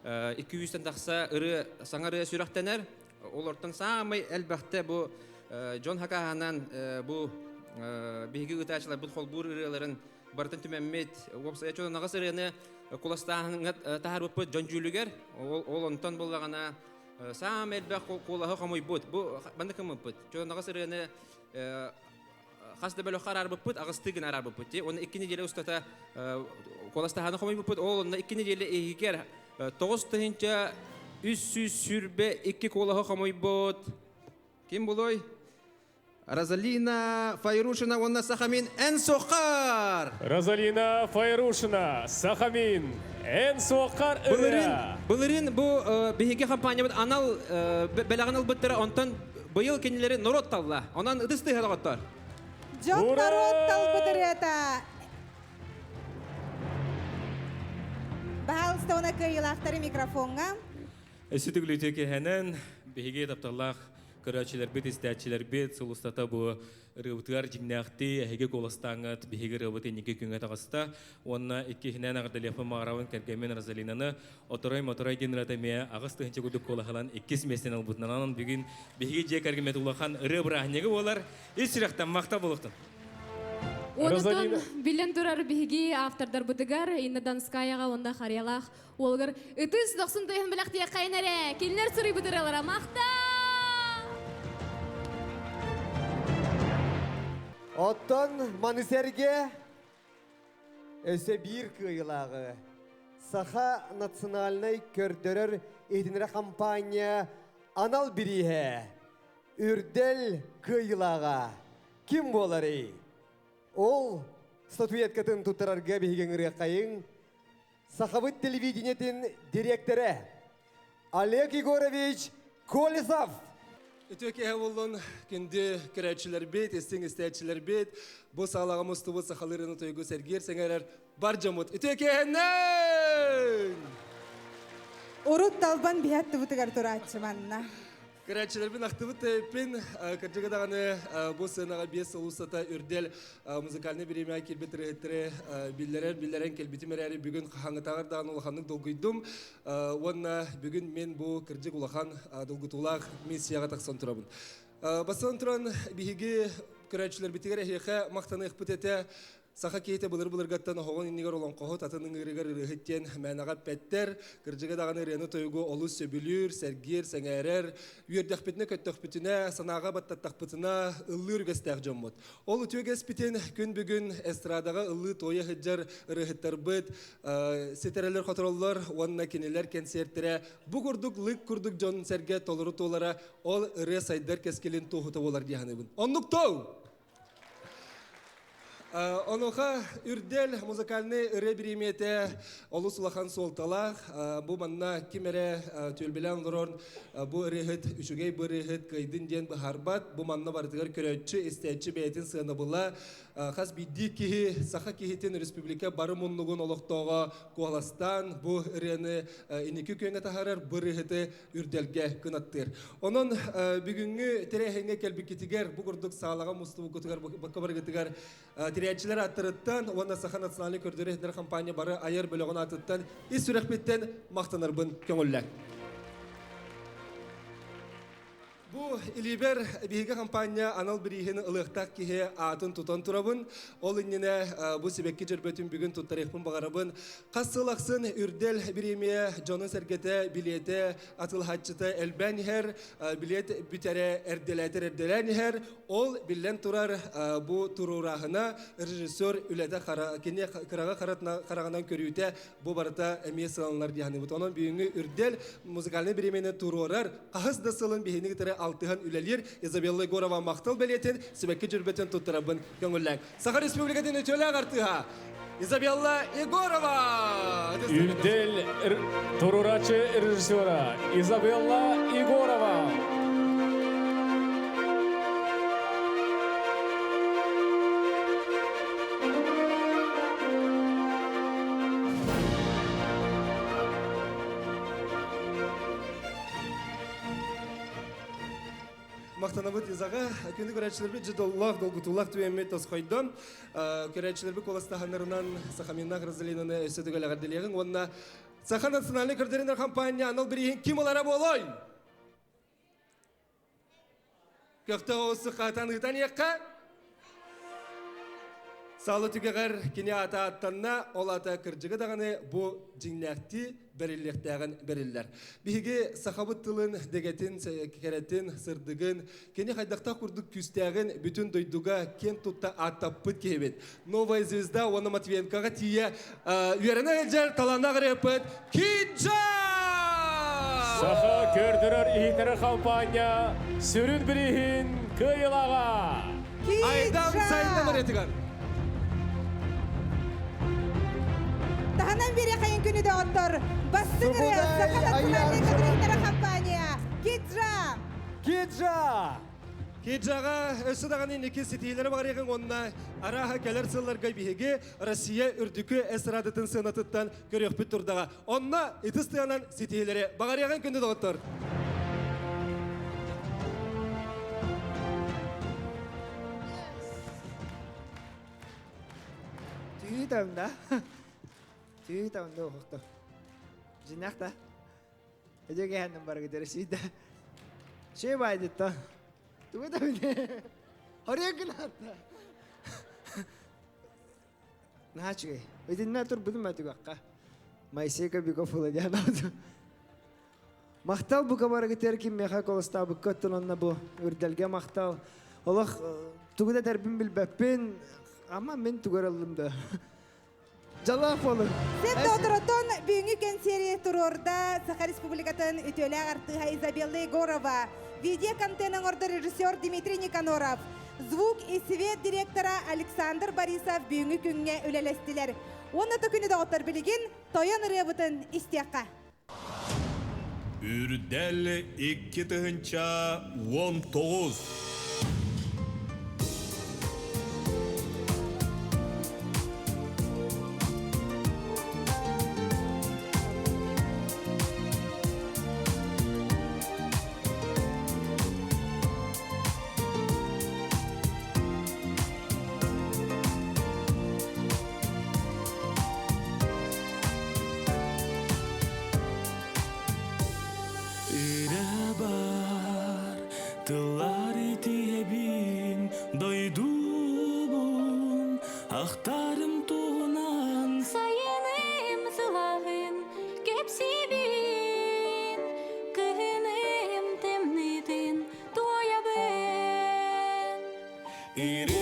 200-тэн тахса ырыа, саҥа ырыа сүрэхтэнэр. Олортон саамай элбэхтэ бу дьон хакааһынан бу биһиги ыытааччыларбыт холбуур ырыаларын барытын түмэммит уопсайа чон аҕыс ырыаны куластааһыҥҥа таһаарбыппыт дьон дьүүлүгэр. Ол онтон буллаҕына саамай элбэх куолаһы хомуйбут. Бу маннык гыммыппыт. Чон аҕыс ырыаны хас да бөлөххө араарбыппыт, аҕыстыы гына араарбыппыт. Дии. Уонна икки неделя устата куоластаһааны хомуйбуппут. Ол онно икки неделя иһигэр 9322 куолаһы хомуйбут. Ким булуй? Розалина Файрушина уонна Сахамин Эн Сохар! Розалина Файрушина, Сахамин, Эн Сохар ырыа! Былырыын бу биһиги компаниябыт анал бэлэҕин ылбыттара, онтон Быйыл кинилэри норуот талла. Онон ытыс тыаһа доҕоттор. Дьон норуот талбыт ырыата. Баһаалыста уна кыайыылаахтары микрофоҥҥа. Өссө киһэнэн биһиги тапталлаах көрөөччүлэрбит, истээччилэрбит сыл устата бу ырыабытыгар дьиҥнээхтии эһиги куоластааҥҥыт биһиги ырыабыт инники күҥҥэ таҕыста. Уонна иккиһинэн эҕэрдэлиэхпин баҕарабын кэргэммин Розалинаны Оторой-моторой диэн ырыата эмиэ 8 тыһыынча курдук куолаһынан иккис миэстэни ылбытынан онон бүгүн биһиги дьиэ кэргэммит улахан ырыа бырааһынньыга буолар. Ис сүрэхтэн махтал буолуохтун. Онутун билэн турар биһиги автордарбытыгар Инна Донскаяҕа уонна Харыйалаах уолугар ытыс дохсун тыаһын бэлэхтиэххэйин эрэ. Кинилэр суруйбут ырыалара махтал! Оттон маны сэргэ Өссө биир кыайыылааҕы Саха национальнай көрдөрөр иһитиннэрэр хампаанньа анал бирииһэ Үрдэл кыайыылааҕа ким буоларый? Ол статуэткатын туттарарга биһиги ыҥырыаххайыҥ Сахабыт телевидениетин дириэктэрэ Олег Егорович Колесов! Үтүө киэһэ буоллун, күндү көрөөччүлэрбит, истиҥ истээччилэрбит, бу саалаҕа мустубут сахалыы ырыаны тойугу сэргиир сэҥээрэр бар дьоммут. Үтүө киэһэннэн! Урут талбан биһи аттыбытыгар турааччы манна. Көрөөччүлэрбин ахтыбыт тэйиппин, кырдьыга даҕаны бу сыанаҕа биэс сыл устата үрдэл музыкальнай бириэмэҕэ киирбит ырыаһыттары биллэрэр биллэрэн кэлбитим эрээри бүгүн хаһааҥҥытааҕар даҕаны улаханнык долгуйдум. Уонна бүгүн мен бу кырдьык улахан долгутуулаах миссияҕа тахсан турабын. Бастатан туран биһиги көрөөччүлэрбитигэр эһиэхэ махтаныахпыт этэ. Саха киһитэ былыр-былыргаттан оһоҕун иннигэр олоҥхоһут, атын ыҥыырыгар ырыаһыт диэн мээнэҕэ эппэттэр. Кырдьыга даҕаны ырыаны-тойугу олус сөбүлүүр, сэргиир, сэҥээрэр. Үөрдэхпитинэ, көттөхпүтүнэ, санааҕа баттаттахпытына ыллыыр үгэстээх дьоммут. Ол үтүө үгэспитин күн бүгүн эстрадаҕа ыллыы-туойа сылдьар ырыаһыттарбыт ситэрэллэр-хотороллор уонна кинилэр кэнсиэртэрэ бу курдук лык курдук дьон-сэргэ толору туолара ол ырыа сайдар кэскилин туоһута буолар дии саныыбын. Оннук тоу! Онуоха Үрдэл музыкальнай ырыа бириэмийэтэ олус улахан суолталаах. Бу манна ким эрэ түөлбэлээн олорон бу ырыаһыт үчүгэй бу ырыаһыт кыайдын диэн быһаарбат. Бу манна барытыгар көрөөччү, истээччи бэйэтин сыанабыла хас биирдии киһи саха киһитин республика бары муннугун олохтооҕо куоластаан бу ырыаны инники күөҥҥэ таһаарар бу ырыаһыты үрдэлгэ кынаттыыр. Онон бүгүҥҥү тэрээһиҥҥэ кэлбиккитигэр бу курдук саалаҕа мустубуккутугар бакка барыгытыгар тирээччилэр ааттарыттан уонна Саха национальнай көрдөрөр иһитиннэрэр компания бары айар бөлөҕүн аатыттан ис сүрэхпиттэн махтанарбын көҥүллээн. Бу илиибэр биһиги хампаанньа анал бирииһин ылыахтаах киһи аатын тутан турабын. Ол иннинэ бу сибэкки дьөрбөтүн бүгүн туттарыахпын баҕарабын. Хас сыл ахсын Үрдэл бириэмийэ дьонун-сэргэтэ, билиэтэ, атылаһааччыта элбээн иһэр, билиэт бүтэрэ эрдэлээтэр эрдэлээн иһэр. Ол биллэн турар бу туруорааһына режиссер үлэтэ кини кыраҕа хараҕынан көрүүтэ бу барыта эмиэ сыаланар дии саныыбыт. Онон бүгүҥҥү Үрдэл музыкальнай бириэмийэни туруорар хаһыс да сылын биһини кытары алтыһан үлэлиир Изабелла Егорова махтал бэлиэтин сибэкки дьөрбөтүн туттарабын көҥүллээҥ. Саха Республикатын үтүөлээх артыыһа Изабелла Егорова! Үрдэл туруорааччы режиссера Изабелла Егорова! Махтанабыт Изаҕа. Күндү көрөөччүлэрбит дьэ доллаах, долгутуулаах түгэммит тосхойдо. Көрөөччүлэрбит куоластаһаннарынан Сахаминнаах Розалинаны өссө төгүл эҕэрдэлиэҕиҥ уонна Саха национальнай көрдөрүнэр хампаанньа анал бирииһин ким ылара буолуой? Көхтөөх оҕус сыххаатан ыытан иэххэ. Саала түгэҕэр кини аата ааттанна, ол аата кырдьыга даҕаны бу дьиҥнээхтии бэриллиэхтээҕин бэриллэр. Биһиги сахабыт тылын дэгэтин, кэрэтин, сырдыгын, кини хайдахтаах курдук күүстээҕин бүтүн дойдуга киэн тутта ааттаппыт киһибит. Новая звезда уонна Матвиенкоҕа тиийэ үөрэнэ сылдьар талааннаах ырыаппыт Киджа! Саха көрдөрөр иһитэрэ хампаанньа сүрүн бирииһин кыайылааҕа! Айдам сайдам ырыатыгар! Таһынан биэриэхайын күнү доҕоттор, бастыҥ ырыа Саха национальнай көрдөрөр компания Киджа! Киджа! Киджаҕа өссө даҕаны инники ситиһиилэри баҕарыаҕыҥ уонна арааһа кэлэр сылларга биһиги Россия үрдүкү эстрадатын сыанатыттан көрүөхпүт турдаҕа. Онно ытыс тыанан ситиһиилэри баҕарыаҕыҥ күндү доҕоттор! Түйүтамда. Түйүтамда ухто. Жинахта. Эдеге баргы сида. Шей байдытта. Тугу да биле. Хория гынатта. Наачыгай. Өдиннә тур будум мәтүгакка. Моисейка Беков уладианауду. Махтал бу кабарыгы ким меха колостабыкка онна бу үрдэлгэ махтал. Олох тугу да тэрбин билбэппин, ама мен тугараллым да. Жалаах болун. Сеп доторотон бүгүнкү кэнсиэри туруорда Саха Республикатын үтүөлээх артыыһа Изабелла Егорова, видео-контент оҥордо режиссер Дмитрий Никаноров, звук и свет директора Александр Борисов бүгүнкү күҥҥэ үлэлэстилэр. Уонна күнү доҕоттор билигин тойон ырыабытын истиэххэ. Үрдэл 2019. Ире бар, тыллар итиебин, дойдубун, ахтарым туһунан. Сайыным сылаһын кэпсиибин, кыһыным тымныытын туойабын. Ире